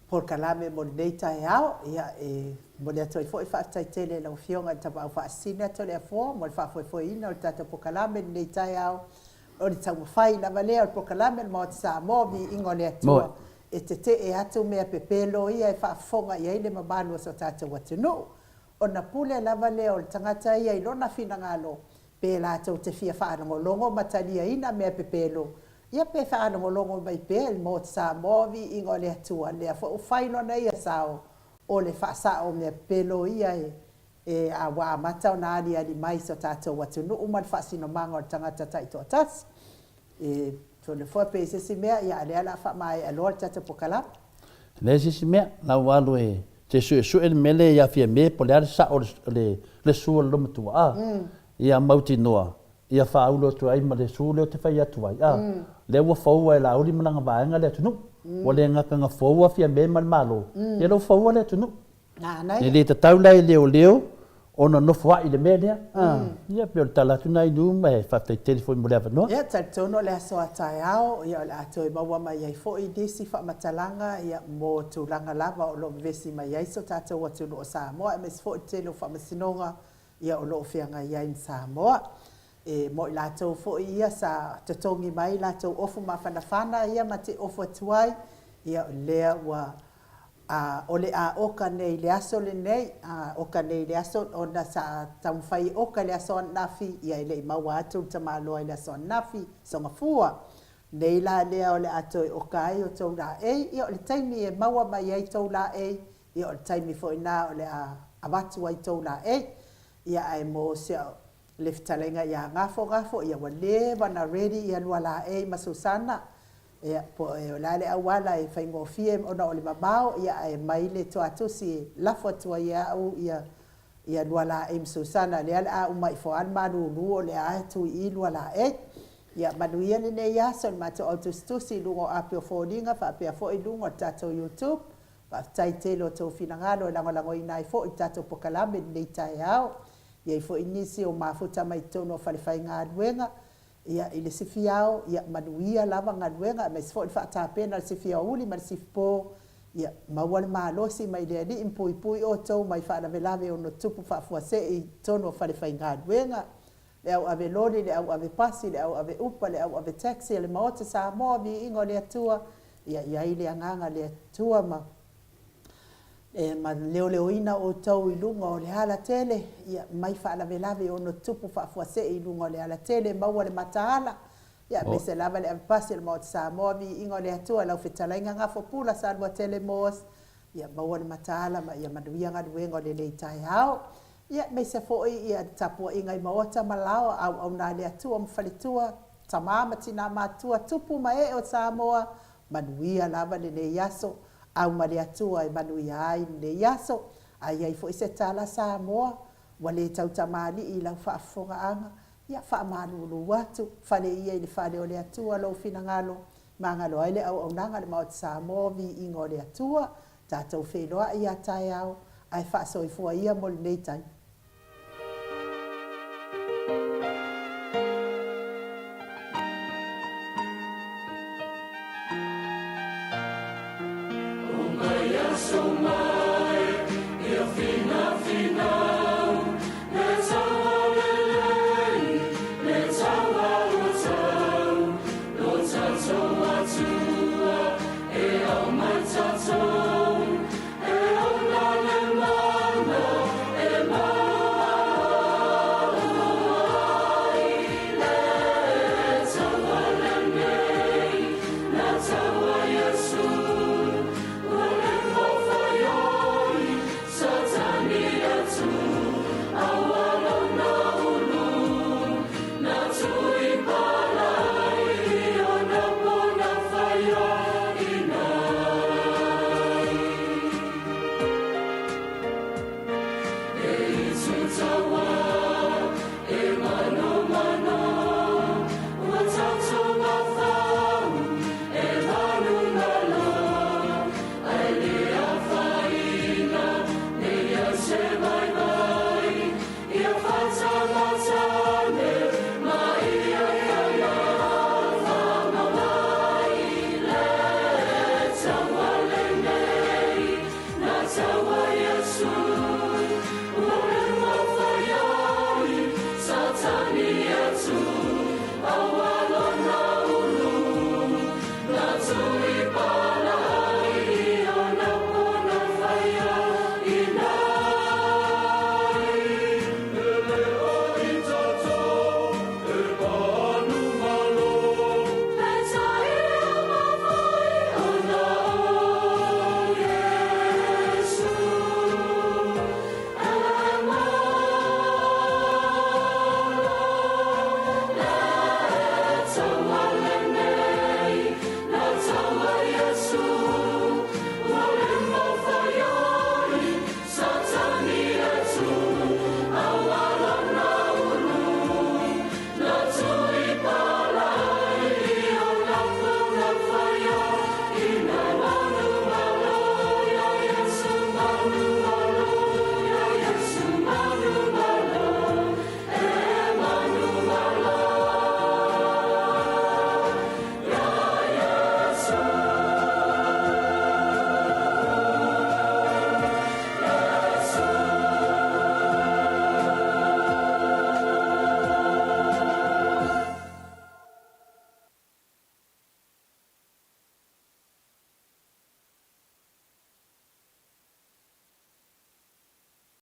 polokalame mo lenei taeao. Ia, e momoli atu ai foi faafetai tele i lau Afioga i le Tapaau Faasisina Toleafoa mo le faafoefoeina o le tatou polokalame i lenei taeao. O le taumafai lava lea o le polokalame o le Maota Samoa, Viiga o le Atua, e tetee atu mea pepelo ia e faafofoga i ai le mamalu o so tatou atunuu. Ona pule lava lea o le tagata ia i lona finagalo, pe latou te fia faalogologo ma taliaina mea pepelo, Ia pe faalogologo mai pea i le Maota Samoa viiga o le Atua, lea foi ua fai lona ia sao o le faasao o mea pepelo ia e e a ua amata ona aliali mai i so tatou atunuu ma le faasinomaga o le tagata taitoatasi. E tonu foi pe i se isi mea, ia a lea o le a faamaea loa le tatou pokalame. E leai se isi mea, la ua alu e te suesue le mea lea ia Fiame po o le a le sao o le le sua o le loomatua a ia mautinoa ia faaulu atu ai ma le su lea ou te fai atu ai, a, lea ua foua e Laauli ma lana vaega le atunuu. Ua le gata na foua Fiame ma le Malo, ia lea ua foua le atunuu. E le tatau la i leoleo ona nofoa'i i le mea lea. A, ia pei o le tala atu lena i nuu ma e faafetai tele foi mo le avanoa. Ia, talitonu o le aso a taeao, ia o le a toe maua mai ai foi nisi faamatalaga, ia, mo tulaga lava o lo o vevesi mai ai so tatou atunuu o Samoa, aemaise foi le tele o faamasinoga ia o lo o feagai ai ma Samoa. E mo i latou foi ia sa totogi mai latou ofu mafanafana ia ma te ofu atu ai, ia o lea ua a o le a oka nei i le aso lenei, a oka nei i le aso ona sa taumafai e oka i le aso ananafi, ia e le i maua atu le tamaloa i le aso ananafi, aso Gafua. Nei la lea o le a toe oka ai o tou laei, ia o le taimi e maua mai ai tou laei, Ia o le taimi foi lena o le a avatu ai tou laei. Ia ae mo si au le fetalaiga ia Gafo Gafo, ia ua leva ona ready ia lua laei ma Susana. Ia po o le a le auala e faigofie ona o le mamao, ia ae mai le tuatusi e lafo atu ai e au ia ia lua laei ma Susana, lea o le a uma ifo lava le malulu o lea e tu i i lua laei. Ia manuia lenei aso i le matou au tusitusi i luga o api o foliga faapea foi i luga o le tatou YouTube. Faafetai tele o tou finagalo e lagolagoina ai foi le tatou pokalame i lenei taeao. I ai foi nisi o mafuta mai totonu o falefaigaluega, ia, i le sifi ao, ia manuia lava galuega aemaise foi le faatapena i le sifi aoauli ma le sifi po, ia maua le malosi mai le Alii ma puipui outou mai faalavelave e ono tupu faafuasei i totonu o falefaigaluega. Le au ave loli, le au ave pasi, le au ave upa, le au ave taxi a le Maota Samoa, viiga o le Atua, ia i ai le agaga o le Atua ma e ma leoleoina outou i luga o le alatele, ia mai faalavelave e ono tupu faafuasei i luga o le alatele, maua le mataala, ia aemaise lava le avepasi o le Maota Samoa, viiga o le Atua, lau fetalaiga Gafopula Saluatele Moss, ia maua le mataala ma ia manuia galuega o lenei taeao. Ia aemaise foi ia le tapuaiga i maota ma laoa, auauna a le Atua ma faletua, tama ma tina matua, tupu ma ee o Samoa, Manuia lava lenei aso, au ma le Atua e manuia ai lenei aso. A i ai foi se tala Samoa ua le tautamalii i lau faafofogaaga, ia faamalulu atu, fale ia i le fale o le Atua lou finagalo, magalo ai le auaunaga a le Maota Samoa, viiga o le Atua, tatou feiloai ia taeao, ae faasoifua ia mo lenei taimi.